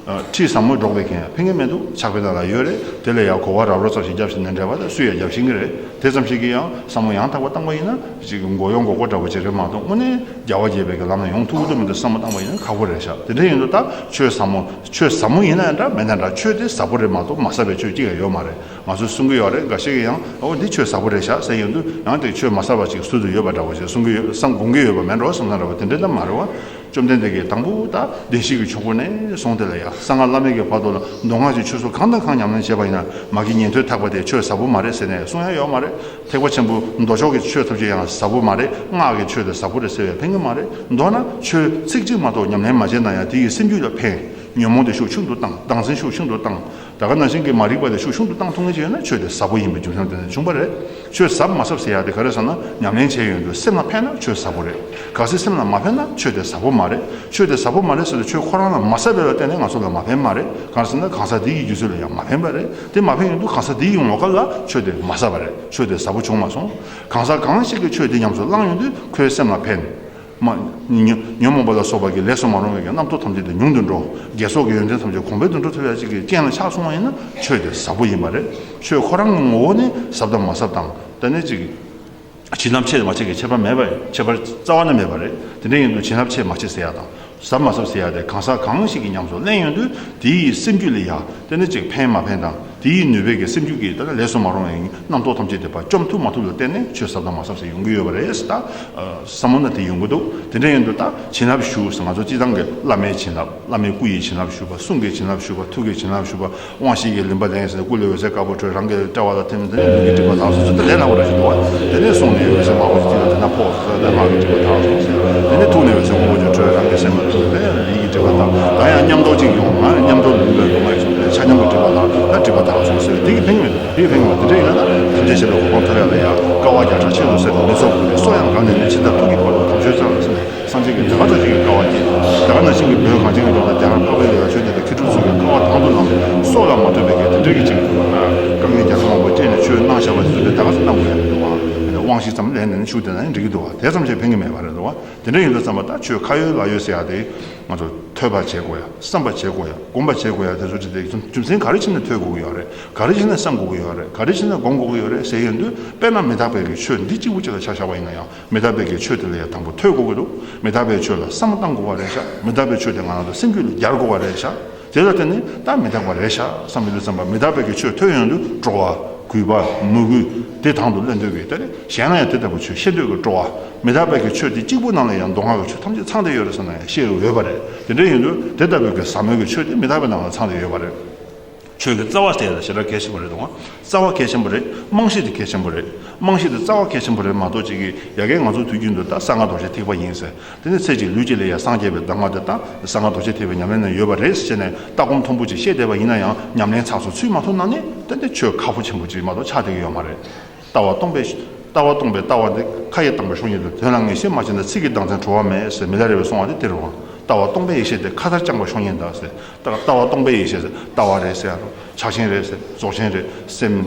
ཁྲིད་ཟབ་མོ་སྒྲོག་པའི་གང་ཡང་ཕན་གྱི་མི་འདུག་ཕྱག་དཔེ་ནང་ལ་ཡོད་རེད། དེ་ལ་ཡ་གོ་བ་རབ་རོབ་ཙམ་ཞིག་བརྒྱབ་ཟིན་ན་འདྲ་བ་དང་སུས་ཡང་རྒྱབ་ཤེས་ཀྱི་རེད། དེ་ཙམ་ཞིག་གིས་ཡང་བསམ་བློ་ཡང་དག་པ་བཏང་བ་ཡིན་ན་ཅིག་མགོ་གཡོག་མགོ་སྐོར་འདྲ་བོ་ཅིག་རེད་མ་གཏོགས། དངོས་གནས་རྒྱལ་བ་དགྱེས་པའི་གི་ལམ་ལ་ཡོང་ཐུབ་ཀྱི་འདུག་མི་འདུག་བསམ་བློ་བཏང་བ་ཡིན་ན་ཁག་པོ་རེད་ཤག་དེ་འདྲ་ཡིན་དུས་ད་ཆོས་ཟབ་མོ། ཆོས་ཟབ་མོ་ཡིན་ན་ཡང་འདྲ་མེད་ན་འདྲ། ཆོས་དེ་ཟབ་པོ་རེད་མ་གཏོགས་མ་ཟབ་པའི་ཆོས་གཅིག་ཡང་ཡོད་མ་རེད། ང་ཚོས་གསུང་གི་ཡོད་རེད། འགའ་ཤས་ཀྱིས་ཡང་འོ་འདི་ཆོས་ཟབ་པོ་རེད་ཤག་ཟེར་ཡོང་དུས། ཡང་དེ་ཆོས་མ་ཟབ་པ་ཅིག་ཟུར་དུ་ཡོད་པ་འདྲ་བོ་ཞིག་གསུང་གི་ཡོད་བསམ་དགོངས་ཀྱི་ཡོད་པ་མེད་འགྲོ་བསམ་ས་འདྲ་བོ་དེ་འདྲ་ད་མ་རེད་བ། བཅོམ་ལྡན་འདས་ཀྱིས་དང་པོ་ད་བདེན་བཞི་གི་ཆོས་འཁོར་ནས་གསུངས་དེ་ལ་ཡང་གསང་སྔགས་བླ་མེད་ཀྱི་བར་དུ་ལ་མདོ་སྔགས་ཀྱི་ཆོས་སུ་གང་དང་གང་ཉམས་ལེན་བྱས་པ་ཡིན་ན་མ་གི་ཉན་ཐོས་ཐེག་པ་དེ་ཆོས་ཟབ་པོ་མ་རེད་ཟེར་ནས་གསུང་ཡ་ཡོད་མ་རེད། ཐེག་པ་ཆེན་པོ་མདོ་ཕྱོགས་ཀྱི་ཆོས་ཐམས་ཅད་ཡང་ཟབ་པོ་མ་རེད། སྔགས་ཀྱི་ཆོས་དེ་ཟབ་པོ་རེད་ཟེར་བས་ཕན་གྱི་མ་རེད། མདོར་ན་ཆོས་ཚིག་གཅིག་མ་གཏོགས་ཉམས་ལེན་མ་བྱས་ན་ཡང་དེ་ཡིས་སེམས་རྒྱུད་ལ་ཕན། ཉོན་མོངས་དེ་ཤུགས་ཆུང་དུ་བཏང་། སྡང་སེམས་ཤུགས་ཆུང་དུ་བཏང་། ད་ག་ནང་བཞིན་གྱི་མ་རིག་པ་དེ་ཤུགས་ཆུང་དུ་བཏང་ཐུབ་མཁན་ཅིག་ཡོད་ན་ཆོས་དེ་ཟབ་པོ་ཡིན་པའི་རྒྱུ་མཚན་དེ་ནས་བྱུང་བ་རེད། ཆོས་ཟབ་མ་ཟབ་ཟེར་ཡ་དེ་ག་རེ་ཟེར་ན་ཉམས་ལེན་བྱས་ཡོང་དུས་སེམས་ལ་ཕན་ན་ཆོས་ཟབ་པོ་རེད། གལ་སྲིད་སེམས་ལ་མ་ཕན་ན་ཆོས་དེ་ཟབ་པོ་མ་རེད། ཆོས་དེ་ཟབ་པོ་མ་རེད་ཟེར་དུས་ཆོས་ཁོ་རང་ལ་མ་ཟབ་པ་ལ་བརྟེན་ནས་ང་ཚོ་ལ་མ་ཕན་མ་རེད། གང་ཟེར་ན་གང་ཟག་འདི་ཡི་རྒྱུད་ཚོད་ལ་ཡང་མ་ཕན་པ་རེད། དེ་མ་ཕན་ཡོང་དུས་གང་ཟག་འདི་ཡི་ངོ་སྐལ་ལ་ཆོས་དེ་མ་ཟབ་པ་རེད། ཆོས་དེ་ཟབ་པོ་བྱུང་མ་སོང་། གང་ཟག་གང་ཞིག་གིས་ཆོས་དེ་ཉམས་སུ་བླངས་ཡོང་དུས་ཁོའི་སེམས་ལ་ཕན། མ། ཉོན་ཉོན་མོངས་པ་ལ་སོགས་པ་གི་ལས་སུ་མ་རུང་བའི་གི་རྣམ་རྟོག་ཐམས་ཅད་དེ་ཉུང་དུ་འགྲོ། དགེ་སོགས་ཀྱི་ཡོན་ཏན་ཐམས་ཅད་གོང་འཕེལ་དུ་འགྲོ་ཐུབ་ཡ་གཅིག་གི་རྐྱེན་ལ་ཆགས་སོང་བ་ཡིན་ན་ཆོས་དེ་ཟབ་པོ་ཡིན་པ་རེད། ཆོས་ཁོ་རང་གི་ངོ་བོ་ནི་ཟབ་དང་མ་ཟབ་དང་དེ་ནས་གཅིག་བྱིན་རླབས་ཆེ་མ་ཆེ་གི་ཁྱད་པར་མེད་པ་ཁྱད་པར་རྩ་བ་ནས་མེད་པ་རེད། དེ་འདྲ་ཡིན་དུས་བྱིན་རླབས་ཆེ་མ་ཆེ་ཟེར་ཡ་དང་། ཟབ་མ་ཟབ་ཟེར་ཡ་དེ་གང་ཟག་གང་ཞིག་གིས་ཉམས་སུ་ལེན་ཡོང་དུས་དེ་ཡི་སེམས་རྒྱུད་ལ་ཡ་དེ་ནི་ཅིག་ཕན་མ་ཕན་དང་དེ་ཡི་ནུས་པས་ཀྱི་སེམས་རྒྱུད་ཀྱི་ད་ལས་སུ་མ་རུང་བའི་རྣམ་རྟོག་ཐམས་ཅད་དེ་ཕར་བཅོམ་ཐུབ་མ་ཐུབ་ལ་བརྟེན་ནས་ཆོས་ཟབ་དང་མ་ཟབ་ཟེར་ཡོང་གི་ཡོད་པ་རེད་ཟེར། ད་བསམ་བློ་ན་དེ་ཡོང་གི་འདུག་དེ་འདྲ་ཡིན་དུས་ད་བྱིན་རླབས་ཞུ་ཟེར་ང་ཚོ་སྤྱི་བཏང་གི་བླ་མའི་བྱིན་རླབས་བླ་མའི་སྐུ་ཡི་བྱིན་རླབས་ཞུ་བ་གསུང་གི་བྱིན་རླབས་ཞུ་བ་ཐུགས་ཀྱི་བྱིན་རླབས་ཞུ་བ། དབང་བཞི་ཡི་ལིང་པ་ལེན་ཟེར། སྐུ་ལས་འོད་ཟེར་དཀར་པོ་འཕྲོས། རང་གི་དཔྲལ་བ་ལ་ཐིམ་ཟེར། ལུས་ཀྱི་དྲེག་པ་དག་སོང་ཟེར། དེ་ལས་སླ་པོ་རེད་ཞུ་འདུག་བ། དེ་ནས་གསུང་ནས་འོད་ཟེར་དམར་པོ་ཅིག་ཐིག་ལ་དེ་ན་ཕོག་སོང་ཟེར། ལྷ་གི་དྲེག་པ་དག་སོང་ཟེར། དེ་ནས་ཐུགས་ནས་འོད་ཟེར་སྔོན་པོ་ཅིག་འཕྲོས། རང་གི་སེམས་ལ་ཐིམ་ཟེར། ལུས་ཀྱི་དྲེག་པ་དག། ད་ཡང་མཉམ་དུ་ཅིག་ཡོང་། ང་མཉམ་དུ་ལུས་ལ་ཡོང་བ་ཡིན་ཟེར། ཆ་མཉམ་གྱི་དྲེག་པ་དག། ད་དྲེག་པ་དག་སོང་ཟེར། དེ་གི་ཕན་ཡོད། དེ་ཕན་ཡོད། དེ་འདྲ་ཡིན་ན་ཐམས་ཅད་ཞི་ལ་གོ་འཕང་ཐོབ་ཡ་ལ་ཡ་དཀའ་བ་བརྒྱ་ཕྲག་ཆད་དུ་ཟད་དེ་མི་ཚོགས་ཀུན་ལས་སྲོག་ཡང་འགག་ནས་ནི། འཆི་བདག་ཐུགས་ཀྱི་དཔལ་ལ་དམ་ཆོས་སྩལ་ལ་ཟེར་ནས། སངས་རྒྱས་ཀྱིས་དེ་ག་ཚོད་ཅིག་གི་དཀའ་བ་སྤྱད། དེ་ག་ནང་བཞིན་གྱི་བོད་གངས་ཅན་གྱི་ལྗོངས་ལ་རྒྱ་གར་འཕགས་པའི་ལས་ལ་བྱོན་ཏེ་མཁས་གྲུབ་ཚོ་གི་དཀའ་བ་དང་དུ་ལངས་ཏེ་སྲོག་ལ་མ་ལྟོས་པའི་གི་དེ་འདྲའི་གི་ཅིག་དཀའ་ངལ་རྒྱ་ཆེ་མང་པོ་སྤྱད་ནས་ཆོས་གནང་བཞག་པ་དེ་ཚོ་དེ་ད་ག་ཚོད་གནང་དགོས་ཡ་མི་འདུག་བ། དབང་ཤེད་ཙམ་ལེན་ནས་ནི་བཞུགས་བསྡད་ན་ཡང་འགྲིག་གི་འདུག་བ། དེ་ཙམ་ཞིག་ཕན་གི་མེད་པ་རེད་འདུག་བ། དེ་འདྲ་ཡིན་དུས་ཙམ་པ་ད་ཆོས་ཁ་ཡོད་ལག་ཡོད་ཟེར་ཡ་དེ་ང་ཚོ་ཐོས་པ་བྱེད་དགོས་ཡ། བསམ་པ་བྱེད་དགོས་ཡ། སྒོམ་པ་བྱེད་དགོས་ཡ། དེ་ཚོ་ཅི་སྟེ་རྒྱུ་མཚན་ག་རེ་བྱས་ནས་ཐོས་དགོས་ཀྱི་ཡོད་རེད། ག་རེ་བྱས་ནས་བསམ་དགོས་ཀྱི་ཡོད་རེད། ག་རེ་བྱས་ནས་སྒོམ་དགོས་ཀྱི་ཡོད་རེད་ཟེར་ཡོང་དུས་དཔེར་ན་མི་རྟག་པའི་གི་ཆོས་འདི་གཅིག་པུ་གཅིག་ལ་ཆ་བཞག་པ་ཡིན་ན་ཡང་མི་རྟག་པའི་གི་ཆོས་དེ་ལ་ཡང་དང་པོ་ཐོས་དགོས་ཀྱི་འདུག་མི་རྟག་པའི་ཆོས་ལ་བསམ་བློ་བཏང་དགོས་པ་རེད་ཤག་མི་རྟག་པའི་ཆོས་དེ་ང་རང་ཚོ་སེམས་རྒྱུད་ལ་སྦྱར་དགོས་པ་རེད་ཤག་དེ་ལ་བརྟེན་ནས་ད་མི་རྟག་པ་རེད་ཤག་བསམ་ཡོང་དུས་ཙམ་པ་མི་རྟག་པའི་གི་ཆོས་ཐོས་ཡོང་དུས་སྤྲོ་བ། གུས་པ། མོས་གུས། དེ་དང་དུ་ལེན་འདོད་ཀྱི་ད་ནི་གཞན་ལ་ཡང་དེ་ལྟ་བུ་ཆོས་བཤད་འདོད་ཀྱི་སྤྲོ་བ། མི་རྟག་པའི་གི་ཆོས་དེ་གཅིག་པུ་ནང་ལ་ཡང་མདོ་སྔགས་ཀྱི་ཆོས་ཐམས་ཅད་ཚང་བསྡད་ཡོད་རེད་བསམ་ན་ཡང་བཤད་འོས་པ་རེད། དེ་འདྲ་ཡིན་དུས་དེ་ལྟ་བུའི་གི་ཟབ་མོའི་གི་ཆོས་དེ་མི་རྟག་པའི་ནང་ལ་ཚང་བསྡད་ཡོད་པ་རེད། ཆོས་ཀྱི་རྩ་བ་དེ་ལ་ཞེ་དྲག་གལ་ཆེན་པོ་རེད་དང་། རྩ་བ་གལ་ཆེན་པོ་རེད། རྨང་གཞི་དེ་གལ་ཆེན་པོ་རེད། རྨང་གཞི་དེ་རྩ་བ་གལ་ཆེན་པོ་རེད་མ་གཏོགས་ཅིག་གི་ཡ་གིའི་ང་ཚོ་དུས་རྒྱུན་དུ་ད་གསང་སྔགས་རྡོ་རྗེ་ཐེག་པ་ཡིན་ཟེར། དེ་ནས་ཚེ་གཅིག་ལུས་གཅིག་ལ་ཡང་སངས་རྒྱས་པའི་གདམས་ངག་དེ་དག་གསང་སྔགས་རྡོ་རྗེ་ཐེག་པའི་ཉམས་ལེན་ནང་ཡོད་པ་རེད་ཟེར་ནས་ལྟ་སྒོམ་མཐོན་པོ་ཅིག་བཤད་བསྡད་པ་ཡིན་ན་ཡང་ཉམས་ལེན་ཚགས་སུ་ཚུད་མ་ཐུབ་ན་ནི་ཏན་ཏན་ཆོས་ཁག་པོ་ཆེན་པོ་ཅིག་མ་གཏོགས་ཆགས་བསྡད་ཀྱི་ཡོད་མ་རེད། ལྟ་བ་སྟོང་པའི་ལྟ་བ་སྟོང་པའི་ལྟ་བ་འདི་ཁ་ཡིས་བཏང་པའི་གཤོག་སྙིང་དང་། དོན་ལ་ངེས་ཤེས་མ་སྐྱེས་ན་ཚིག་གིས་བདག་འཛིན་གྲོལ་བ་མེད་ཟེར་མི་ལ་རས་པས་གསུངས་པ་དེ་དེ་རེད་བ། ལྟ་བ་སྟོང་པའི་ཡེ་ཤེས་དེ་ཁ་མཐར་བཅངས་པ་གཤོག་སྙིང་དང་ཟེར། ལྟ་ལྟ་བ་སྟོང་པའི་ཡེ་ཤེས་ཟེར་ལྟ་བ་རེད་ཟེར་ཡ་རོ། ཕྱག་ཆེན་རེད་ཟེར། རྫོགས་ཆེན་རེད། སེམས་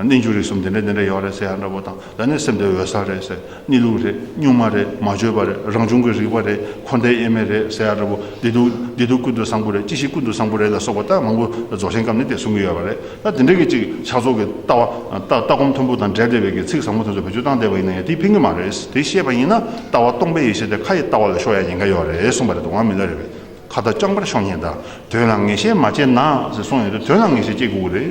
རྣལ་འབྱོར་རིག་གསུམ་དེ་འདྲ་དེ་འདྲ་ཡོད་རེད་ཟེར་ཡ་འདྲ་པོ་དང་། ད་ནི་སེམས་དེ་འོད་གསལ་རེད་ཟེར། གནས་ལུགས་རེད། གཉུག་མ་རེད། མ་བཅོས་པ་རེད། རང་བྱུང་གི་རིག་པ་རེད། འཁོར་འདས་དབྱེར་མེད་རེད་ཟེར་ཡ་འདྲ་པོ། བདེ་སྡུག་བདེ་སྡུག་ཀུན་ཏུ་བཟང་པོ་རེད། སྐྱེ་ཤི་ཀུན་ཏུ་བཟང་པོ་རེད་ལ་སོགས་པ་ད་མང་པོ་རྫོགས་ཆེན་སྐབས་ནས་དེ་གསུང་གི་ཡོད་པ་རེད། ད་དེ་འདྲ་གི་ཅིག་ཕྱག་རྫོགས་ཀྱི་ལྟ་བ་ལྟ་ལྟ་སྒོམ་མཐོན་པོ་དང་འབྲེལ་བསྡད་པའི་གི་ཚིག་བཟང་པོ་དེ་ཚོ་བེད་སྤྱོད་བཏང་བསྡད་པ་ཡིན་ན་ཡང་དེ་ཕན་གི་མ་རེད། དེ་ཤེས་པ་ཡིན་ན་ལྟ་བ་སྟོང་པའི་ཡེ་ཤེས་དེ་ཁ་ཡི་ལྟ་བ་ལ་ཤོར་ཡ་ཉེན་ཁ་ཡོད་རེད་གསུངས་པ་རེད་འདུག་ང་མི་ལ་རས་པས། ཁ་མཐར་བཅངས་པ་གཤོག་སྙིང་དང་། དོན་ལ་ངེས་ཤེས་མ་སྐྱེས་ན་ཟེར་གསུངས་ཡོད་དུས་དོན་ལ་ངེས་ཤེས་སྐྱེ་དགོས་ཀྱི་རེད།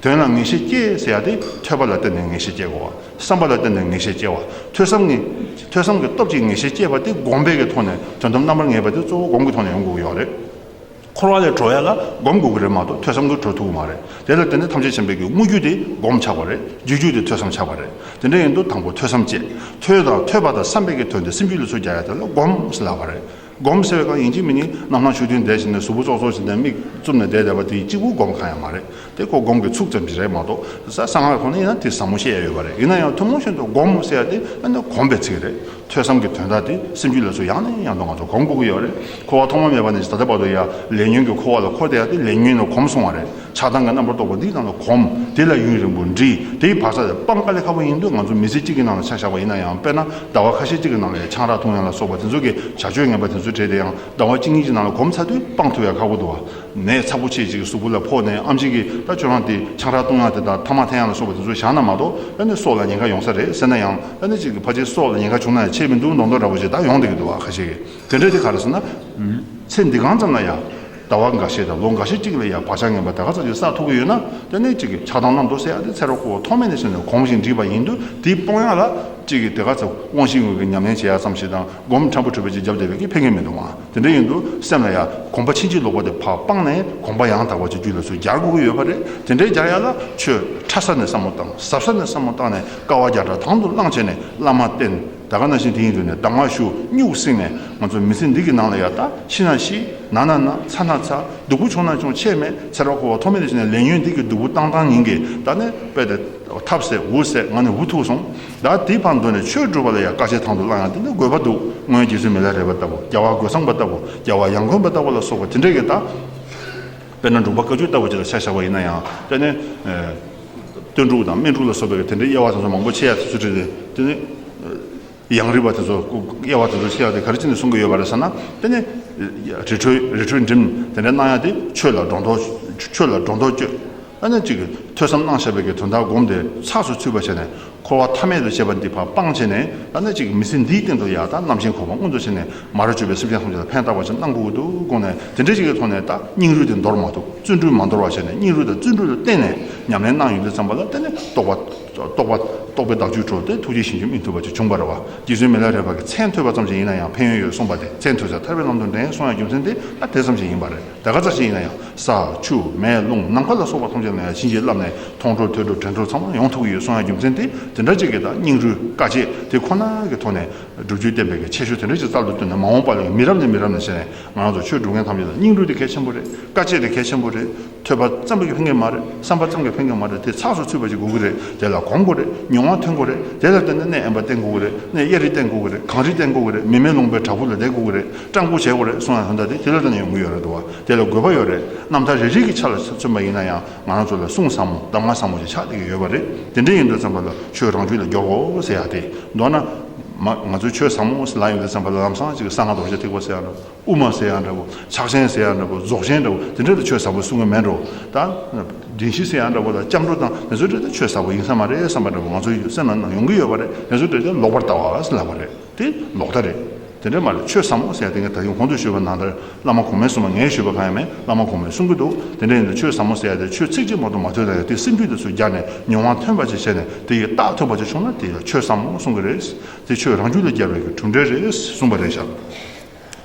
དོན་ལ་ངེས་ཤེས་སྐྱེ་ཟེར་ཡ་དེ་ཐོས་པ་ལ་བརྟེན་ནས་ངེས་ཤེས་སྐྱེ་དགོས་པ། བསམ་པ་ལ་བརྟེན་ནས་ངེས་ཤེས་སྐྱེ་བ། ཐོས་བསམ་ངེས་ཐོས་བསམ་གྱི་སྟོབས་ཀྱིས་ངེས་ཤེས་སྐྱེས་པ་དེ་སྒོམ་པའི་གི་ཐོག་ནས་དོན་དམ་རྣམ་པར་ངེས་པ་དེ་གཙོ་བོ་སྒོམ་གྱི་ཐོག་ནས་ཡོང་དགོས་ཀྱི་ཡོད་རེད། འཁོར་བ་ལས་གྲོལ་ཡ་ལ་སྒོམ་དགོས་ཀྱི་རེད་མ་གཏོགས་ཐོས་བསམ་གྱིས་གྲོལ་ཐུབ་ཀྱི་མ་རེད། དེ་ལ་བརྟེན་ནས་ཐམས་ཅད་མཁྱེན་པའི་གི་དངོས་རྒྱུ་དེ་སྒོམ་ཆགས་པ་རེད། རྒྱུ་རྒྱུ་དེ་ཐོས་བསམ་ཆགས་པ་རེད། དེ་འདྲ་ཡིན་དུས་དང་པོ་ཐོས་བསམ་བྱེད། ཐོས་དང་ཐོས་པ་དང་བསམ་པའི་གི་དོན་དེ་སེམས་རྒྱུད་ལ་ཚུར་རྒྱག་ཡ་དེ་ལ་སྒོམ་ཟེར་ལབ་པ་རེད། སྒོམ་ཟེར་བའི་སྒང་ཡིན་གཅིག་མིན་གཉིས་རྣམ་སྣང་ཆོས་མཐུན་བསྡད་བྱས་ནས་གཟུགས་པོ་ཙོག་ཙོག་བྱས་ནས་མིག་བཙུམ་ནས་བསྡད་བསྡད་པ་དེ་གཅིག་པུ་སྒོམ་གང་ཡང་མ་རེད། དེ་ཁོ་སྒོམ་གྱི་ཚུགས་ཙམ་ཞིག་རེད་མ་གཏོགས་ས་གསང་སྔགས་ཁོ་ན་ཡིན་ན་དེ་ཟབ་མོ་བཤད་ཡ་ཡོད་པ་རེད། ཡིན་ན་ཡང་ཐུན་མོང་བཞིན་དུ་སྒོམ་ཟེར་ཡ་དེ་ཨ་ནི་གོམས་པའི་ཚིག་རེད། ཐོས་བསམ་གྱི་དོན་དག་དེ་སེམས་རྒྱུད་ལ་ཚུར་ཡང་ནས་ཡང་དུ་ང་ཚོ་གོམས་དགོས་ཀྱི་ཡོད་རེད། འཁོར་བ་ཐོག་མ་མེད་པ་ནས་ད་ལྟ་བར་དུ་ཡ་ལས་ཉོན་གྱི་འཁོར་བ་ལ་འཁོར་བསྡད་ཡ་དེ་ལས་ཉོན་ནས་གོམས་སོང་བ་རེད། ཆགས་སྡང་གི་རྣམ་པར་རྟོག་པ་འདིའི་ནང་ལ་གོམས། དེ་ལ་ཡུན་རིང་པོ་འདྲིས། དེའི་བར་ས་དེ་སྤང་དཀའ་ལས་ཁག་པོ་ཡིན་དུས་ང་ཚོ་མི་ཚེ་གཅིག་གི་ནང་ལ་ཆ་བཞག་པ་ཡིན་ན་ཡང་དཔེར་ན་ཟླ་བ་ཁ་ཤས་གཅིག་གི་ནང་ལ་ཡ་ཆང་རག་འཐུང་ཡ་ལ་སོགས་པ་དེ་ཚོ་གི་བྱ་སྤྱོད་ངན་པ་དེ་ཚོ་བྱས་ཏེ་ཡང་ཟླ་བ་གཅིག་གཉིས་ཀྱི་ནང་ལ་གོམས་ཚར་དུས་སྤང་ཐུབ་ཡ་ཁག་པོ་འདུག་བ། ནད་ཚ་པོ་ཆེ་ཅིག་གཟུགས་པོ་ལ་ཕོག་ནས་ཨེམ་ཆི་གིས་ད་ཁྱོད་རང་དེ་ཆང་རག་བཏུང་ཡ་དེ་དང་ཐ་མག་འཐེན་ཡ་ལ་སོགས་པ་དེ་ཚོ་བཞག་ན་མ་གཏོགས་ཨ་ནི་སྲོག་ལ་ཉེན་ཁ་ཡོང་ས་རེད་ཟེར་ན་ཡང་ཨ་ནི་ཅིག་གི་ཕལ་ཆེར་སྲོག་ལ་ཉེན་ཁ་བྱུང་ན་ཡང་ཆེ་མི་འདུག་མདོག་མདོག་འདྲ་པོ་ཞིག་ད་ཡོང་བསྡད་ཀྱི་འདུག་བ། ཁ་ཤས་ཀྱིས་དེ་འདྲ་དེ་ག་རེ་ཟེར་ན། ཚེ་འདི་གང་ཙམ་ལ་ཡང་ ཟླ་བ་འགའ་ཤས་དང་ལོ་འགའ་ཤས་གཅིག་ལ་ཡང་བག་ཆགས་ངན་པ་དེ་ག་ཙམ་ཅིག་བསགས་ཐུབ་ཀྱི་ཡོད་ན། དེ་ནས་གཅིག་གི་ཆགས་སྡང་རྣམ་རྟོག་ཟེར་ཡ་དེ་ཚེ་རབས་འཁོར་བ་ཐོག་མེད་ནས་བྱུང་ནས་གོམས་ཤིང་འདྲིས་པ་ཡིན་དུས། དེ་སྤོང་ཡ་ལ་གཅིག་གི་དེ་ག་ཙམ་དབང་ཤེས་དངོས་ཀྱི་ཉམས་ལེན་བྱེད་ཡ་ཙམ་ཞིག་དང་། སྒོམ་ཕྲན་བུ་འཁྲུལ་པ་ཅིག་བརྒྱབ་བསྡད་པའི་གི་ཕན་གྱི་མི་འདུག་ཨང་། དེ་འདྲ་ཡིན་དུས་སེམས་ལ་ཡང་གོམས་པ་ཕྱིན་ཅི་ལོག་པ་དེ་ཕར་སྤངས་ནས། གོམས་པ་ཡང་དག་པ་ཅིག་རྒྱུད་ལ་ཚུར་རྒྱག་དགོས་ཀྱི་ཡོད་པ་རེད། དེ་འདྲའི་རྒྱག་ཡ་ལ་ཆོས་ཕྲ་ས་ནས་བསམ་བློ་བཏང་། ཟབ་ས་ནས་བསམ་བློ་བཏང་ནས། དཀའ་བ་བརྒྱ་ཕྲག་དང་དུ་བླངས་བྱས་ནས་བླ་མ་བསྟེན། ད་ག་ནང་བཞིན་དེ་ཡིན་དུས་ནས་གདམས་ངག་ཞུ། སྨྱུག་བསྲིངས་ནས། ང་ཚོ་མི་ཚེ་འདི་གི་ནང་ལ་ཡ་ད་ཤི་ན་ཤི། ན་ན་ན། ཚ་ན་ཚ། སྡུག་པོ་བྱུང་ན་བྱུང་། ཆད་མེད། ཚེ་རབས་འཁོར་བ་ཐོག་མེད་དུ་ཕྱིན་ནས་ལས་ཉོན་འདི་གི་སྡུག་པོ་བཏང་བཏང་ཉིན་གྱི་ད་ནི་དཔེ་དེ་ཐབས་ཟད་འུ་ཟད་ང་ནི་འུ་ཐུག་སོང་། ད་དེ་བར་དུ་ནས་ཆོས་སྒྲུབ་པ་ལ་ཡ་དཀའ་སྤྱད་དང་དུ་བླངས་ཡ་དེ་ནི་དགོས་པ་འདུག། སྔོན་རྗེ་བཙུན་མི་ལ་རས་པ་ལྟ་བུ། རྒྱལ་བ་རྒོད་ཚང་པ་ལྟ་བུ། རྒྱལ་བ་ཡང་དགོན་པ་ལྟ་བུ་ལ་སོགས་པ་དེ་འདྲས་ཀྱི་ད། དཔེར་ན་འབྲུག་པ་བཀའ་བརྒྱུད་ལྟ་བུ་ཅིག་ལ་ཆ་བཞག་པ་ཡིན་ན་ཡང་། དེ་ནི་ཨ་སྟོན་དྲུག་དང་སྨན་དྲུག་ལ་སོགས་པའི་དེ་འདྲའི་དབྱེ་བ་དེ་ཚོ་མང་པོ་ཕྱེ་ཡ་དེ་ཚོ་བྲིས་ཏེ། དེ་ནི་ཨ་ཡང་རིག་པ་དེ་ཚོ་དབྱེ་བ་དེ་ཚོ་ཕྱེ་ཡ་དེ་ག་རེ་བྱས་ནས་གསུང་གི་ཡོད་པ་རེད་ཟེར་ན། དེ་ནི་ཨ་རི་ཁྲོད་རི་ཁྲོད་འགྲིམ་དེ་འདྲ་གནང་ཡ་དེ་ཆོས་ལ་སྒྲོ་འདོགས། ཆོས་ལ་སྒྲོ་འདོགས་གཅོད། ཨ་ནི་གཅིག་གི་ཐོས་བསམ་གནང་བཞག་པའི་གི་དོན་དག་སྒོམ་དེ་ཚགས་སུ་ཚུད་པ་བྱས་ནས། འཁོར་བ་མཐའ་མེད་དུ་བྱེད་པ་འདི་ཕར་སྤངས་བྱས་ནས། ཨ་ནི་གཅིག་གི་མི་ཚེ་འདིའི་སྟེང་དུ་ཡང་ད་རྣམ་མཁྱེན་གོ་འཕང་མངོན་དུ་བྱས་ནས། མ་རིག་གཅོད་པའི་སེམས་ཅན་ཐམས་ཅད་ལ་ཕན་བཏགས་པ་ཞིག་གནང་དགོས་ཀྱི་འདུག་དགོངས་ནས། དེ་འདྲའི་ཞིག་གི་ཐོག་ནས་ད་སྙིང་རུས་དེ་འདོར་མ་ཐུབ། བརྩོན་འགྲུས་མ་འདོར་བ་བྱས་ནས། སྙིང་རུས་དང་བརྩོན་འགྲུས་ལ་བརྟེན་ནས་ཉམས་ལེན་གནང་ཡོང་དུས་ཙམ་པ་ལ། དེ་ནི་རྟོགས་པ། རྟོགས་པ། རྟོགས་པའི་བདག་རྒྱུད་གྲོལ་ཏེ། ཐུགས་རྗེ་ཞིང་སྐྱོང་སྨིན་ཐུབ་པ་ཅིག་བྱུང་བ་རེད་བ། རྗེ་བཙུན་མི་ལ་རས་པ་གི་མཚན་ཐོས་པ་ཙམ་ཞིག་ཡིན་ན་ཡང་ཕན་ཡོན་ཡོད་གསུངས་པ་དེ། མཚན་ཐོས་ས་ཐར་པའི་ལམ་དུ་འདྲེན་གསུང་ཡ་རྒྱུ་མཚན་དེ་ད་དེ་ཙམ་ཞིག་ཡིན་པ་རེད། དེ་ག་ཙམ་ཞིག་ཡིན་ན་ཡང་ས་ཆུ་མེ་རླུང་ནམ་མཁའ་ལ་སོགས་པ་ཐམས་ཅད་ལ་ཡང་བྱིན་གྱིས་བརླབས་ནས། མཐོང་གྲོལ་ཐོས་གྲོལ་དྲན་གྲོལ་ཚང་མ་ཡོང་ཐུབ་ཀྱི་ཡོད་གསུང་ཡ་རྒྱུ་མཚན་དེ། དེ་འདྲ་ཅིག་གི་ད་སྙིང་རུས་དཀའ་སྤྱད་དེ་ཁོ་ན་གི་ཐོག་ནས་སྒྲུབ་བརྒྱུད་བསྟན་པའི་གི་ཁྱད་ཆོས་དེ་འདྲ་ཅིག་རྩལ་དུ་བཏོན་ནས། མ་འོངས་པ་ལ་མི་རབས་ནས་མི་རབས་ནས་བྱས་ནས་ང་རང་ཚོ་ཆོས་སྒྲུབ་མཁན་ཐམས་ཅད་ལ་སྙིང་རུས་དེ་གལ་ཆེན་པོ་རེད། དཀའ་སྤྱད་དེ་གལ་ཆེན་པོ་རེད། ཐོས་པ་ཙམ་གྱིས་ཕན་གྱི་མ་རེད། བསམ་པ་ཙམ་གྱིས་ཕན་གྱི་མ་རེད། དེ་ཚགས་སུ་ཚུད་པ་ཅིག་དགོས་ཀྱི་རེད། དེ་ལ་གོམས་དགོས་རེད། མྱོང་བ་ཐོན་དགོས་རེད། དེ་ལ་བརྟེན་ནས་གནས་དབེན་པ་བསྟེན་དགོས་ཀྱི་རེད། གནས་གཡའ་རི་བསྟེན་དགོས་ཀྱི་རེད། གངས་རི་བསྟེན་དགོས་ཀྱི་རེད། མི་མེད་ལུང་པའི་བྲག་ཕུག་ལ་བསྡད་དགོས་ཀྱི་རེད། སྤྲང་པོ་བྱེད་དགོས་རེད་གསུང་ཡ་ད་ལྟ་དེ་དེ་ལ་བརྟེན་ནས་ཡོང་གི་ཡོད་རེད་འདུག་བ། དེ་ལ་དགོས་པ་ཡོད་རེད། རྣམ་ཐར་རེ་རེ་གི་ཆ་ལ་མཚོན་པ་ཡིན་ན་ཡང་། ང་རང་ཚོ་ལ་གསུང་ཟབ་མོ་གདམས་ངག་ཟབ་མོ་ཞིག་ཆགས་བསྡད་ཀྱི་ཡོད་པ་རེད། དེ་འདྲ་ཡིན་དུས་ཙམ་པ་ལ་ཆོས་རང་རྒྱུད་ལ་སྦྱོར་དགོས་ཟེར་ཡ་དེ། མདོར་ན་མ་ང་ཚོས་ཆོས་ཟབ་མོ་ཟེར་ལབ་ཡོང་དུས་ཙམ་པ་ལ། ལམ་སང་གཅིག་གསང་སྔགས་རྡོ་རྗེ་ཐེག་པ་ཟེར་ཡ་འདྲ་བོ། དབུ་མ་ཟེར་ཡ་འདྲ་བོ། ཕྱག་ཆེན་ཟེར་ཡ་འདྲ་བོ། རྫོགས་ཆེན་འདྲ་བོ། དེ་འདྲ་ལ་ཆོས་ཟབ་མོ་གསུང་གི་མེད་འགྲོ། ད་བདེན་བཞི་ཟེར་ཡ་འདྲ་བོ་དང་། སྐྱབས་འགྲོ་དང་དེ་ཚོ་འདྲ་ད་ཆོས་ཟབ་པོ་ཡིན་ས་མ་རེད་བསམ་པ་འདྲ་བོ་ང་ཚོའི་སེམས་ནང་ཡོང་གི་ཡོད་པ་རེད། དེ་ཚོ་འདྲ་ད་ལོག་པར་ལྟ་བ་ཟེར་ལབ་པ་རེད། དེ་ལོག་ལྟ་རེད། དེ་འདྲ་མ་རེད། ཆོས་ཟབ་མོ་ཟེར་ཡ་དེ་ངས་ད་གིན་གོང་དུ་ཞུས་པ་ནང་ལྟར། བླ་མ་གོང་མས་གསུངས་པ་ངས་ཞུས་པ་གང་ཡང་མེད། བླ་མ་གོང་མས་གསུང་གི་འདུག་དེ་འདྲ་ཡིན་དུས་ཆོས་ཟབ་མོ་ཟེར་ཡ་དེ་ཆོས་ཚིག་གཅིག་མ་གཏོགས་མ་ཐོས་ན་ཡང་། དེ་སེམས་རྒྱུད་དུ་ཚུར་སྦྱར་ནས་མྱོང་བ་ཐོན་པ་ཅིག་བྱས་ནས། དེ་ཡི་རྟགས་ཐོན་པ་ཅིག་བྱུང་ན་དེ་ཡང་ཆོས་ཟབ་མོ་གསུང་གི་རེད། དེ་ཆོས་རང་རྒྱུད་ལ་སྦྱར་བའི་གི་གྲུབ་འབྲས་རེད་གསུངས་པ་རེད་ཤག་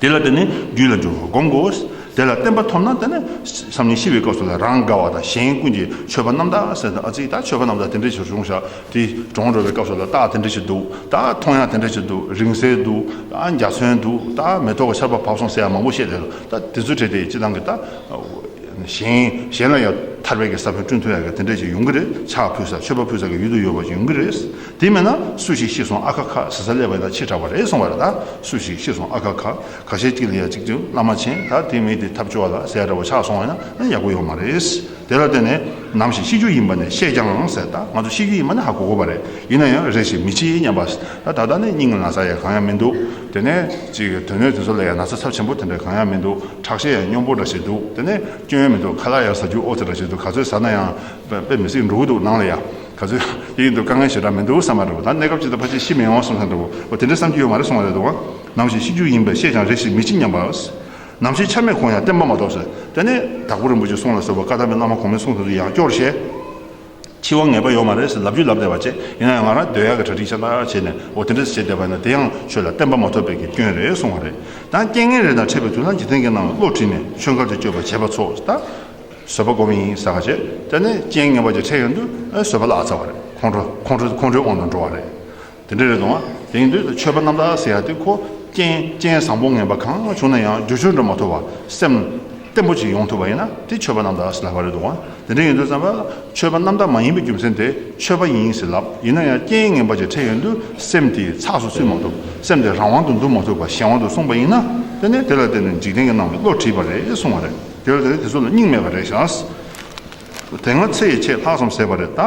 དེ་ལ་བརྟེན་ནས་རྒྱུད་ལ་འཇུག་པར་སྒོམ་དགོས། དེ་ལ་བརྟན་པ་ཐོབ་ན། དེ་ནས་སང་ཉིན་ཤི་བའི་སྐབས་སུ་ལ་རང་དགའ་བ་དང་གཞན་ཀུན་གྱི་མཆོད་པ་རྣམ་དག་ཟེར་ཏེ། ཨ་ཙི། ད་མཆོད་པ་རྣམ་དག་དེ་འདྲ་ཞིག་བྱུང་ཤག་དེ་གྲོངས་འགྲོ་བའི་སྐབས་སུ་ལ་རྟགས་དེ་འདྲ་ཞིག་འདུག་ད་མཐོང་ཡག་དེ་འདྲ་ཞིག་འདུག་རིང་བསྲེལ་འདུག་ད་མེ་ཏོག་གི་ཆར་པ་བབས་སོང་ཟེར་ཡག་མང་པོ་བཤད་དེ། ད་དེ་ཚོ་བྲིས་ཏེ་སྤྱིར་བཏང་གི་ད། གཞན་གཞན་ལ་ཡང་ཐར་པའི་གི་ས་བོན་བསྐྲུན་ཐུབ་ཡག་གི་དེ་འདྲ་ཞིག་ཡོང་གི་རེད། ཕྱག་ཕུལ་ས། མཆོད་པ་ཕུལ་ས་གི་ཡུལ་དུ་ཡོད་པ་ཞིག་ཡོང་གི་རེད། དེ་མེད་ན་སུ་ཞིག་ཤི་སོང་ཨ་ཁ་ཁ་ཟེར་ས་སླེབས་པ་ཡིན་ན་ཕྱི་དྲགས་པ་རེད་གསུངས་པ་རེད། ད་སུ་ཞིག་ཤི་སོང་ཨ་ཁ་ཁ། ཁ་ཤས་གཅིག་ལ་ཡ་གཅིག་ཀྱང་བླ་མ་མཁྱེན། ད་དེ་མི་དེ་ཐབས་སྐྱོ་བ་ལ་ཟེར་ཡ་འདྲ་བོ་ཆགས་སོང་བ་ཡིན་ན་ཡག་པོ་ཡོད་མ་རེད། དེ་ལ་བརྟེན་ནས་ནམ་ཞིག་ཤི་རྒྱུ་ཡིན་པ་ནི་ཤེས་ཀྱང་ཟེར། ད་ང་ཚོ་ཤི་རྒྱུ་ཡིན་པ་ནི་ཧ་གོ་གོ་བ་རེད། ཡིན་ན་ཡང་རེ་ཞིག་མི་འཆི་སྙམ་པ། ད་ད་ལྟ་ནི་སྙིང་ན་ཚ་ཡ་གང་ཡང་མི་འདུག་དེ་ནས་ཅིག་དོན་སྣོད་དེ་ཚོ་ལ་ཡ་ན་ཚ་ཚབས་ཆེན་པོ་དེ་འདྲ་གང་ཡང་མི་འདུག་ཁྲག་ཤེད་ཡང་སྙོམས་པོ་འདྲ་ཞིག་འདུག་དེ་ནས་སྐྱོན་མི་འདུག་ཁ་ལག་ཡང་ཟ་རྒྱུ་ཨོ་ཙི་འདྲ་ཞིག་འདུག་ག་ཚོད་ཟ་ན་ཡང་དཔེ་དཔེ་མི་སྲིད་འགྲོ་གི་འདུག་ནང་ལ་ཡ། ག་ཚོད་ཡིན་འདུག་དཀའ་ངལ་ཞེ་དྲག་མི་འདུག་བསམ་པ་འདྲ་བོ། ད་གནས་སྐབས་ཅིག་ད་ཕལ་ཆེར་ཤི་མི་ཡོང་བསམ་བསམ་འདྲ་བོ། འོ་དེ་འདྲ་བསམ་རྒྱུ་ཡོད་མ་རེད་གསུང་བ་རེད་འདུག་ནམ་ཞིག་ཤི་རྒྱུ་ཡིན་པས་ཤེས་ཀྱང་རེ་ཞིག་མི་འཆི་སྙམ་པ། ནམ་ཞིག་ཆ་མེད་ཁོང་ཡང་བརྟན་པ་མ་གཏོགས་ཟེར། དེ་ནས་དྭགས་པོ་རིན་པོ་ཆེའི་གསུང་ལ་སོགས་པ་བཀའ་གདམས་པའི་བླ་མ་གོང་མའི་གསུང་དེ་ཚོ་ཡང་སྐྱོར་བྱས། འཆི་བ་ངེས་པ་ཡོད་མ་རེད་ཟེར་ལབ་རྒྱུ་ལབ་བསྡད་པ་བྱས། ཡིན་ན་ཡང་ང་རང་སྡོད་ཡག་གི་གྲ་སྒྲིག་ཤ་སྟག་བྱས་ནས། འོ་དེ་འདྲ་བྱས་བསྡད་པ་ཡིན་ན་དེ་ཡང་ཆོས་ལ་བརྟན་པ་མ་ཐོབ་པའི་གི་སྐྱོན་རེད་གསུང་བ་རེད། ད་རྐྱེན་ངན་རེ་དང་འཕྲད་པའི་དུས་ལ་འཇིག་རྟེན་གྱི་ནང་ལ་བློ་བྲིས་ནས་ཆོས་འགལ་དུ་སྤྱོད་པ་བྱས་པ་ཚོ། ད་བཟོད་པ་སྒོམ་ཡིན་ཟེར་བ་བྱས། དེ་ནས་རྐྱེན་ངན་པ་ཅིག་འཕྲད་ཡོང་དུས་བཟོད་པ་ལ་ཨ་ཚ་བ་རེད། ཁོང་ཁྲོ་ཁོང་ཁྲོ་ཁོང་ཁྲོའི་དབང་དུ་འགྲོ་བ་རེད། དེ་འདྲ་རེད་དང་། དེ་ཡིན་དུས་མཆོད་པ་རྣམ་དག་ཟེར་ཡ་དེ་ཁོ་རྐྱེན་རྐྱེན་བཟང་པོ་ངན་པ་གང་བྱུང་ན་ཡང་རྒྱུ་ཆོས་འདྲ་མ་ཐོབ་པ་སེམས་བརྟན་པོ་ཅིག་ཡོང་ཐུབ་པ་ཡིན་ན་དེ་མཆོད་པ་རྣམ་དག་ཟེར་ལབ་པ་རེད་དང་། དེ་འདྲ་ཡིན་དུས་ཙམ་པ་མཆོད་པ་རྣམ་དག་མ་ཡིན་པའི་རྒྱུ་མཚན་དེ་མཆོད་པ་ཡིན་ཟེར་ལབ། ཡིན་ན་ཡང་རྐྱེན་ངན་པ་ཅིག་འཕྲད་ཡོང་དུས་སེམས་དེ་ཚགས་སུ་ཚུད་མ་ཐུབ། སེམས་དེ་རང་དབང་དུ་འདུ་མ་ཐུབ་པ་གཞན་དབང་དུ་སོང་པ་ཡིན་ན། དེ་ནས་དེ་ལ་བརྟེན་ནས་འཇིག་རྟེན་གྱི་ནང་ལ་བློ་བྲིས་པ་རེད་གསུང་བ་རེད། དེ་ལ་བརྟེན་ནས་དེ་ཚོ་ལ་སྙིང་མེད་པ་རེད་ཤག་དེ་སྔ་ཚེ་ཡི་ཆེས་ལྷག་བསམ་ཟད་པ་རེད། ད་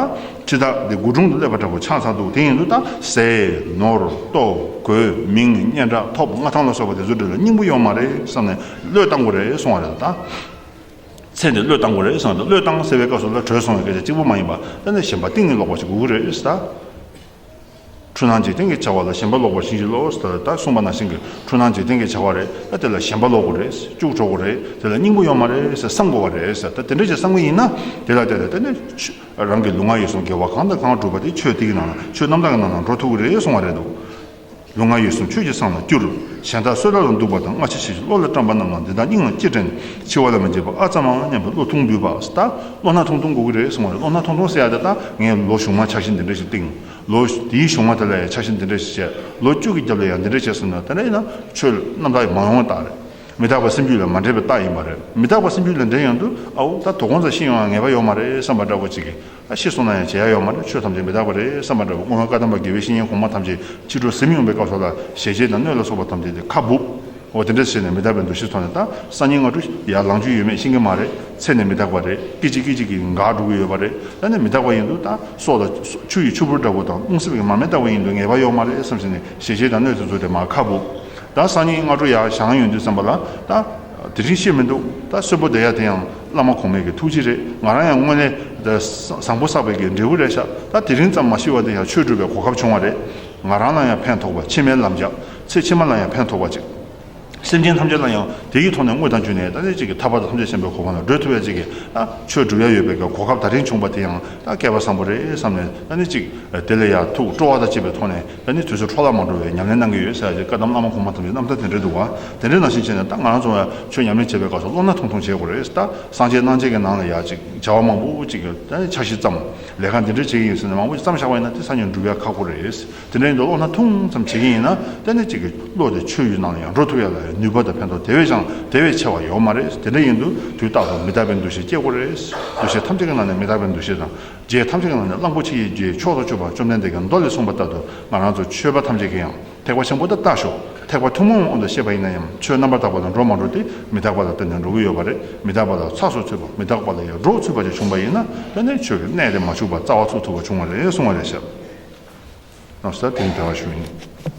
འཆི་བདག་འདི་སྒོ་དྲུང་དུ་སླེབས་པ་འདྲ་པོ་ཆགས་ཚར་འདུག་དེ་ཡིན་དུས་ད་ཟས་ནོར་ལྟོ་གོས་མིང་སྙན་གྲགས་ཐོབ་མངའ་ཐང་ལ་སོགས་པ་དེ་ཚོ་འདྲ་ལ་སྙིང་པོ་ཡོད་མ་རེད་བསམ་ནས་བློས་བཏང་དགོས་རེད་གསུང་བ་རེད། ད་ཚེ་འདི་བློས་བཏང་དགོས་རེད་བསམ་ནས། བློས་བཏང་ཟེར་བའི་སྐབས་སུ་ལ་བྲོས་སོང་བའི་སྐད་ཆ་གཅིག་པུ་མ་ཡིན་པ། ད་ནི་ཞེན་པ་གཏིང་ནས་ལོག་པ་ཞིག་དགོས་ཀྱི་རེད་ད། འཁྲུལ་སྣང་འཇིག་རྟེན་གྱི་བྱ་བ་ལ་ཞེན་པ་ལོག་པར་ཞིང་གཅིག་སློབ་ཟེར། ད་གསུངས་པ་ནང་བཞིན་གྱི་འཁྲུལ་སྣང་འཇིག་རྟེན་གྱི་བྱ་བ་རེད། ད་དེ་ལ་ཞེན་པ་ལོག་དགོས་རེད། སྐྱུག་བྲོ་དགོས་རེད། དེ་ལ་སྙིང་པོ་ཡོད་མ་རེད་ཟེར་བསམ་དགོས་པ་རེད་ཟེར། ད་དེ་འདྲ་ཅིག་བསམ་གྱི་ཡིན་ན་དེ་ལ་དེ་ལ་དེ་ནི་ཆོས་རང་གི་ལུས་ངག་ཡིད་གསུམ་དགེ་བ་གང་དང་གང་བསྒྲུབས་པ་དེ་ཆོས་དེ་གི་ནང་ལ་ཆོས་རྣམ་དག་གི་ནང་ལ་འགྲོ་ཐུབ་ཀྱི་རེད་གསུང་བ་རེད་འདུག་ལུས་ངག་ཡིད་གསུམ་ཆོས་ཀྱི་སྲང་ལ་བསྒྱུར། གཞན་དག་གསོད་ལ་ལ་འདུག་པ་དང་། སྔ་ཕྱི་ཕྱི་ཕྱི་བློ་ལ་བཀྲམ་པ་རྣམས་ལ། འདི་དག་སྙིང་ལ་ཅི་དྲན། འཆི་བ་ལ་མི་བརྗེད་པ། ཨ་ཙམ་ཨང་སྙམ་པའི་བློ་ཐུང་འབུད་པ། ད་བློ་སྣ་ཐུང་ཐུང་དགོས་ཀྱི་རེད་གསུང་བ་རེད། བློ་སྣ་ཐུང་ཐུང་ཟེར་ཡ་དེ་ད་ངས་ལོ་གཞུག་མ་ཆགས་ཤིང་འདི་འདྲ་ཞིག་བཏིང་། ལོ་དེའི་གཞུག་མ་དེ་ལ་ཡང་ཆགས་ཤིང་འདི་འདྲ་ཞིག་བྱས། ལོ་བཅུ་གི་རྒྱབ་ལ་ཡང་འདི་འདྲ་བྱས་སོང་ན་དེ་འདྲ་ཡིན་ན་ཆོས་རྣམ་དག་མ་ཡོང་བ་རྟགས་རེད། མི་རྟག་པ་སེམས་རྒྱུད་ལ་མ་འདྲེས་པའི་རྟགས་ཡིན་པ་རེད། མི་རྟག་པ་སེམས་རྒྱུད་ལ་འདྲེས་ཡོང་དུས་ཨའོ་ད་དོ་དགོང་ཙམ་ཤི་ཡོང་ཡང་ངེས་པ་ཡོད་མ་རེད་བསམ་པ་འདྲ་པོ་ཅིག་གིས། ཨ་ཤི་སོང་ན་ཡང་བྱེད་ཡ་ཡོད་མ་རེད། ཆོས་ཐམས་ཅད་མི་རྟག་པ་རེད་བསམ་པ་འདྲ་པོ། སྔོན་བཀའ་གདམས་པ་དགེ་བའི་བཤེས་གཉེན་གོང་མ་ཐམས་ཅད་ཕྱི་དྲོ་གཟིམ་ཡོང་པའི་སྐབས་སུ་ལ་ཞེ་བཅད་དང་གནོད་ལ་སོགས་པ་ཐམས་ཅད་དེ་ཁ་སྦུབ། འོ་དེ་འདྲ་བྱས་ནས་མི་རྟག་པའི་འདུ་ཤེས་ཐོག་ནས་ད་སང་ཉིན་སྔ་དྲོ་ཡར་ལངས་རྒྱུ་ཡོད་མེད་ཤེས་ཀྱི་མ་རེད། ཚེ་ནི་མི་རྟག་པ་རེད། སྐད་ཅིག་སྐད་ཅིག་གིས་འགག་འགྲོ་གི་ཡོད་པ་རེད། ད་ནི་མི་རྟག་པ་ཡིན་དུས་ད་སྲོག་ལ་ཆུ་ཡི་ཆུ་བུར་འདྲ་པོ་དང་རླུང་སེམས་ཀྱི་མར་མེ་ལྟ་བུ་ཡིན་དུས་ངེས་པ་ཡོད་མ་རེད་བསམ་བྱས་ནས་ཞེ་བཅད་དང་གནོད་དེ་ཚོ་དེ་མར་ཁ་སྦུབ། ད་སང་ཉིན་སྔ་དྲོ་ཡར་བཞེངས་ཡོང་དུས་ཙམ་པ་ལ་ད་དེ་རིང་ཤི་མི་འདུག་ད་གསོན་པོ་བསྡད་ཡ་དེ་ཡང་བླ་མ་གོང་མའི་གི་ཐུགས་རྗེ་རེད། ང་རང་ཡང་དངོས་གནས་ད་བཟང་པོ་བསགས་པའི་གི་འབྲས་བུ་རེད་ཤག་ད་དེ་རིང་ཙམ་མ་ཤི་བ་དེ་ཡང་ཆོས་སྒྲུབ་པའི་གོ་སྐབས་བྱུང་བ་རེད། ང་རང་ལ་ཡང་ཕན་ཐོགས་པ། ཕྱི་མའི་ལམ་རྒྱགས། ཚེ་ཕྱི་མ་ལ་ཡང་ཕན་ཐོགས་པ་ཅིག་སེམས་ཅན་ཐམས་ཅད་ལ་ཡང་དེ་ཡི་ཐོག་ནས་དངོས་དང་བརྒྱུད་ནས་ད་ནི་ཅིག་གི་ཐར་པ་དང་ཐམས་ཅད་མཁྱེན་པའི་གོ་འཕང་ལ་བགྲོད་ཐུབ་པའི་ཅིག་གི་ད་ཆོས་སྒྲུབ་ཡ་ཡོད་པའི་གི་གོ་སྐབས་ད་རིང་བྱུང་བ་དེ་ཡང་ད་སྐལ་བ་བཟང་པོ་རེད་བསམ་ནས། ད་ནི་ཅིག་དེ་ལ་ཡང་ཐུགས་སྤྲོ་བ་དང་བཅས་པའི་ཐོག་ནས་ད་ནི་དུས་ཚོད་འཕྲོ་བརླག་མ་འགྲོ་བའི་ཉམས་ལེན་གནང་གི་ཡོད་ཟེར་ཡ་ཅིག་བཀའ་གདམས་བླ་མ་གོང་མ་ཐམས་ཅད་རྣམ་ཐར་དེ་འདྲ་འདུག་བ། དེ་འདྲའི་ནང་བཞིན་བྱས་ནས་ད་ང་རང་ཚོ་ཡང་ཆོས་ཉམས་ལེན་བྱེད་པའི་སྐབས་སུ་བློ་སྣ་ཐུང་ཐུང་བྱེད་དགོས་རེད། ད་སངས་རྒྱས་རྣམ་འབྱེད་ཀྱི་ནང་ལ་ཡང་ཅིག་བྱ་བ་མང་པོ་ཅིག་གི་ད་ནི་འཆར་གཞི་བརྩམས། ལས་ཀ་འདི་འདྲ་བྱེད་ཀྱི་ཡིན་ཟེར་ནས་མང་པོ་ཅིག་བརྩམས་བཞག་པ་ཡིན་ན་དེ་སང་ཉིན་འགྲུབ་ཡ་ཁག་པོ་རེད། དེ་འདྲ་ཡིན་དུས་བློ་སྣ་ཐུང་ཙམ་བྱེད་ཀྱི་ཡིན་ན་ད་ནི་ཅིག་གི་བློ་དེ་ཆོས་ཡུལ་ནང་ལ་ཡང་འགྲོ་ཐུབ་ཡ་ལ་ཡང་ནུས་པ་དང་ཕན་ཐོགས་དེ་བས་ཀྱང་དེ་བས་ཆེ་བ་ཡོད་མ་རེད། དེ་འདྲ་ཡིན་དུས་དུས་རྟག་ཏུ་མི་རྟག་པའི་འདུ་ཤེས་སྐྱེ་དགོས་རེད། འདུ་ཤེས་ཐམས་ཅད་ཀྱི་ནང་ནས་མི་རྟག་པའི་འདུ་ཤེས་དང་། རྗེས་ཐམས་ཅད་ཀྱི་ནང་ནས་གླང་པོ་ཆེ་ཡི་རྗེས་མཆོག་ཏུ་གྱུར་པ་བཅོམ་ལྡན་འདས་ཀྱི་མདོ་ལས་གསུངས་པ་ལྟར་དུ་ང་རང་ཚོ་ཆོས་པ་ཐམས་ཅད་ཀྱིས་ཡང་ཐེག་པ་ཆེན་པོ་དེ་ལྟ་ཞོག་ཐེག་པ་ཐུན་མོང་དབང་དུ་བཤད་པ་ཡིན་ན་ཡང་ཆོས་རྣམ་པར་དག་པ་ལ་འགྲོ་མ་འགྲོ་དེ་མི་རྟག་པ་ལ་བརྟེན་ནས་འགྲོ་གི་ཡོད་པ་རེད། མི་རྟག་པ་ལ་ཚགས་སུ་ཚུད་པ། མི་རྟག་པ་ལ་ཡང་འགྲོ་ཚུད་པ་ཅིག་བྱུང་བ་ཡིན་ན་དེ་ནས་ཆོས་ཀྱི་གནད་དེ་མ་འཆུགས་པར་རྩ་བ་ཚུགས་ཐུབ་པ་བྱུང་བ་རེད་གསུང་བ་རེད་ཤག་རྣམ་པ་ཚོ་ལ་དེ་རིང་འབྲེལ་བ་ཞུ་ཡིན།